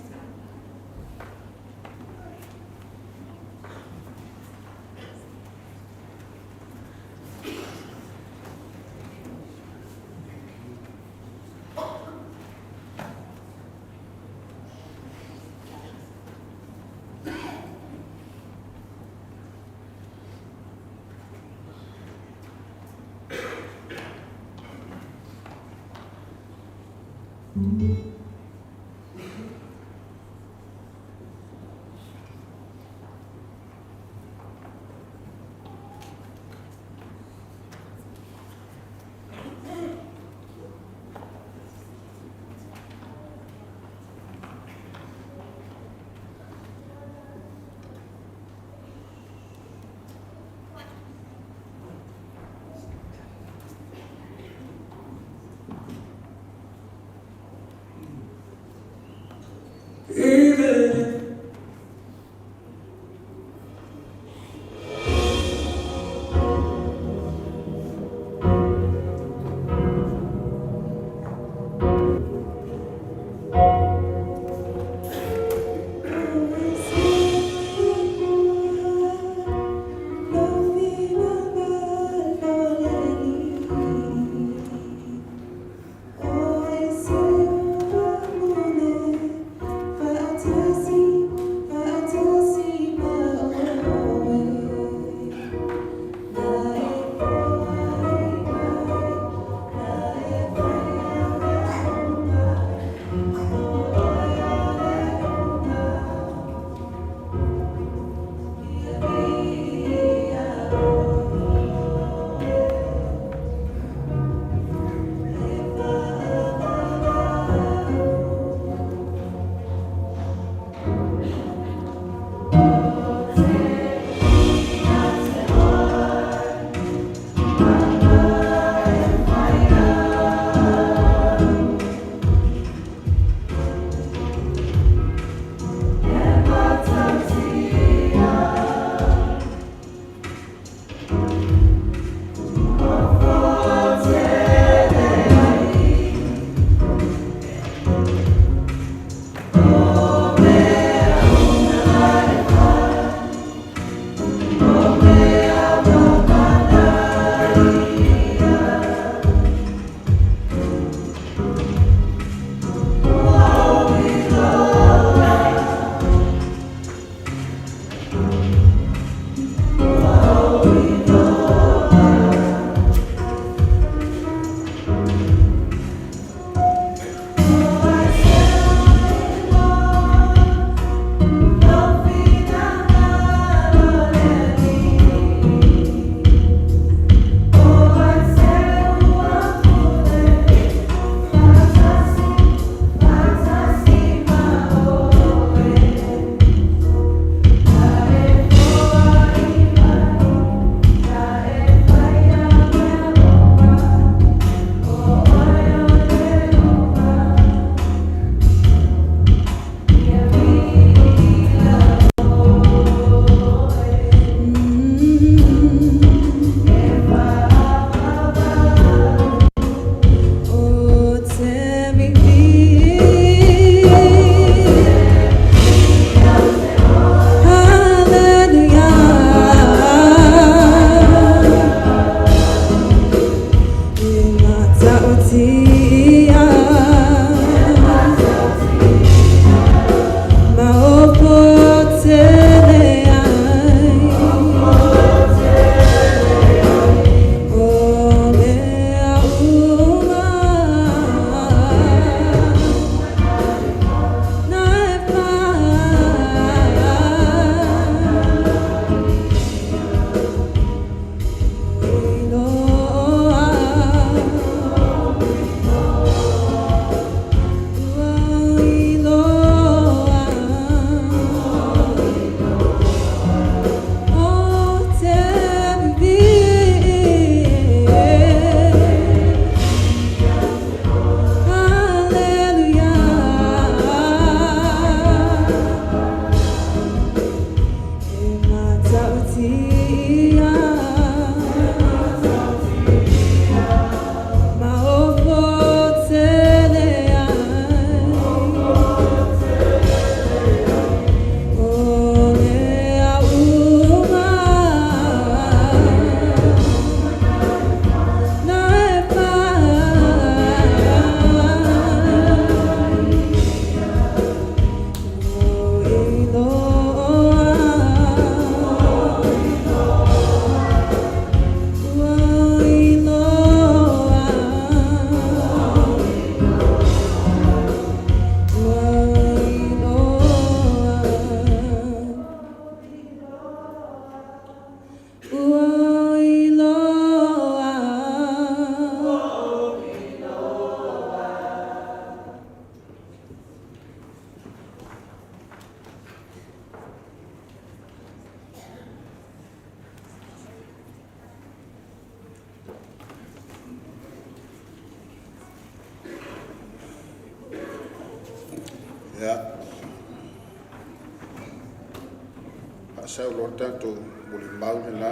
Faasau loa le tatou molimau lena,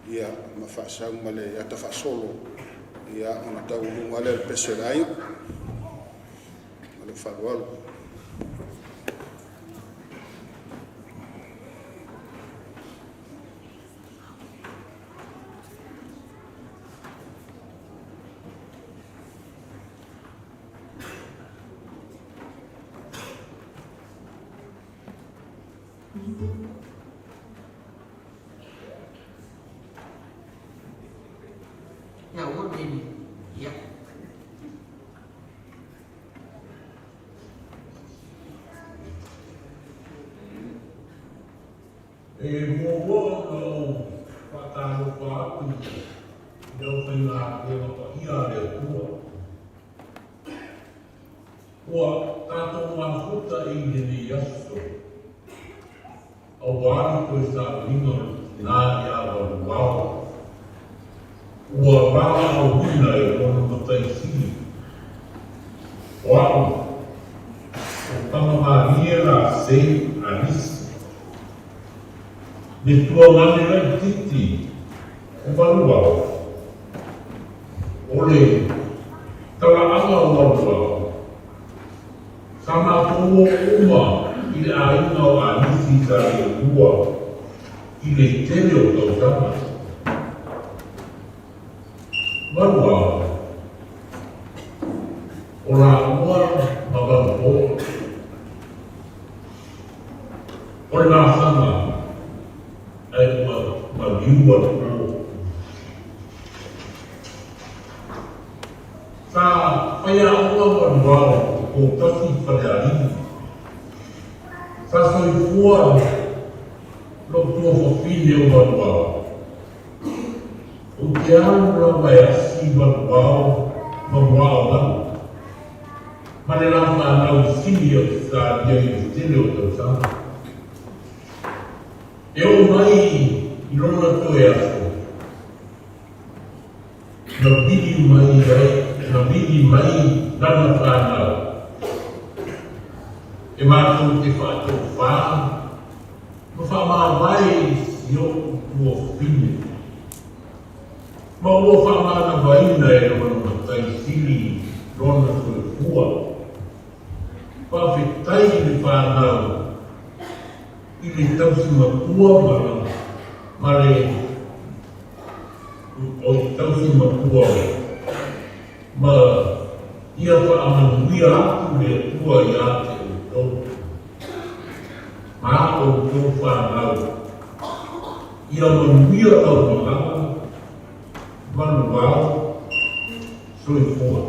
ia ma faasau ma le ata faasolo, ia ona taualuga lea o le pese a le aiga. Ma le faaaloalo. Ia ua nini. Ia. E muamua ona ou faatalofa atu i le aufaigaluega paia a le Atua. Ua tatou mafuta i lenei aso, aua le toe sauniga o le tina ia Valuao, ua valaauina e lona Matai Sili, o a'u, o Pagamalie Lasei Alisi, le tuagane laitiiti o Valuao, o le talaaga o Valuao, sa matou o uma i le aiga o Alisi sa Leilua i le tele o tausaga. Valuao, o lāua ma Valupoa. O le laasaga ae ua maliu le po. Sa faiaoga Valuao i Poutasi i Falealili. Sa soifua lou tuafafine o Valuao. Ou te alu lava e asi Valuao ma Muaogalu ma le la fanau i Sini Ausetalia i le tele o tausaga. E oo mai i lona toe aso, na vili mai ai, na vili mai lana fanau e matou te faatofā ma faamavae i si o'u tuafafine, ma ua faamanavaina e lona matai sili lona soifua. Faafetai i le fanau i le tausi matua ma ma le o i tausi matua ma ia faamanuia atu le Atua ia te outou ma a outou fanau. Ia manuia lau malaga, manuvao, soifua.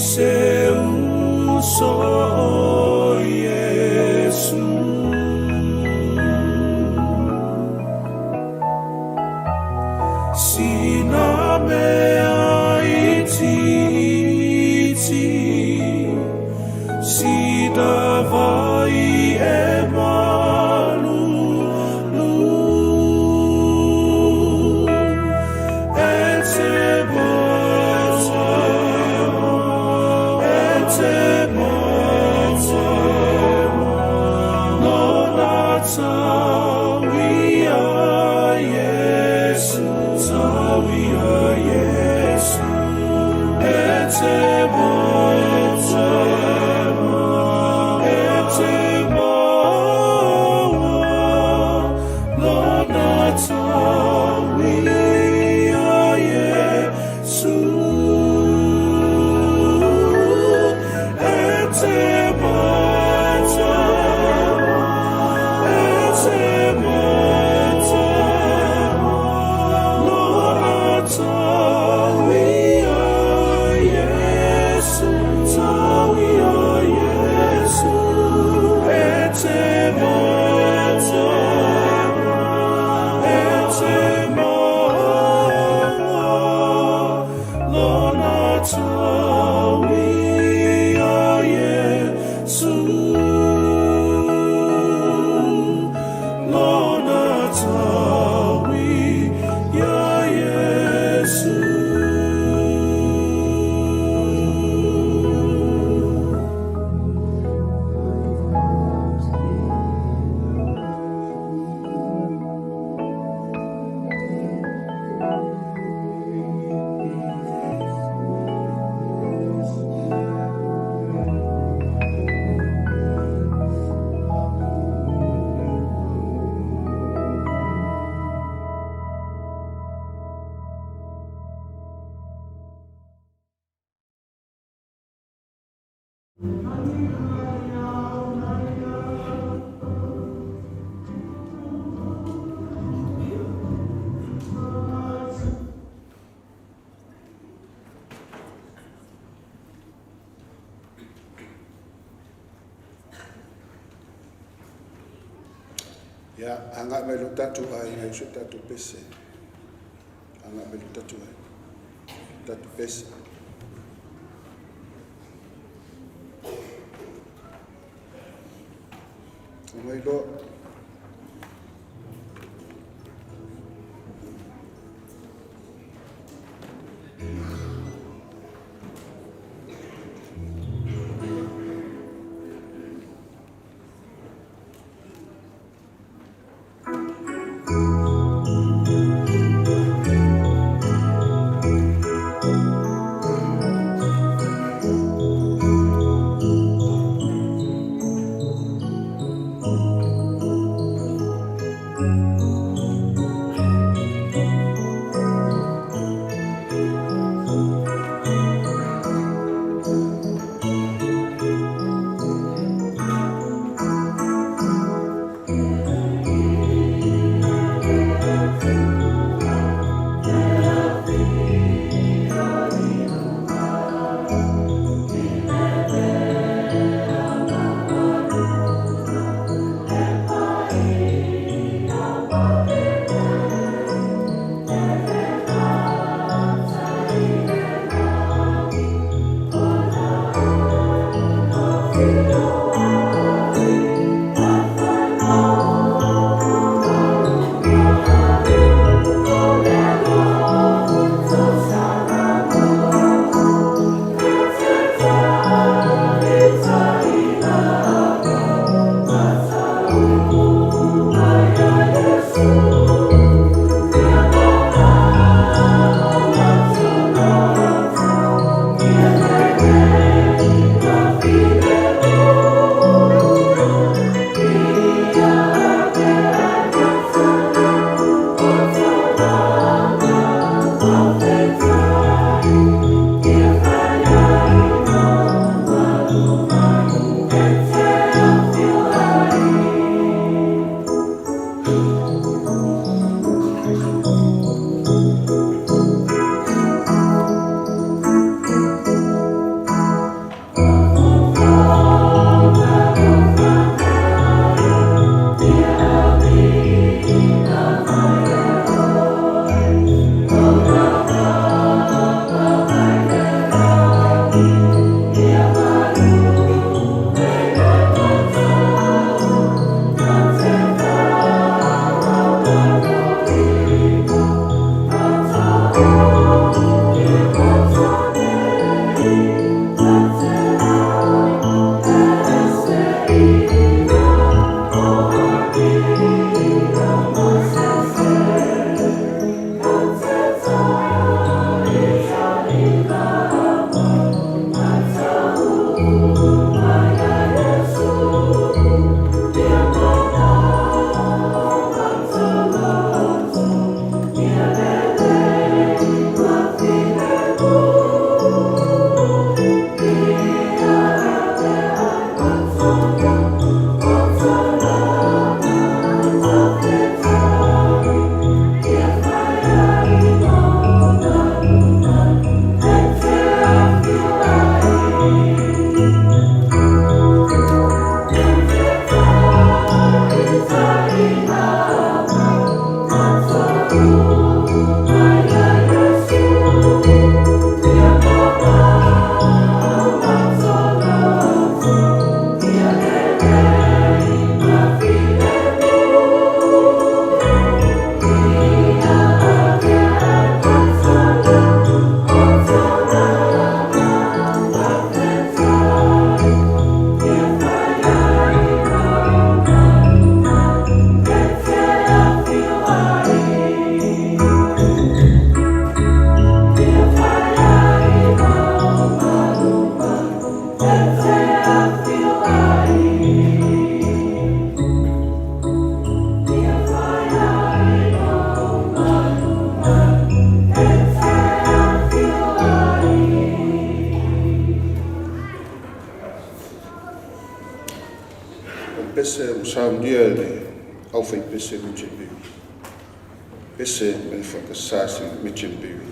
se uso o Iesu. Sina mea itiiti, sina vai e malulu. E te maua, e te maua, lona tauia Iesu, tauia Iesu. E te maua, e te maua, lona tauia Iesu. E te maua, e te maua, lona tauia Iesu, tauia Iesu. E te maua, e te maua, lona tauia Iesu. Lona tauia Iesu. Ia, agai mai lo tatou aiga i so tatou pese. Agai mai lo tatou aiga. Tatou pese. Omai loa. pese ua saunia e le aufaipese Richard Berry. Pese mai le EFKS Richard Berry.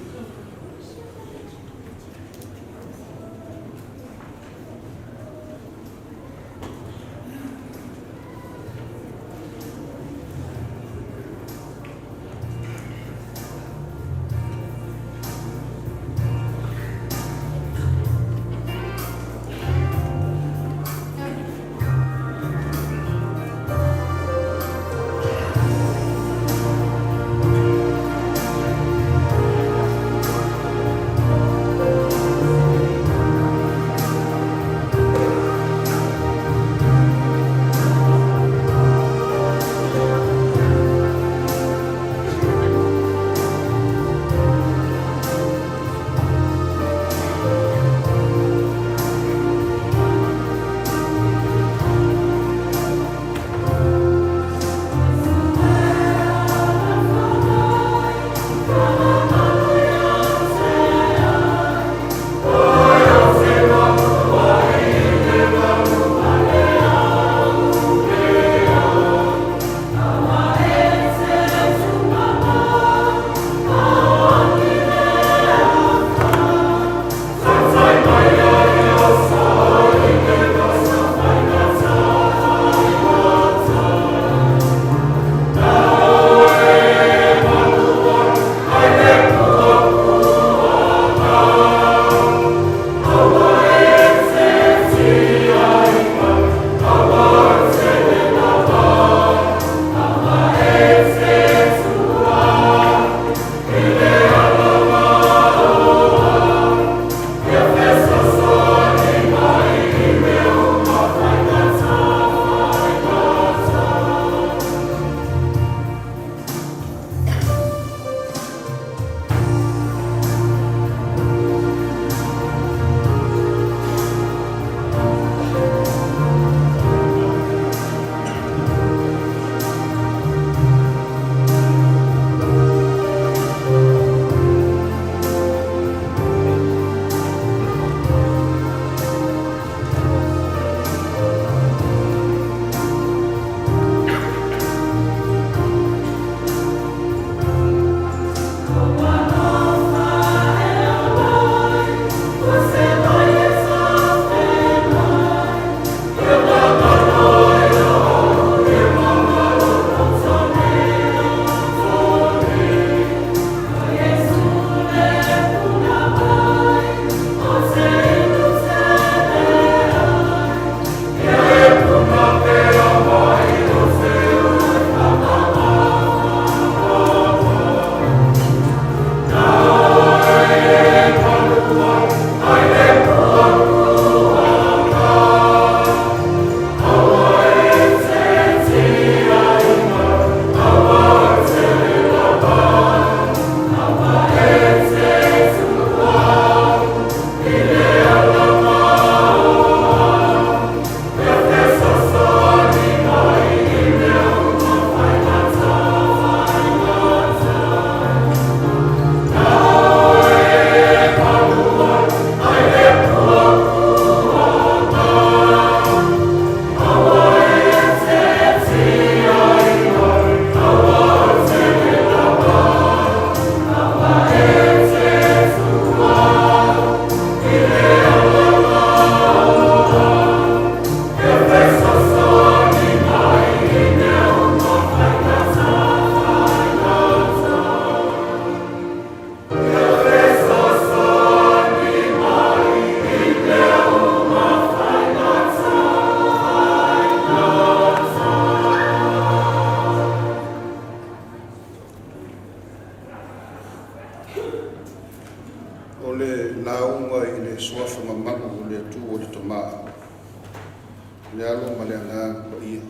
O le lauga i le Suafa mamalu o le Atua le Tama, le Alo ma le Agaga Paia.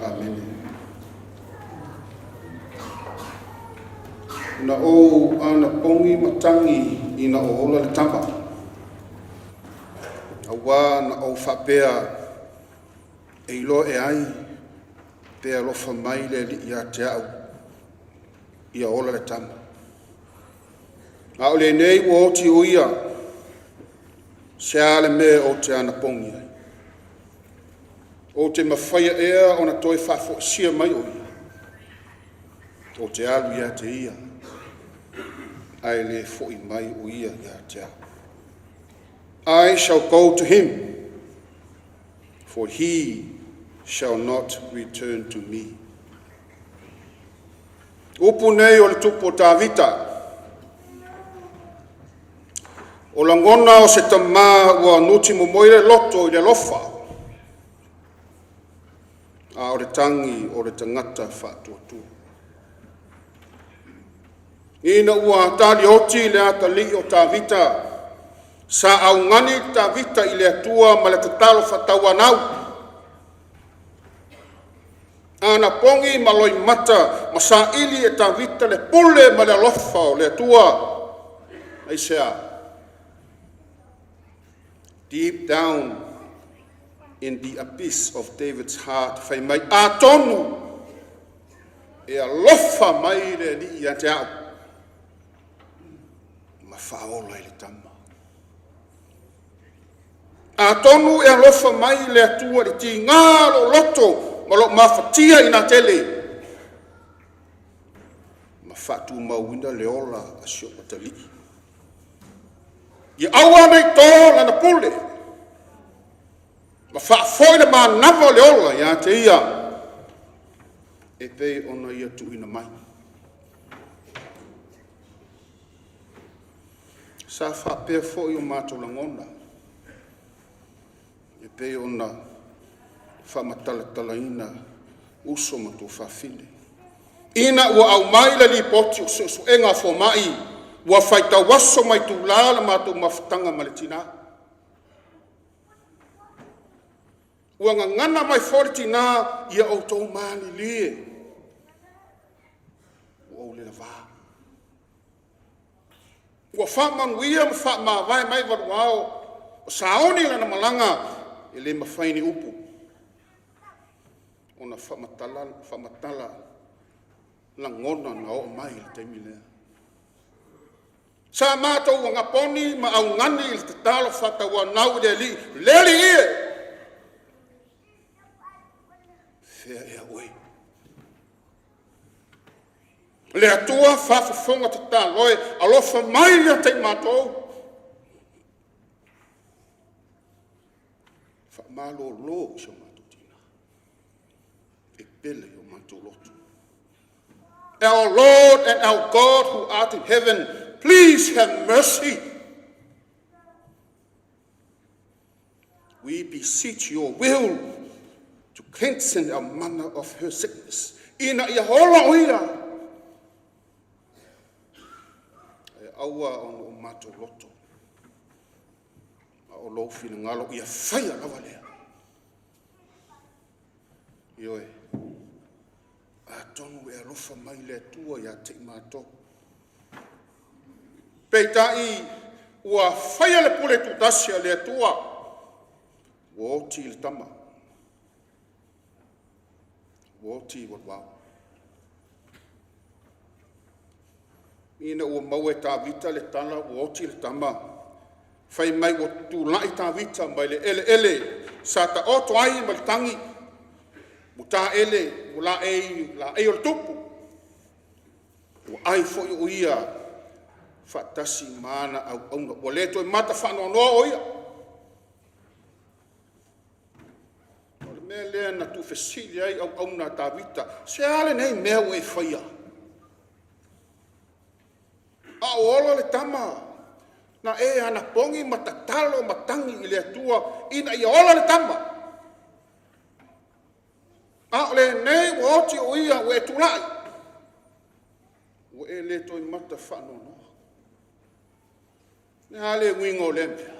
Amene. Na ou anapogi matagi ina o ola le tama. Auā na ou faapea e iloa e ai pe alofa mai le Alii ia te au ia ola le tama. A o lenei ua oti o ia, se a le mea ou te anapogi ai. Ou te mafaia ea ona toe faafoisia mai o ia. Ou te alu ia te ia, ae le fo'i mai o ia ia te au. I shall go to him, for he shall not return to me. Upu nei o le tupu o Tavita. O lagona o se tamā ua nuti momoi le loto i le alofa, a o le tagi o le tagata faatuatua. Ina ua talioti le atalii o Tavita, sa augani Tavita i le Atua ma le tatalo faatauanau. Anapogi ma loimata ma saili e Tavita le pule ma le alofa o le Atua. Aisea? Deep down in the abyss of David's heart, fai mai, atonu e alofa mai le Alii ia te au, ma faaola i le tama. Atonu e alofa mai le Atua i le tiga o lou loto ma lou mafatia ina tele, ma faatumauina le ola a si ou atalii. Ia aua ne i to lana pule, ma faafoi le manava o le ola ia te ia, e pei ona ia tuuina mai. Sa faapea foi o matou lagona, e pei ona faamatalatalaina uso ma tuafafine. Ina ua aumai le lipoti o suesuega a fomai, ua faitau aso ma itulā la matou mafutaga ma le tinā. Ua gagana mai foi le tinā, ia outou malilie, ua ou le lavā. Ua faamanuia ma faamavae mai valuao, o sauni lana malaga, e le mafai ni upu ona faamatala lagona na oo mai i le taimi lea. Sa matou agaponi ma augani i le tatalo faatauanau i le Alii, le Alii e, fea ea oe? Le Atua faafofoga tatalo e, alofa mai ia te i matou. Faamalolo si o matou tina, e pele i o matou loto. Our Lord and our God who art in heaven, please have mercy. We beseech your will to cleanse our mother of her sickness. Ina ia ola o ia. E aua ona o matou loto. A o lou finagalo ia faia lava lea. Ioe. Atonu e alofa mai le Atua ia te i matou. Peitai ua faia le pule tutasi a le Atua. Ua oti le tama. Ua oti valuao. Ina ua maua e Tavita le tala ua oti le tama. Fai mai ua tulai Tavita mai le eleele sa taoto ai ma le tagi. Ua taele, ua laei, laei o le tupu. Ua ai foi o ia faatasi ma ana auauna. Ua le toe mata faanoanoa o ia. O le mea lea na tuufesili ai auauna a Tavita. Se a lenei mea ua e faia? A o ola le tama, na e anapogi ma tatalo ma tagi i le Atua ina ia ola le tama. A o lenei ua oti o ia ua e tulai. Ua e le toe mata faanoanoa. Le a le uiga o lea mea?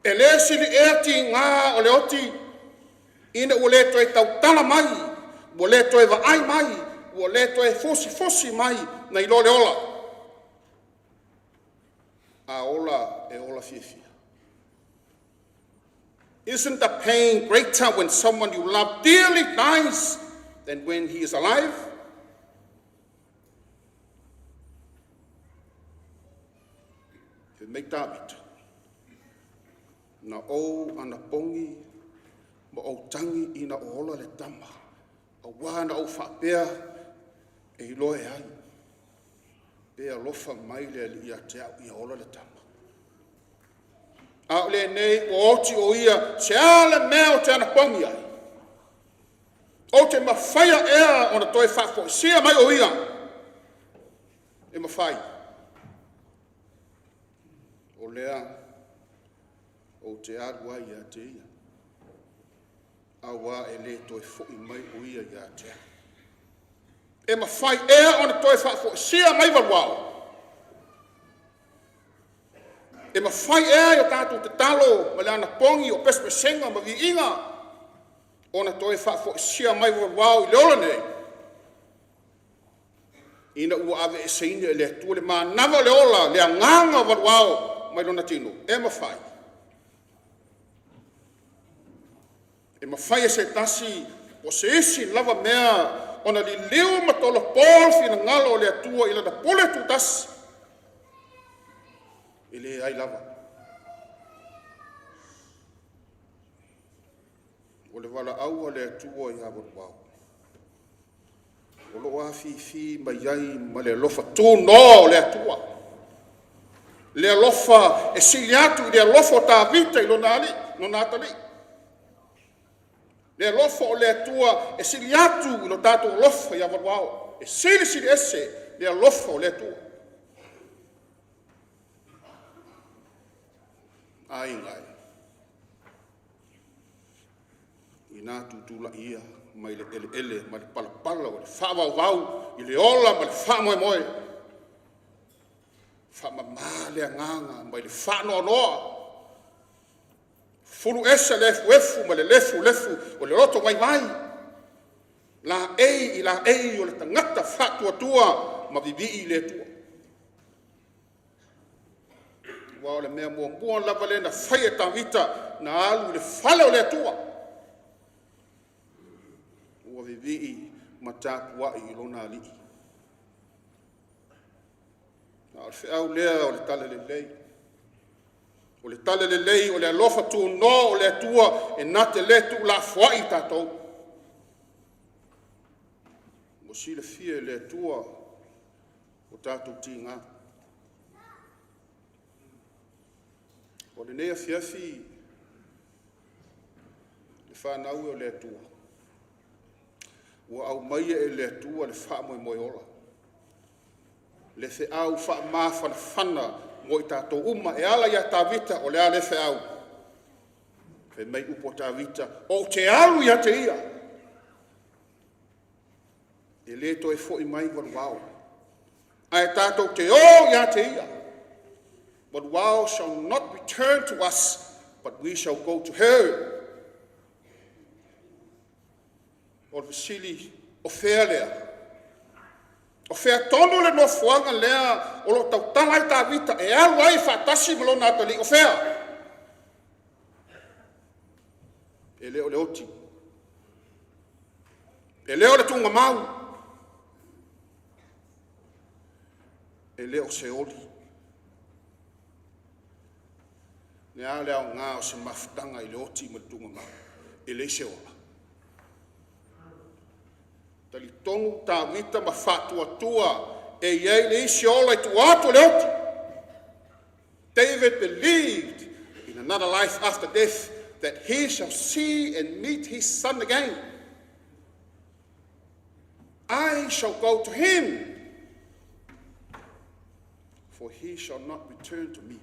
E le sili ea tiga o le oti ina ua le toe tautala mai, ua le toe vaai mai, ua le toe fusifusi mai nai lo le ola. A ola e ola fiafia. Isn't the pain greater when someone you love dearly dies than when he is alive? Fai mai Tavita, na ou anapogi Ma ou tagi ina o ola le tama, auā na ou faapea e iloa e ai, pe alofa mai le Alii ia te au ia ola le tama. A o lenei ua oti o ia se a le mea o te anapogi ai. Ou te mafaia ea ona toe faafoisia mai o ia. E mafai. O lea ou te alu ai ia te ia, auā e le toe foi mai o ia ia te au. E mafai ea ona toe faafoisia mai Valuao? E mafai ea i o tatou tatalo ma le anapogi o pesepesega ma viiga ona toe faafoisia mai Valuao i le ola nei? Ina ua aveeseina e le Atua le manava o le ola, le agaga o Valuao mai lona tino, e mafai. E mafai e se tasi o se isi lava mea ona liliu ma tolopo le finagalo o le Atua i lana pule tutasi? E leai lava. O le valaau a le Atua ia Valuao, o lo o afifi mai ai ma le alofa tunoa o le Atua. Le alofa e sili atu i le alofa o Tavita i lona alii, lona atalii. Le alofa o le Atua e sili atu i lo tatou alofa ia Valuao. E silisili ese le alofa o le Atua. Aiga e, ina tutulai ia mai le eleele ma le palapala o le faavauvau i le ola ma le faamoemoe. Faamama le agaga mai le faanoanoa. Fulu ese le efuefu ma le lefulefu o le loto vaivai. Laei i laei o le tagata faatuatua ma vivii i le Atua. Aua o le mea muamua lava lea na fai e Tavita, na alu i le fale o le Atua. Ua vivii ma tapuai i lona alii. A o le feau lea o le tala lelei. O le tala lelei o le alofa tunoa o le Atua e na te le tuulafoai i tatou. Ua silafia e le Atua o tatou tiga. O lenei afiafi, le fanau e o le Atua, ua aumaia e le Atua le faamoemoe ola, le feau faamafanafana mo i tatou uma e ala ia Tavita. O le a lea feau? Fai mai upu a Tavita, ou te alu ia te ia. E le toe foi mai Valuao, ae tatou te o ia te ia. Valuao shall not return to us, but we shall go to her. O le fesili, o fea lea? O fea tonu le nofoaga lea o lo o tautala ai Tavita e alu ai faatasi ma lona atalii? O fea? E le o le oti. E le o le tugamau. E le o Seoli. Le a le aoga o se mafutaga i le oti ma le tugamau? E leai se ola. Talitonu Tavita ma faatuatua e i ai le isi ola i tua atu o le oti. David believed in another life after death, that he shall see and meet his son again. I shall go to him, for he shall not return to me.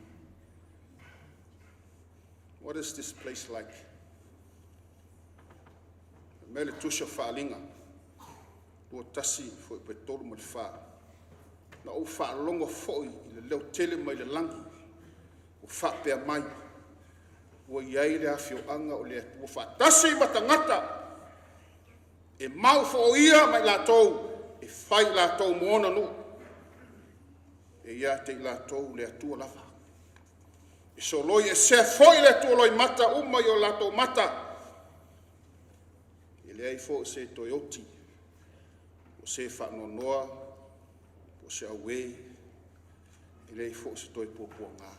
What is this place like? Me le tusi o Faaaliga, 21:34. Na ou faalogo foi i le leo tele mai le lagi, ua faapea mai, ua i ai le afioaga o le Atua faatasi ma tagata, e mau foia mai latou, e fai latou mo ona nuu. E ia te i latou le Atua lava. E soloi esea foi le Atua loimata uma i o latou mata. E leai foi se toe oti, o se faanoanoa, o se auē, e leai foi se toe puapuaga.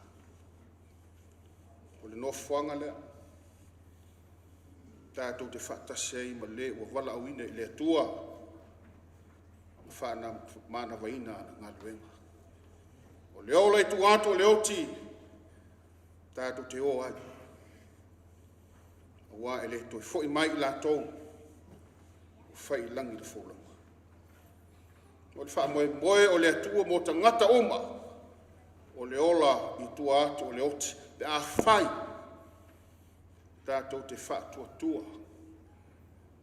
O le nofoaga lea. Tatou te faatasi ai ma le ua valaauina i le Atua ma faamanavaina ana galuega. O le ola i tua atu o le oti, tatou te o ai, aua e le toe foi mai i latou ua fai i lagi le folauga. O le faamoemoe o le Atua mo tagata uma, o le ola i tua atu o le oti, pe afai tatou te faatuatua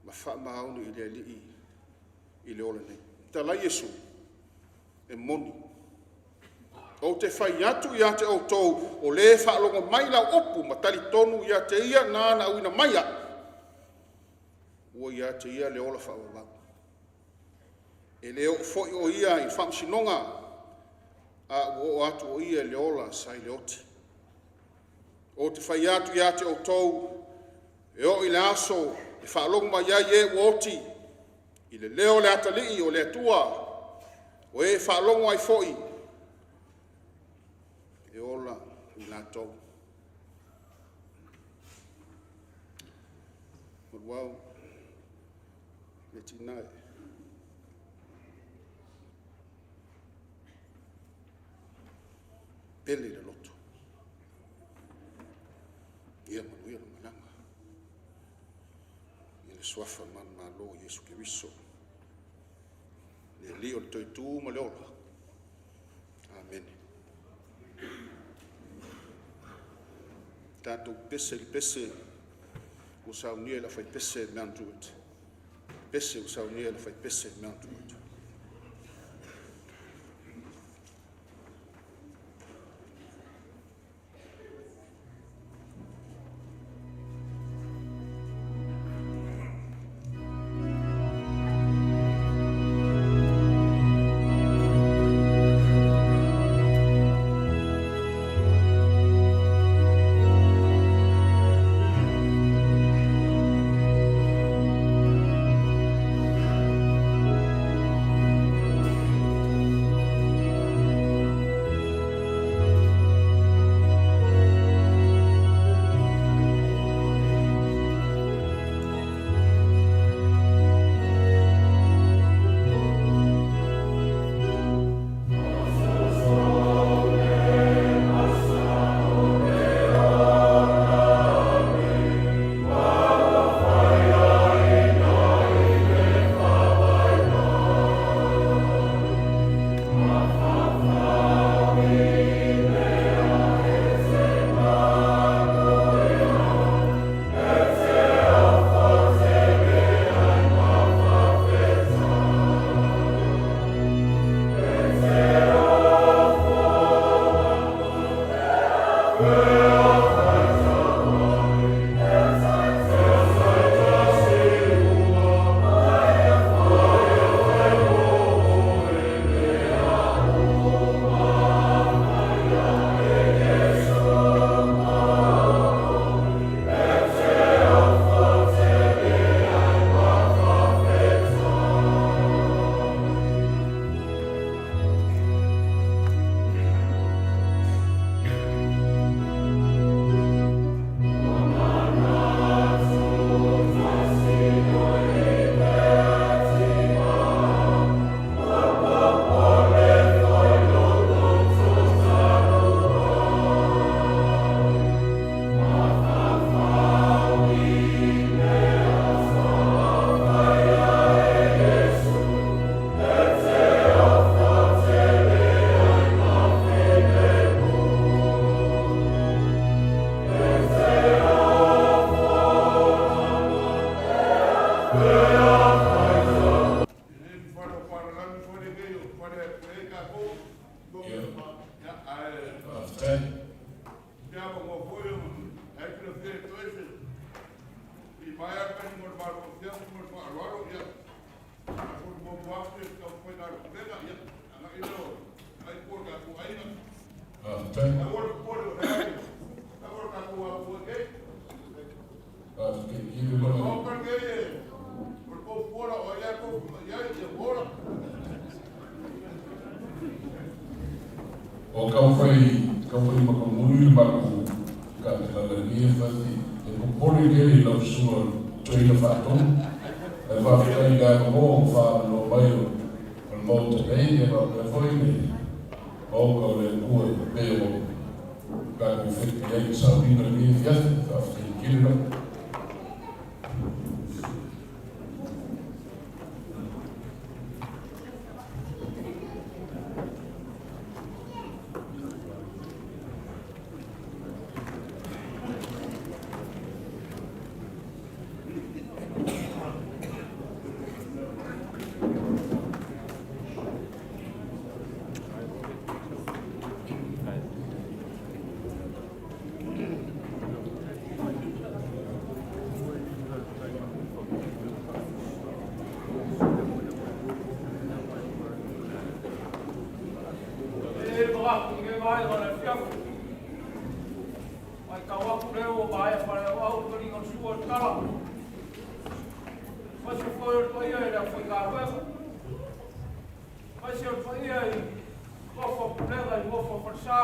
ma faamaoni i le Alii i le ola nei. Talai Iesu, e moni, ou te fai atu ia te outou, o le faalogo mai lau upu ma talitonu ia te ia nāna auina mai au, ua ia te ia le ola faavavau. E le oo foi o ia i faamasinoga, a ua oo atu o ia i le ola sa i le oti. Ou te fai atu ia te outou, e oo i le aso e faalogo mai ai e ua oti, i le leo o le atalii o le Atua, o e faalogo ai foi, e ola i latou. Maluao, le tina e pele i le loto. Ia manuia le malaga. I le suafa manumalo o Iesu Keriso. Le Alii o le toitu ma le ola. Amene. Tatou pese i le pese ua saunia e le aufaipese Mount Druitt. Pese ua saunia e le aufaipese Mount Druitt. O taufai taufai makamui le matou Kapeneta lenei e fai e popole tele i lau susuga. Toeaina Faatonu. Ae faafetai i le avanoa ua faaavanoa mai o le Maota nei, ia faapea foi le Maota o le Atua e pei o tatou fepi ai i le sauniga i lenei afiafi. Faafetai tele lava. E magaku i lenei vaega o le afiafi. Matau atu lea ua maea paleauau le taliga o le sua o le tala. Aemaise foi o le paia i le aufaigaluega. Aemaise o le paia i nofo a pulega i nofo a falesa.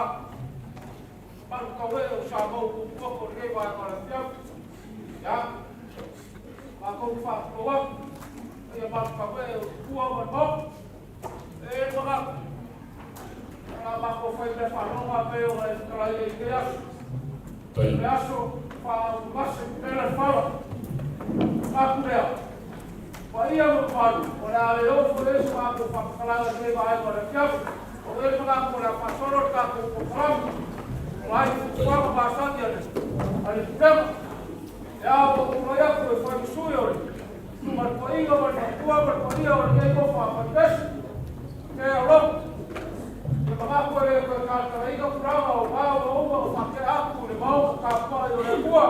Malu tauee o Samoa ua tutupoto i lenei vaega o le afiafi. Ia, matou te faatulou atu, paia malu tauee o Tupua ma le Maota. E manatu, o le a matou fai mea faalogo a pei ona e fetalai ai i lenei aso. O le aso faaumase pela le fala. Manatu lea, paia ma mamalu, o le a le oo foi i ai se matou faamatalaga i lenei vaega o le afiafi. O le manatu o le a faasolo le tatou polokalame. O la i fuafuaga masani a le Pulega. E ao ona tulai atu e fai ma sui o le Susuga i le Toeaina ma le Matua ma le paia o lenei nofo a Faipese. Te alofa. E manatu e le toe talatalaina tulaga o vao ua uma ona faatea atu i le maota tapuai o le Atua.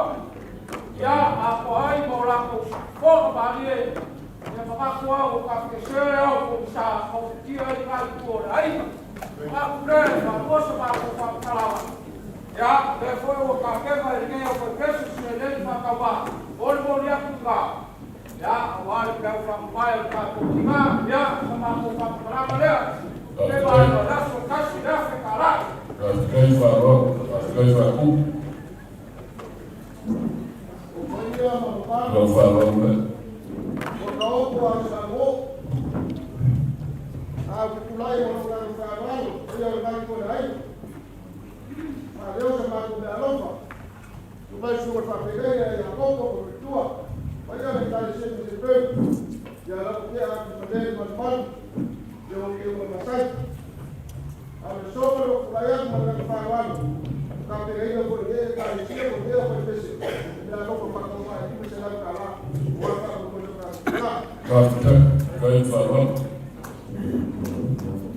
Ia atoa ai ma o latou fofoga malie. Ia manatu au ua tafesea le ao pogisa maufutia ai lena itu o le aiga. Manatu lea e faalua se matou faamatalaga. Ia, lea foi ua tapena e lenei aufaipese se seleni faatauvaa o le moli atu i ina. Ia, aua le peau faamamae o le tatou tina, ia, sa matou faamatalaga lea. Le vaega o le aso $1,000. Faafetai Faaaloalo, faafetai Faatupu. Lau faaaloalo lea. Ua taoto a i Samoa. A ou te tulai ma lou agaga faaaloalo, o ia o le matou le aiga. Faaleo sa matou meaalofa. Tu mai susuga i le faafeagaiga ia Iakopo ma le Tua, paia le Ekalesia Pelepeu, ia Lapotea atu ma le Malumalu, ia o ke uma masai. A o le soga lou tulai atu ma le agaga faaaloalo, o tapenaina foi lenei Ekalesia mo mea faipese, i meaalofa faatauva e $500 aua faamoemoe o tatou tina. Faafetai, faafetai le faaaloalo.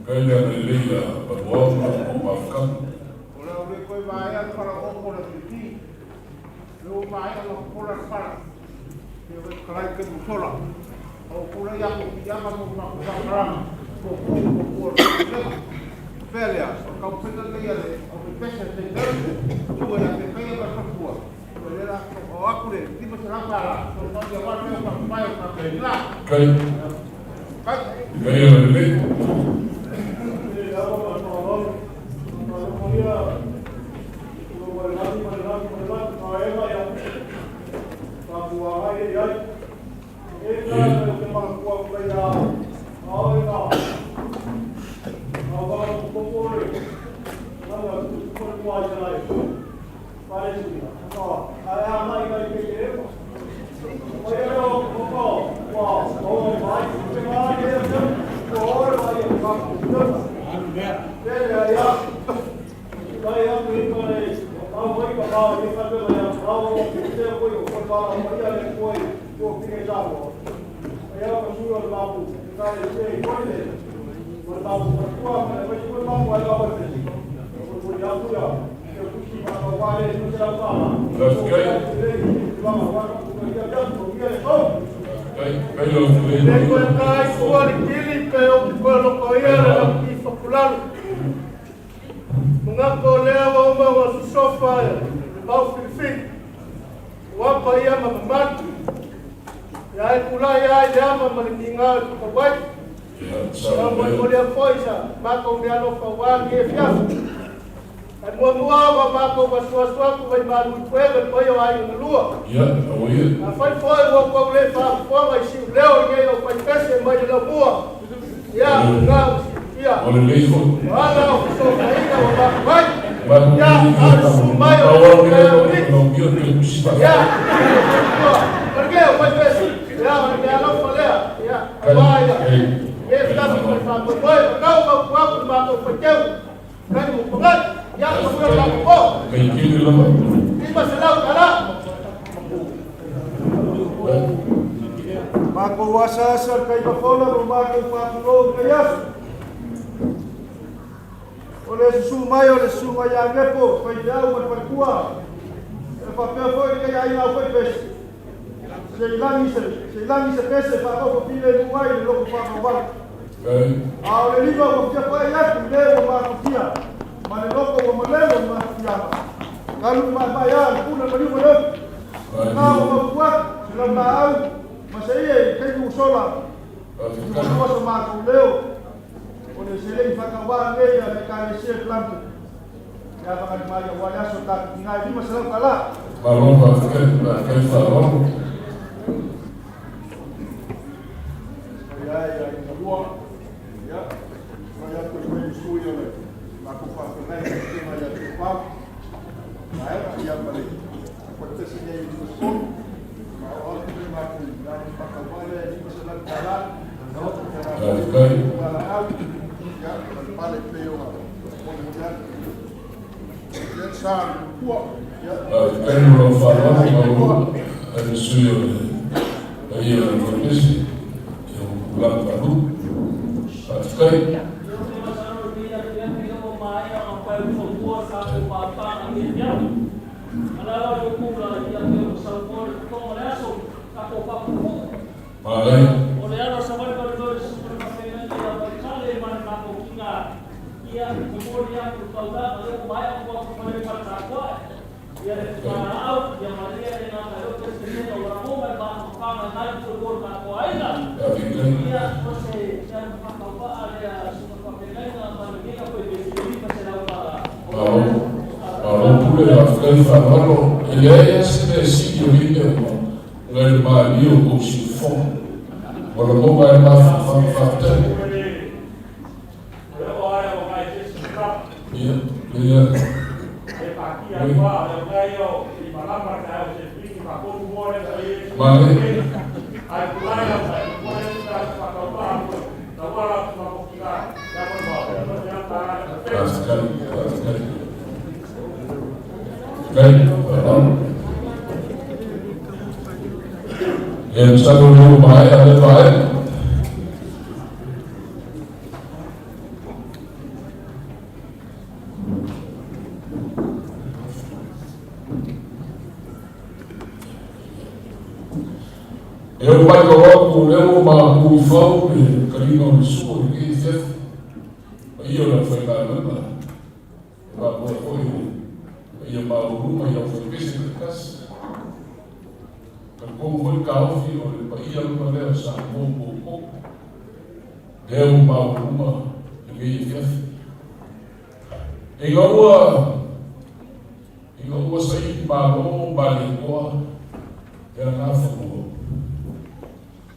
Faafetai le agalelei ia Maluao ma le mafutaga. O le a ou le toe vaea le fala oooo o le pipi. Le ua maea ona popola le fala. Pe o le kalai ke mosola. O pula ia ko pianga mo ma ko whakaranga. Ko ku ko ku o le pulega. Pea lea, o kau pena nei a le, o ke pese te tau, tua ia te peia ma whakua. O le la, o aku le, tima se rapa la, o tau ia wā mea o whakapae o ka la. Kai. Kai. Kai agalelei. Faafetai. Faafetai. Kai lau Le koe kai kua le kili pe o ki koe loko ia le lau ki whapulalo. Mungako lea wa uma wa susofa e le mau filifili. Ua pa ia ma mamatu. Ia e kula ia i le ama ma le kinga o tuka wai. Ia, Ia mo sao mo lea foi sa mākou mea alofa ua ni e fiafi. Ae muamua ona matou asuasu atu vaimalu i puega i le paia o aiga na lua. Ia, aua ia. Afai foi ua outou le faafofoga i siuleo i nei aufaipese mai le laumua, ia, o lena ua silafia. Ua lelei foi. O ala o fesootaiga ua mapu ai. Ia, a o le susu mai o le Alii. Ia, o le aufaipese, ia, o le meaalofa lea, ia, aua ia, e fetafi ma le faamoemoe, o tau mautu atu le matou faiteu. Makou asaasa le kaimafola ma makou faatulou i lenei aso. O le susu mai o le susuga ia Nepo, faifeau ma le faletua, e faapea foi lenei aiga aufaipese, se i lagi se, se i lagi se pese faanofo filemu ai le loto faamaualo. A o le lima ua fia pai atu i le ua matutia, ma le loto ua malelo i mafatiaga. Talu le maemae a le puna maliu ma le ofi. Na ua mautu atu se laulaau ma se ia i taimi ua sola. I ua sa matou leo o le seleni faatauva lenei a le Ekalesia i Plumtree. Ia fagalima ai aua le aso tatou tiga e $500 tala. Malo faafetai, faafetai faaaloalo. Ia ia ina lua. Ia fai atu e mai sui o le matou faafeagai i le susuga ia Tuipau. Vaega ia ma le faipese nei i totonu. Ma o atu le matou i le faatauva lea e $500 tala. Faafetai. Ia ma le pale pei ona molimoli atu. Ia sa tua. Faafetai mo lau faaaloalo malo ai le sui o le paia o le faipese i o tulaga faalupe. Faafetai. Manaia. Malo, malo pule, faafetai faaaloalo. E leai lava se mea e sili o nei mea uma nai le malie o tou siufofoga. Ua lagona ai le mafaufau. Faafetai. Ia, ia. Manaia. Faafetai, faafetai. Faafetai, faaaloalo. Ia, masalo o lea ua maea lea vaega. E o mai ka wau o lea ua mapu i fau le kaliga o le sua i lenei afiafi. Paia o le aufaigaluega, e faapea foi le paia maualuga i aufaipese taitasi. Talitonu foi le taofi o le paia lava lea o Samoa ua outou. Lea ua maualuga lenei afiafi. Ina ua ina ua saili malo Malietoa ia Gafanua.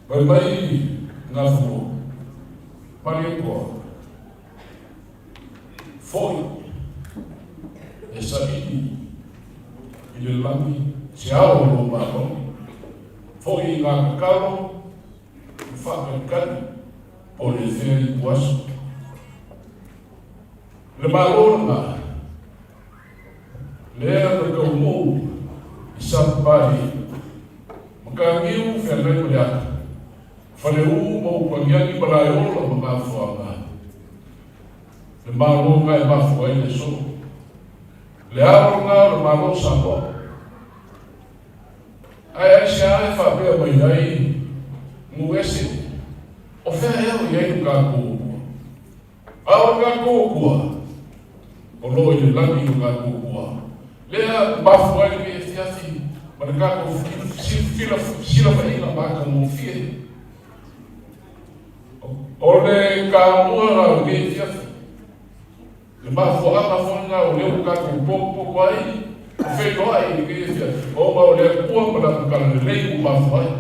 Fai mai Gafanua, Malietoa, foi e saili i le lagi se ao o lou malo, foi i ngā kakalo ma faakalikali po o le fea i puaso. Le malo lena, lea na taunuu i Sapapalie, Mataniu feagai ma le ata, Faleu ma Upu-agiagi ma Laeola ma Gafoaga, le Malo na e mafua ai le aso. Le alo lena o le Malo o Samoa. Ae aisea e faapea mai ai nuu ese, o fea ea o i ai lo tatou Atua? A o le tatou Atua, o lo o i le lagi lo tatou Atua. Lea mafua ai lenei afiafi ma le tatou silafaiga matagofie. O le tamua la o lenei afiafi. Le mafuaaga foi lena o lea ua tatou potopoto ai ma feiloai i lenei afiafi, ona o le Atua ma Lana talalelei ua mafua ai.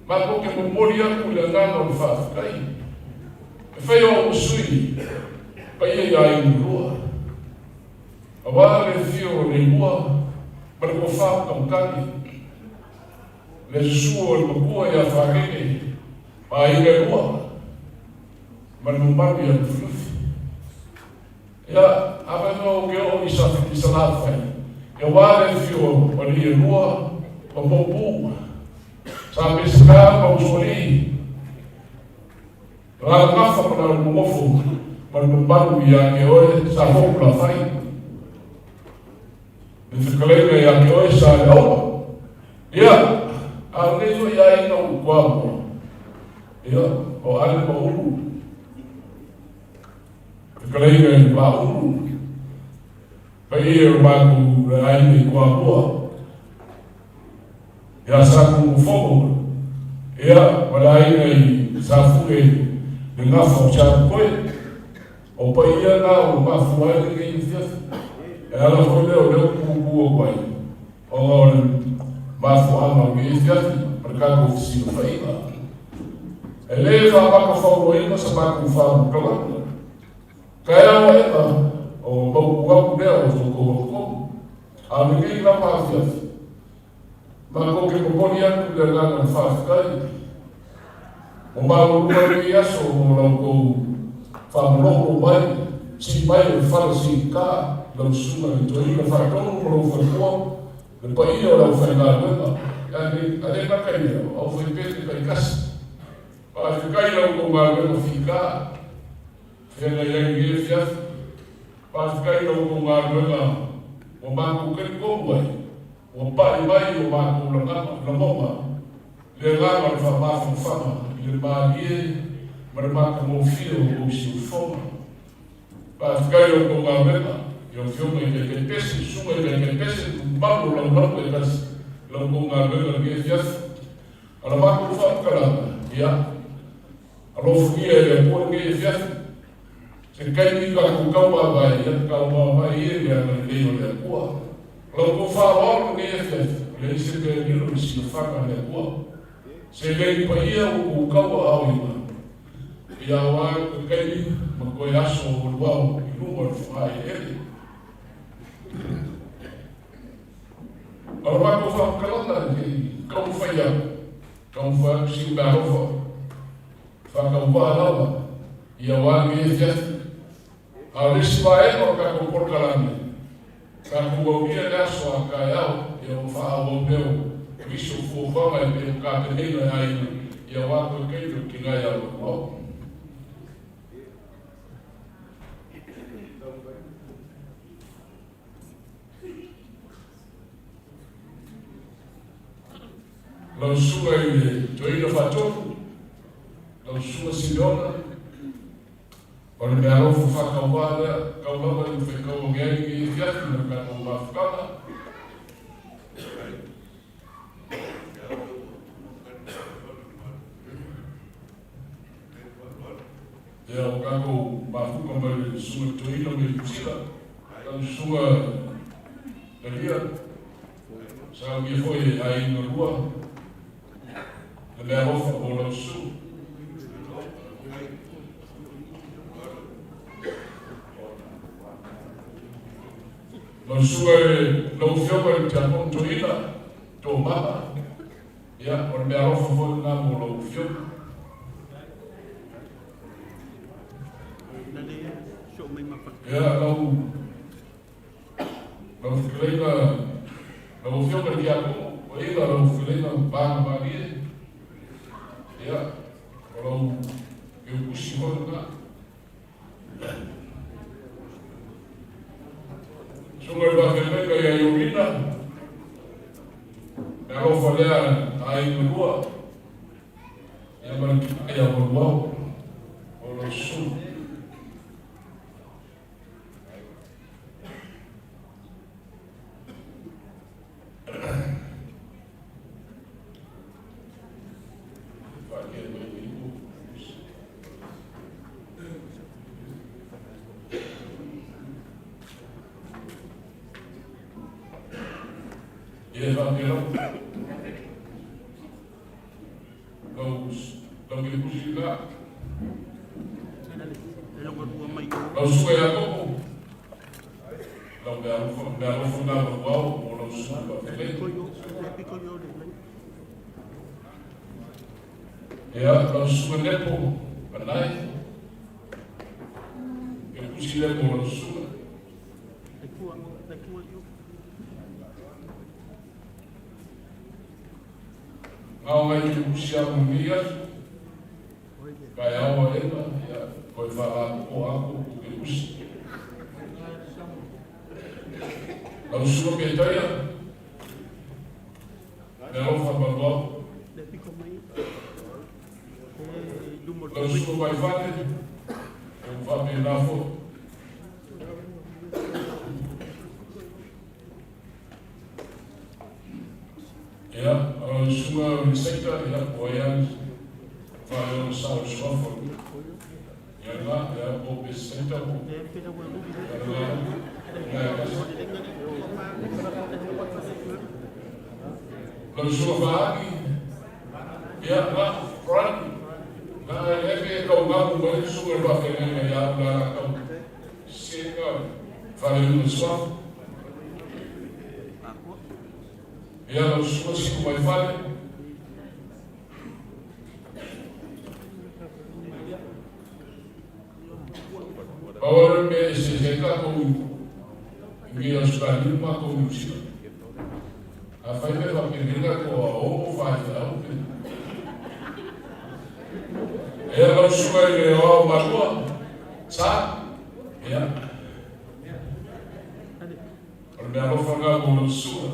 Matou te momoli atu le agaga o le faafetai e fai o au ma sui paia i aiga lua, aua le afio o Leilua ma le tofa matamatagi, le susu o le matua ia Fagege ma aiga e lua, ma le mamalu ia Lufilufi. Ia, afai foi ou te oo i Salafai, ia aua le afio o alii e lua ma Maopu, Sa Peseta ma Usoalii, Lalagafa ma Lalomogofo ma le mamalu ia te oe Sa Hopulafai, le fetalaiga ia te oe Sa Leauma. Ia, a o lenei foi aiga ua tuamoa, ia, o Ale ma Ulu, fetalaiga i le Vaaulu, paia o le matou aiga i Toamua, ia Satunumafono, ia, ma le aiga i Safue, le gafa o Samukoe. O paia na ua mafua ai lenei afiafi. E ala foi lea o lea ua tutu atu ai, ona o le mafuaaga o lenei afiafi ma le tatou fesilafaiga. E le faamatafauloaina sa matou faamatalaga. Taeao aena o mautu atu lea o outou atu A o lenei lava afiafi, matou te momoli atu le agaga o le faafetai ua maualuga lenei aso mo la outou faamalogo mai, sii mai o le fala siigata i lau Susuga i le Toeaina Faatonu ma lou faletua, le paia o le aufaigaluega, a le gata i lea, o aufaipete taitasi. Faafetai i la outou galuega fita feagai ai i lenei afiafi. Faafetai i la outou galuega ua matou talitonu ai, ua pai mai i o matou lagona le agaga o le faamafanafana i le malie ma le matagofie o outou siufofoga. Faafetai i la outou galuega, i afioga i taitaipese, susuga i taitaipese, mamalu o laulau taitasi i la outou galuega i lenei afiafi. A o la matou faamatalaga, ia, alofagia e le Atua lenei afiafi. Se taimi tatou tau vaavaai, ia tau vaavaai ia i le agalelei o le Atua. O la outou faaaloalo lenei afiafi, e leai se mea e lilo i le silafaga a le Atua. Se lei paia ua outou tauaaoina, ia aua toe taimi ma toe aso o luau i luma o le fogaeleele. O le matou faamatalaga se i taumafai atu, taumafai atu si meaalofa, faatauvaa lava ia aua lenei afiafi. A o le isi vaega o le tatou polokalame, tatou aulia le aso a taeao, ia ona faaauau lea o nisi o fuafuaga e pei ona tapenaina e aiga ia aua toe taimi o le tina ia Manuao. Lau susuga i le Toeaina Faatonu, lau susuga Simeona, o le meaalofa faatauvā lea, tau lava ina faitau age ai lenei afiafi ma le tatou mafutaga. Ia, ua tatou mafuta mai le susuga Toeaina mai Niu Sila, lau susuga Talia, saunia foi e aiga lua, le meaalofa mo lau susuga. Lau susuga i lau Afioga i le Tiakono Toeaina, Tomama, ia, o le meaalofa foi lena mo lau Afioga. Ia, lau, lau fetalaiga, lau Afioga i le Tiakono, Toeaina, lau fetalaiga Pagamalie, ia, o lau keukusi foi lena. Susuga i le faafeagaiga ia Iorina, le alofa lea a aiga lua, ia ma le tina ia Maluao, o lau susuga. Ia e faapea lava. Lau lau Kelukusi lena. Lau susuga ia Koko. Lau meaalofa, meaalofa lena Manuao mo lau susuga faafetalai. Ia, lau susuga Nepo Manae. Kelukusi lea mo lau susuga. Ngao ai ke usi a mo nei aso. Kaeao aʻela, ia, toe faalapopoa aku ko ke usi. Lau susuga Petaia, me alofa maluao. Lau susuga Vaifale, e ua faapena foi. Ia, o lau susuga o le Saita, ia, o ai lava faaleoga le sao o le suafa. Ia lena, ia, po o Pese Saita po o ia lena, lena e tasi. Lau susuga Faagi, ia, na, Frank, na e eke e tau gamu mai le susuga i le faafeagaiga ia au le alataua. Sega faaleoina le suafa. Ia lau susuga Siku mai fale. Pau lava le mea e eseese ai tatou i mea i Ausetalia ma matou i Niu Sila. Afai mea faapenei tatou aoaoga faifeau pe. Ia lau susuga i le Aoao Malua, Sa, ia. O le mea alofa lena mo lau susuga.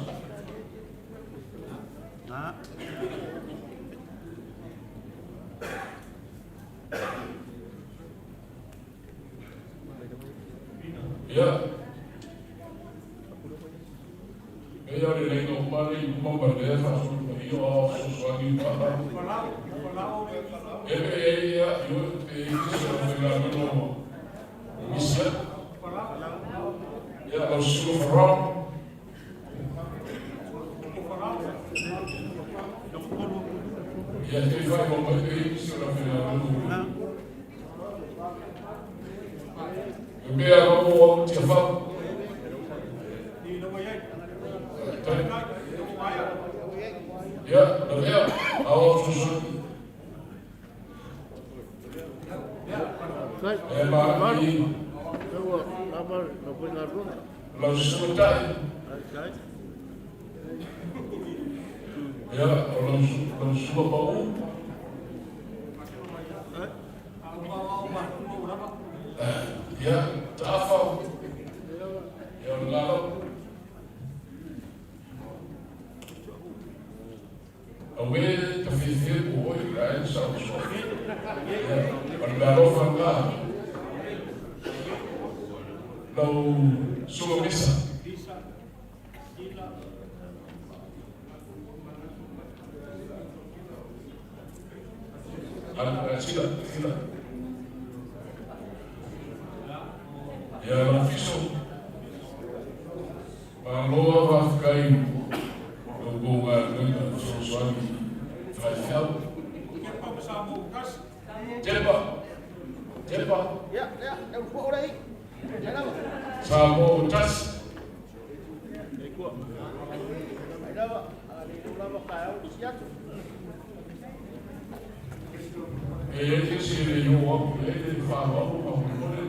Ia. Pei o le laina uma lea i luma ma lea faasolo mai o ao fesoasoani ma e pe i ai ia ioe pe i ai nisi o faigaluega ua misi atu. Ia lau susuga Farao. Ia te whai mai pe i nisi o la faigaluega ua E mea lava o au Tiafau. Ia, lavea, ao fesoasoani. E ma i lau susuga tai. Ia, o lau susuga pau. Ia, taafa. Ia, o le lalo. Auē ta fiafia po oi le ai sa o soa. Ia, o le mea alofa lena. Lau susuga Misa. Sila, sila. Ia, lau fiso. Malo lava faafetai i la outou galuega fesoasoani faifeau. Tepa, tepa. Samoa ua tasi. E i ai se isi e le i oo atu i ai le faaaloalo faamolemole.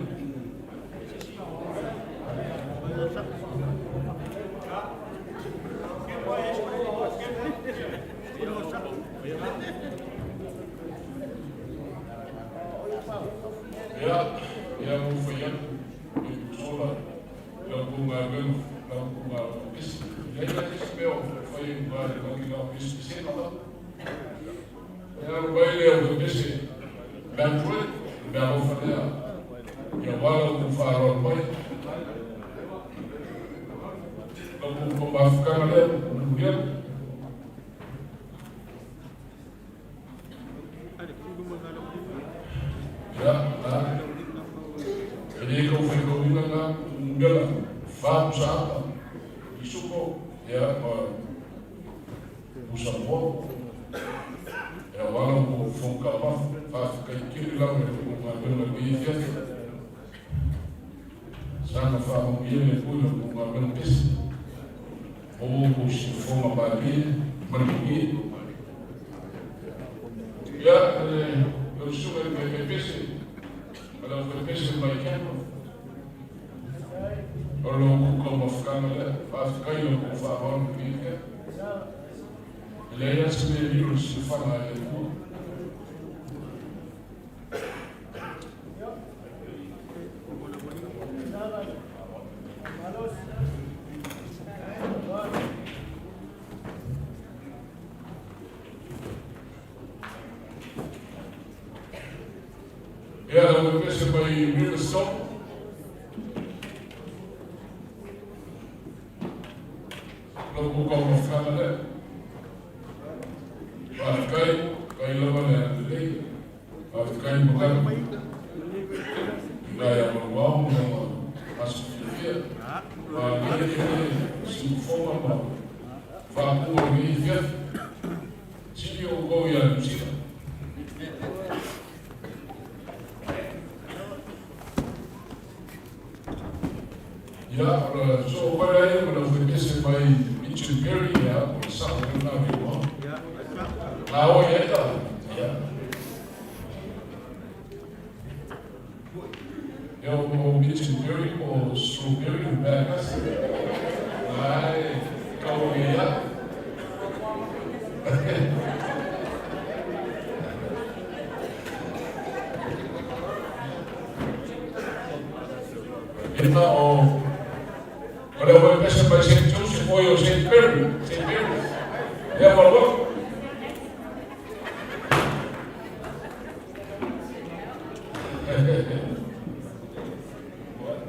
Ia, ia ua ou fai atu i le sola i la outou galuega, la outou galuega pese. E leai la se isi mea o fai ai i uta i le lagi na o pese pesega lava. Ia alu mai le au pese mea atu ai, le mea alofa lea, ia aua la outou faaaloalo mai. La outou mafutaga lea, manuia. Ia, na. E le tau faitauina na numera, 4 saapa, isupo, ia, ma Tusamoa, e auala ua fofoga taumafa. Faafetai tele lava i le tou galuega i lenei afiafi. Saga faamanuia le Atua i la outou galuega pese. Maua outou siufofoga malie ma le manuia. Ia, lau susuga i le faipese, ma le aufaipese mai Canberra, o lo outou taumafataga lea. Faafetai i la outou faaaloalo i lenei afiafi. E leai lava se mea e lilo i le silafaga a le Atua. Ia, lau pese mai Riverstone. Lau kuka mafutaga lea. Faafetai, kai lava le agalelei. Faafetai mo lana. Ina ia maluao ma lona aso fiafia. Malie le siufofoga ma faapua i lenei afiafi. Sili outou ia Niu Sila. Ia, o le soo mai ai ma le aufaipiese mai Mitchell Berry, ia, o le sao lena o le igoa. La o i ai ta? Ia. Ia, o Mitchell Berry po o Strawberry o mea e tasi. Ai, kau i ia. Ina o o le aufaipese mai St. Joseph oi o St. Mary, St. Mary's. Ia ma loa.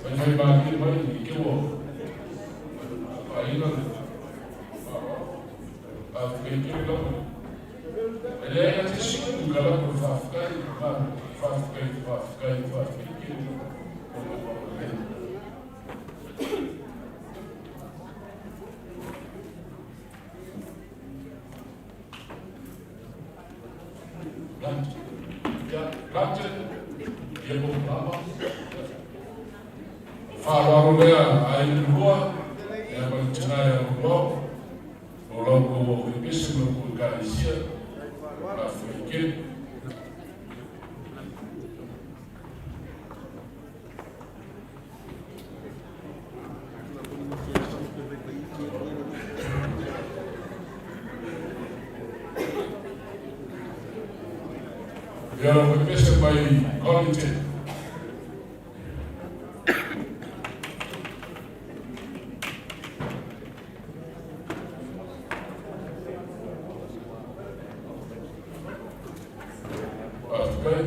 Fai fai malie mai i ke ua faaina le faafetai tele lava. E leai na te siku i ka lako le faafetai, faafetai, faafetai, faafetai tele lava. O le wā. Lante, ia mo lama. Faaaloalo lea a i lua, ia ma le tina ia lua, o lau kou au pese ma kou ekalesia, faafetai tele. Ia lau pese mai Collington. Faafetai,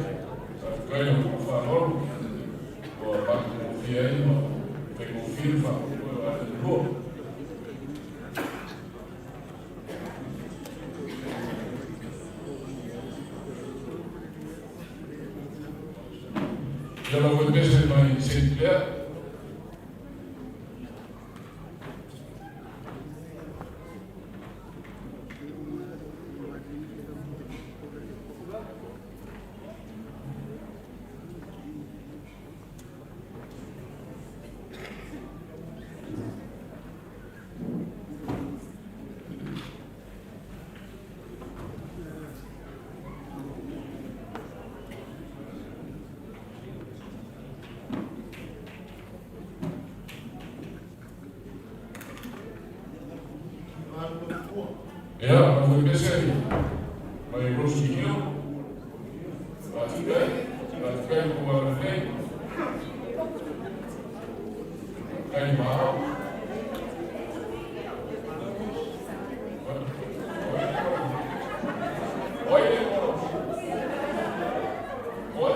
faafetai i le faaaloalo ua matagofie ai ma faigofie le faamoemoe o aiga e lua. Ia lau faipese mai St. Clair. Ia, lau faipese mai Rosie Hill. Faafetai, faafetai i lou agalelei. Faafetai maau. Oi, oi,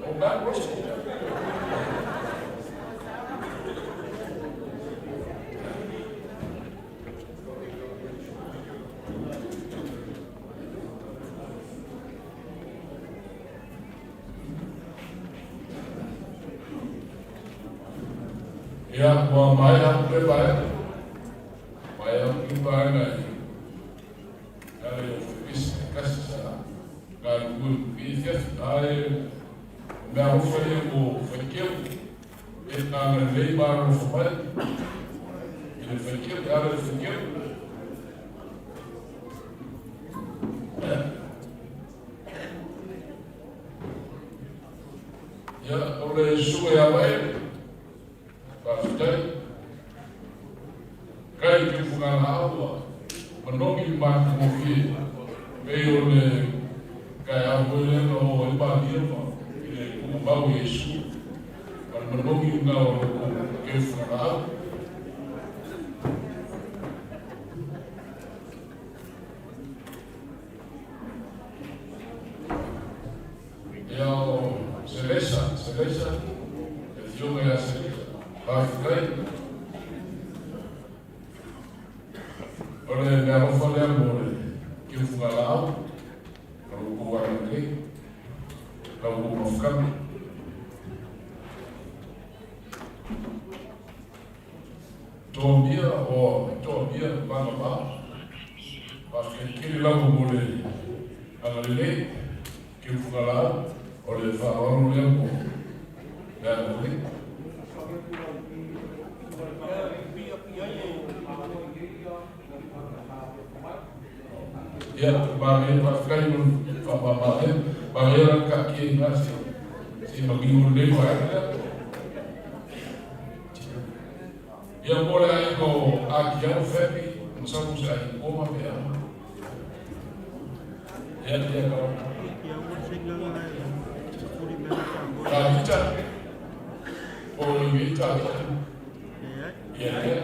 o Matt Russell. Ia, ua maea le vaega. Maea. Taeao ki vaega e ala i o fepesi kasi sa galulue i lenei afiafi. Ae o mea alofa ia mo faikeu e agalelei ma alolofa mai i le faikeu e ala i le faikeu. Ia, o le susuga ia Vaele, faafetai. Kai i ke fugalaau ua manogi le matagofie pei o le taeao foi lea na oo ai Maria ma i le tuumau i Iesu. Ma le manogi lena o lo kou keu fugalaau. Ia o Selesa, Selesa, le afioga ia Selesa, faafetai. O le mea alofa lea mo le keu fugalaau, ma lo kou agalelei, la outou mafutaga. Toamia o Toamia Vagavā, faafetai tele lava mo le agalelei, keu fugalaau, o le faaaloalo lea mo le agalelei. Ia, manaia, faafetai mo le faamama-avega. Manaia la le taatia i ina se i manino lelei le vaega lea. Ia, mo le aiga o Akiau family, masalo o se aiga koma pe a. Ia, ia, ka. Tavita. O i Tavita. Ia, ia.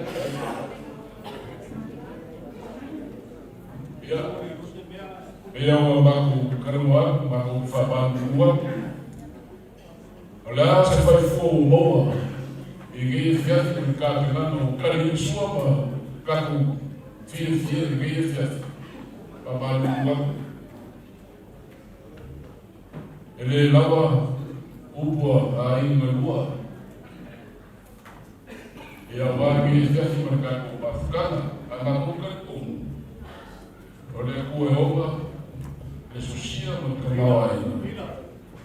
Ia, pei ua matou talanoa atu, matou faamalulu atu. O le a se faifua ua maua i lenei afiafi ma le tapenaga o tali ai le sua ma tatou fiafia i lenei afiafi. Faamalulu atu. E le lava upu a aiga lua. Ia aua lenei afiafi ma le tatou mafutaga, ae matou talitonu, o le Atua e ona le sosia ma le tamaoaiga.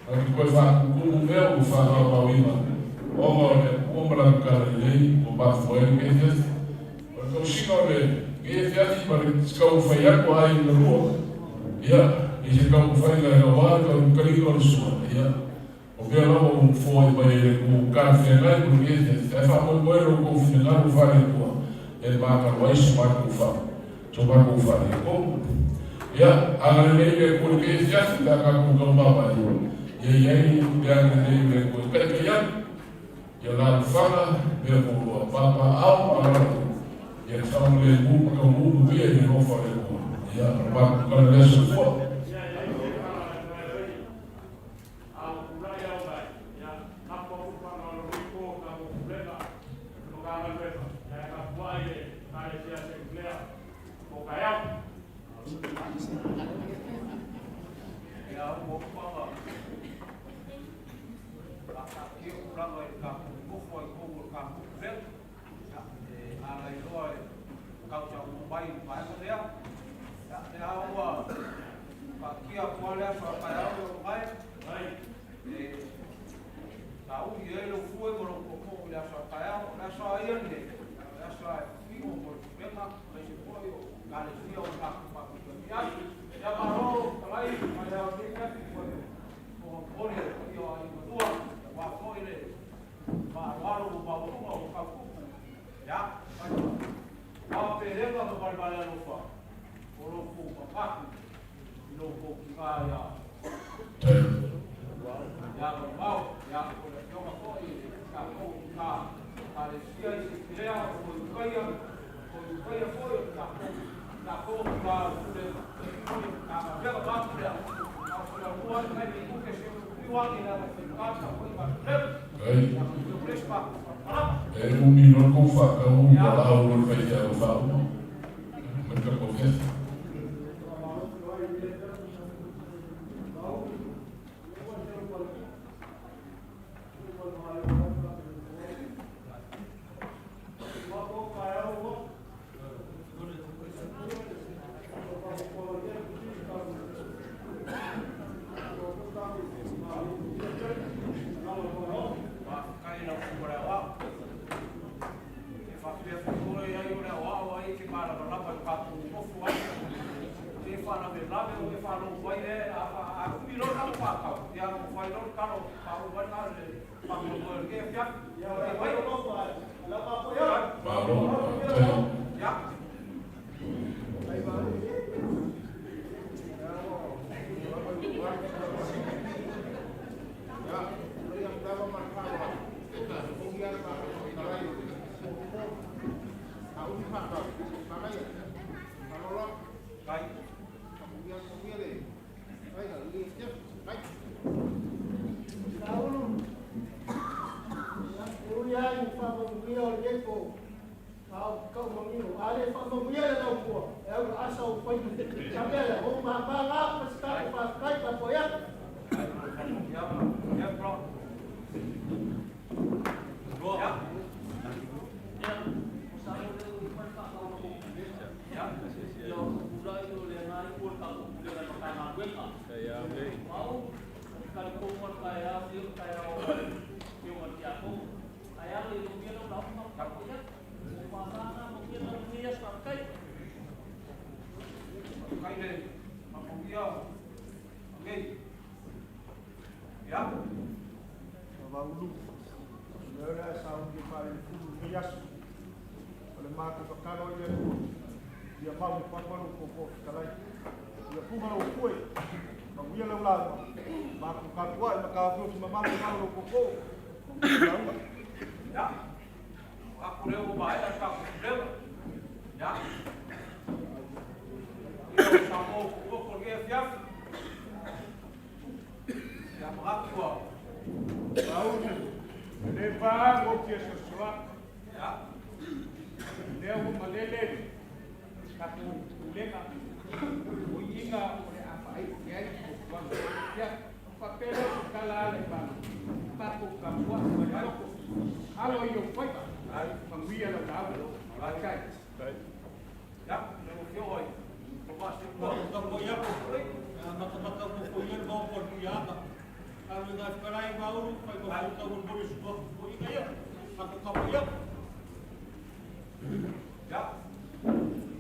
Na te toe faatutumu mea ua faamaumauina, ona o le Atua ma Lana talalelei ua mafua ai lenei afiafi. O le tausiga o lenei afiafi ma le taumafai atu a aiga lua, ia, i se taumafaiga e aua le taliga o le sua, ia, O mea lava ua foai mai e le Atua talafeagai ma lenei afiafi, ae faamoemoe lo outou finagalo faale-Atua e magalo ai so matou fa, so matou faaletonu. Ia, agalelei le Atua i lenei afiafi pe a tatou taumamae, ia i ai le agalelei o le Atua e taitai atu, ia lalofaga mea muamua, papaaao ma alaala, ia saogalemu ma taunuu manuia i le alofa o le Atua. Ia, o le matou tala lea, soifua. A ua tulai au mai, ia, lafo atu le faaaloalo i po o tatou pulega i le Matagaluega, ia e tapuai le Ekalesia Sekulea mo taeao. Ia, ua uma ona faataatia tulaga i le tatou nofo ai totonu o le tatou pulega. Ia, e gagailoa e tau mai i le vaega lea. Ia, lea ua taatia atu lava le aso a taeao i lou mai, e sauni ai lou fue ma lou tootoo i le aso a taeao. O le aso a ia lenei, o le aso a e fino mo le pulega, aemaise foi o Ekalesia o tatou faafitauli ai. Ia malo talai taeao i lenei afi foi o momoli e le paia o aiga lua, aua foi le faaaloalo ua maualuga ua tautupu. Ia, fai ma pelega ma valevale alofa o lo outou manatu i lo outou tina ia ia Maumau, ia, o le afioga foi i le tatou tina Ekalesia i Sekelea, o Toiukaia, Toiukaia foi o le tatou tatou tina o le pulega o le Matagaluega vaeatu lea, a o se lua ai nai minute se fiu ane le aga faigata foi ma le Ai. ia o le isi matou faamatalaga. E umi loa le kou faatau valaau i le faifeau faauma ma le tatou afiafi. lava i tatou nofo ai. Se e faalavelave o e faalou mai e a umi loa le tatou faatau, ia ona fai loa le talo faauma ai le faamoemoe o lenei afiafi. Malo, faafetai. Ia. E ui lava i faamanuia o lenei po, a o kau manino, a le faamanuia le laupua, e au asa o fai. Sa mea lea, o mama la, ma se tatou faafetai tapuai atu. Ia, bro. Ia. Kai le manuia nei. Ia. Vaulu, o lea sa umi faale fulu lenei aso. O le matou tatalo i le Atua, ia mau le papa lou fofo fetalai. Ia fuga lou pue, manuia lau lauga, matou tapuai ma taofiofi mamalo mau lou fofo. Lauga. Ia. Aku lea ua maea le tatou pulega. Ia. Ia o Samoa ua ko lenei afiafi. Ia manatu ua. Vaulu, e le paau ou fia sosoa. Ia. Lea ua malele tatou pulega, o iiga o le a faaii ai fuafuaga. Ia, faapea lea o se tala ala i malo, tatou tapuai ma le loto. Alo i ou faiva, manuia lau lauga. Faafetai. Ia, lau Afioga i Tomasi. Matamata mo ko ia mau ko ni anga. Alo i ngai whakarai mauru, whai ma whakau mo mori sua ko inga ia. Ako ka ia. Ia.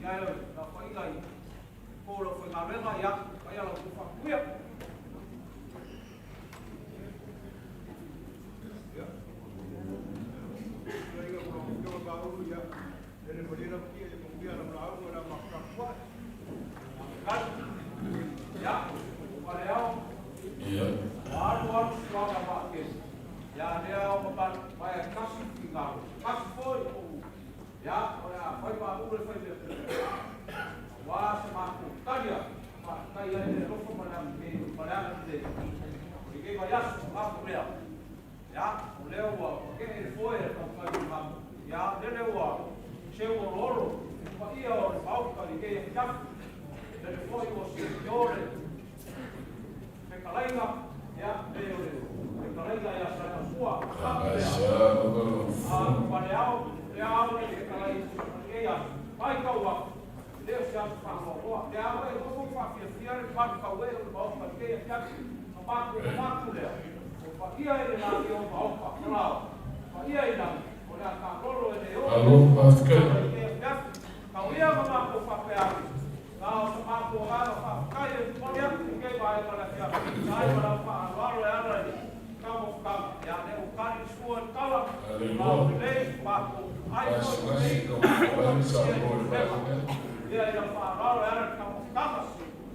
Ia e la whainga i ko lau whaingaluega, ia, whaia lau whakuia. Ia. Ia ua lau Vaulu, ia. Lele malie lau tia, ia manuia lau lauga la matou tapuai. Ia, o le ao. Ia. O alu alu suaga vaatele. Ia lea o mamalu, mai e kasi fingalo. Kasi foi o ia, o le a fai maua le fai mea. Aua se matou tali atu, faafetai ai le alofa ma le agalelei ma le agalelei. O lenei vaiaso, o lea. Ia, o lea ua kee le foe e taumafai o le matou. Ia, lele ua seu oloolo, le paia o le Maota i lenei afiafi. Lele foi ua siutio le fetalaiga, ia, le o le fetalaiga ia Saimasua, Asia a paleao, le ao le fetalai lenei aso. Mai tau atu, e le o se aso faanoanoa. Le ao e nofo faafiafia le malu tauee o le Maota i lenei afiafi. Na matou manatu lea, o paia i le lagi o Maota, malao, paia i lagi, o le a taalolo e le oo Malo, faafetai. i lenei afiafi. Tau ia ma matou faapea atu, na o sa matou agaga faafetai e momoli atu i lenei vaega o le afiafi, ai ma lau faaaloalo e ala i taumafataga. Ia lea ua tali le sua i le tala, ma o lelei matou ai foi Gasegase lenei tau fai Samoa i le vaega lea. ia i lau faaaloalo e ala i le taumafataga.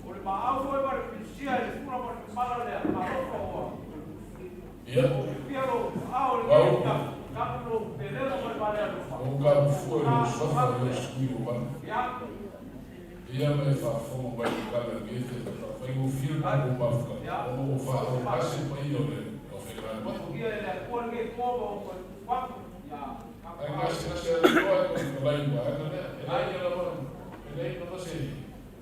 O le maau foi ma le filisia i le fula ma le mamala lea, alofa ua Ia. o pia lou aao i lenei Vau. afiafi, talu lou pelega ma le vale alofa. O ka fua i lou suafa o sui o mamalu. Ia. Ia ma e faafofoga mai le tala i lenei taimi, faigofie le matou mafuta, ona ua faaogase paia o le aufaigaluega. Ia e le Atua lenei po ma o toe tufu atu. Ia. Ae gasegase aloa e fetalai i le vaega lea. E leai lava, e leai lava se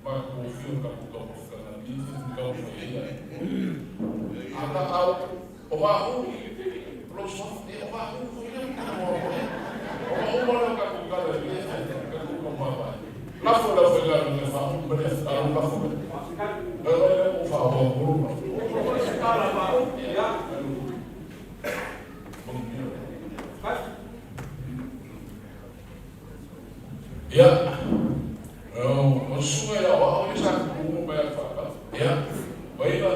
matagofie o le tatou taumafataga i lenei taimi taumafai ai. A na au, o mahu, o lou suafa, e o mahu foi lea o o mahu ma lea o tatou tala i lenei taimi, tatou taumamae. Lafo le aufaigaluega e faauma ma lea alo lafo lea. E oi lea ua faaoa lafo. Ia. Manuia. Ia. O susuga i aoao ia sa tutumu mai a le faatau. Ia, Vaila.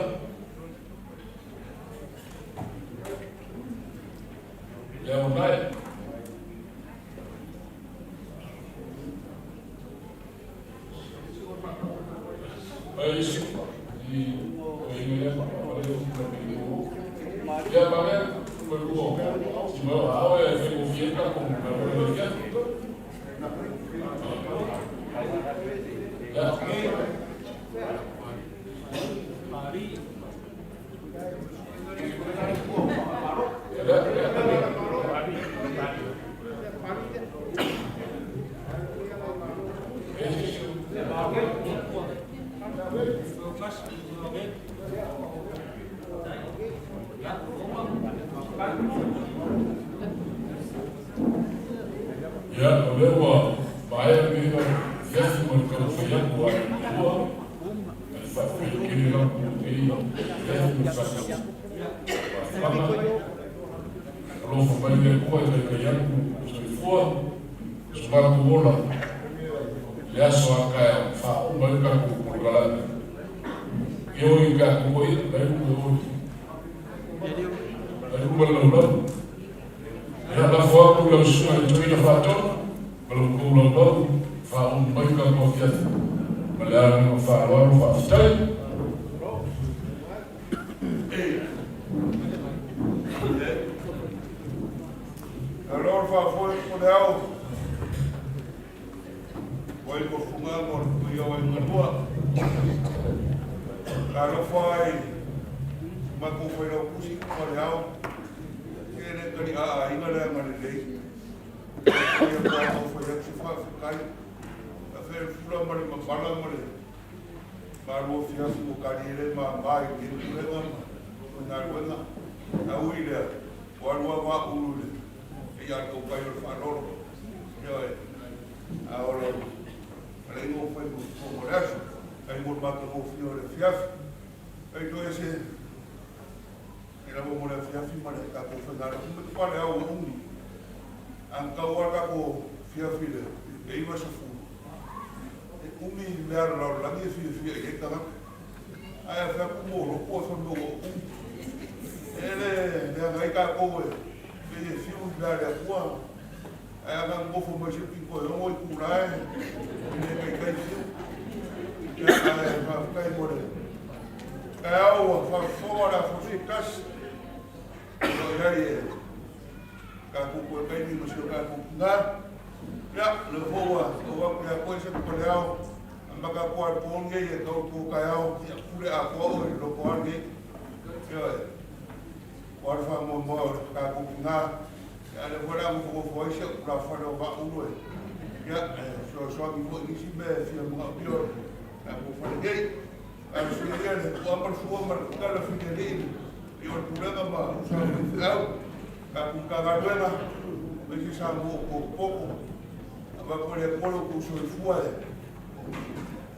Leonai. Ai isi i o inga lea, o lea o Ia, ma lea, ma lua, si mo ao e fai o fieta ko ma o le ia. Ia. Ia, o lea ua maea lenei afiafi ma le taumafai atu a le Atua, ae faafetai tele lava mo lenei afiafi ma le tatou mafutaga. Alofa mai le Atua e taitai atu lou soifua ma so matou ola i le aso a taeao e faauma ai le tatou polokalame. Ia oi i tatou ai, la e luma oi. La e luma le laulau. Ia, lafo atu i lau susuga i le Toeaina Faatonu ma lo outou laulau faauma mai le tatou afiafi. Ma le agaga faaaloalo, faafetai. Alo le faafoe o le ao, ua i mofugaga o le paia o aiga lua. Talofa ai si matou failautusi ma le ao, e le taliaaina le agalelei. Ia tatou fai atu se faafetai, afe le fula ma le mamala ma le malu afiafi ua taliele ma i lenei pulega ma galuega. A ui lea, ua alu lava ulu i le ia le tautai o le faalolo. Ioe, a o lau aleiga ua fai mo le aso, ai mo le matagofie o le afiafi. Ai toe se e lava mo le afiafi ma le tatou faigaluega. Me te pale au ua umi. A na tau lava tatou afiafi le 90, e umi mea a le lalolagi e fiafia i ai tagata. Ae a fai atu mo lotu ae fai mai ua umi. E le leaga ai tatou e pei e fiu i mea a le Atua. Ae a na nonofo mai se pito e 6 itula e le taitai fiu. Ia, ae faafetai mo le taeao ua faafofoga o le a fosi e tasi. O lo o i ai e tatou toe taimi ma si o tatou tina. Ia, o lea foi ua tau atu ia koe se paleao, amata atu lava i le po lenei e tau i le po taeao, ia pule atoa oe i le loto lava lenei. Ioe, aua le faamoemoe o le tatou tina, ia a o lea foi o le a nofonofo ai si au tulafale o Vaaulu e, ia, e fesoasoani foi i nisi mea e fia manaomia o le tatou fale nei. Talosia ia le ua ma le fua ma le tala filialii i o le pulega ma usa o faifeau, tatou Matagaluega, aemaise Samoa o potopoto. Avatu e le Atua lo outou soifua e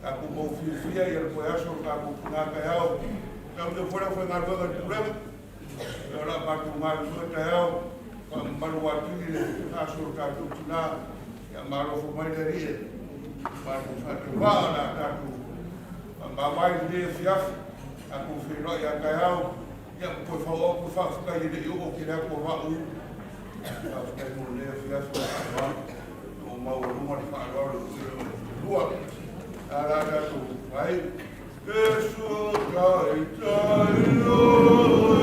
tatou mau fiafia ia le toe aso o le tatou tina taeao. Tau foi le aufaigaluega i le pulega, ia o le a matou galulue taeao, faamamalu atili le aso o le tatou tina, ia malofa mai le Alii e matou faatauvaa o le a tatou faamavae i lenei afiafi, tatou feiloai ia taeao, ia ma toe faaoo atu le faafetai e le i oo tele atu a vaa ulu. Faafetai mo lenei afiafi ma le faaaloalo, ua maualuga le faaaloalo i lua. A la tatou vai. Iesu taitai oe.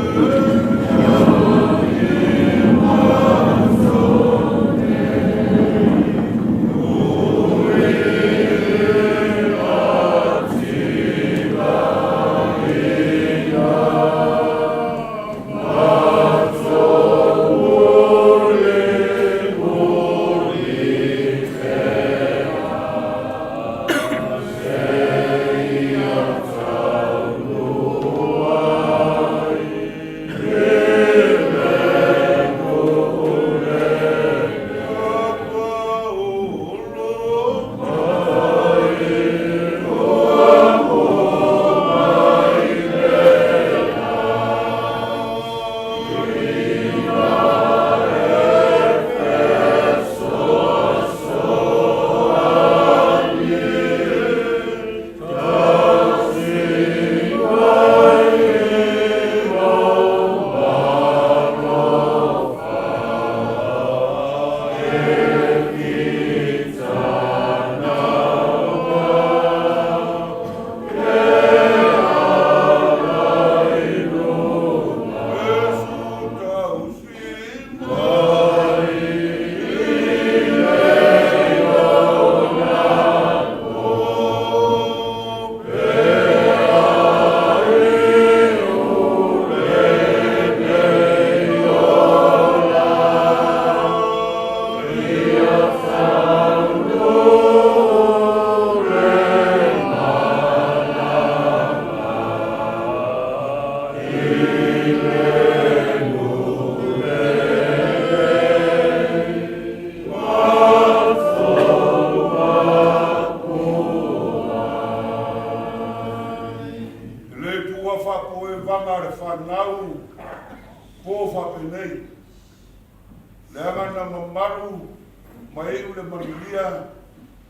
manuia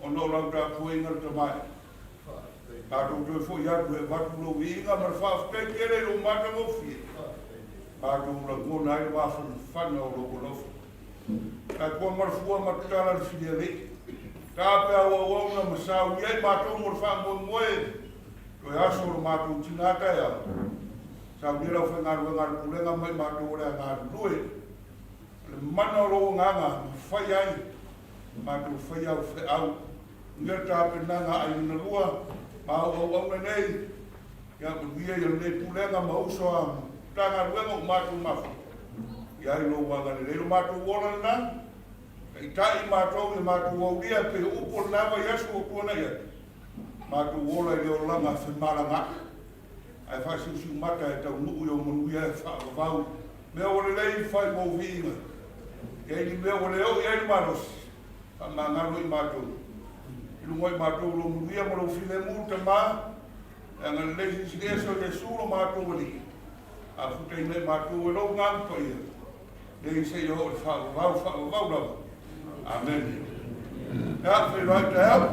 ona o lau tapuaiga le Tama e. Matou toe foi atu e avatu lou viiga ma le faafetai tele i lou matagofie. Matou lagona ai le mafanafana o lou alofa. Tatua ma le fua ma tatala le filialii. Ta pe auauauna ma saunia ai matou mo le faamoemoe toe aso o le matou tina taeao. Saunia le aufaigaluega a le Pulega ma i matou o le a galulue. O le mana o lou agaga ma fai ai matou faia au feau. Manuia le tapenaga a aiga na lua ma au auauna nei. Ia manuia ia lenei Pulega ma uso a Matagaluega ua matou mafuta. Ia ai lou agalelei lo matou ola lena. Taitai matou ia matou aulia e pei o upu o lena vaiaso ua tuanai atu. Matou ola i le olaga femalagaai. Ae faasiusiumata e taunuu i ou manuia e faavavau mea ua lelei fai mo viiga. Ia i ni mea ua le oo i ai le malosi, faamagalo i matou. I luga o i matou lou manuia ma lou filemu, Tama, le agalelei silisili ese o Iesu lo matou Alii, afutaina i matou e lou Agaga Paia, nei seia oo i le faavavau, faavavau lava. Amene. Ia, feiloai taeao.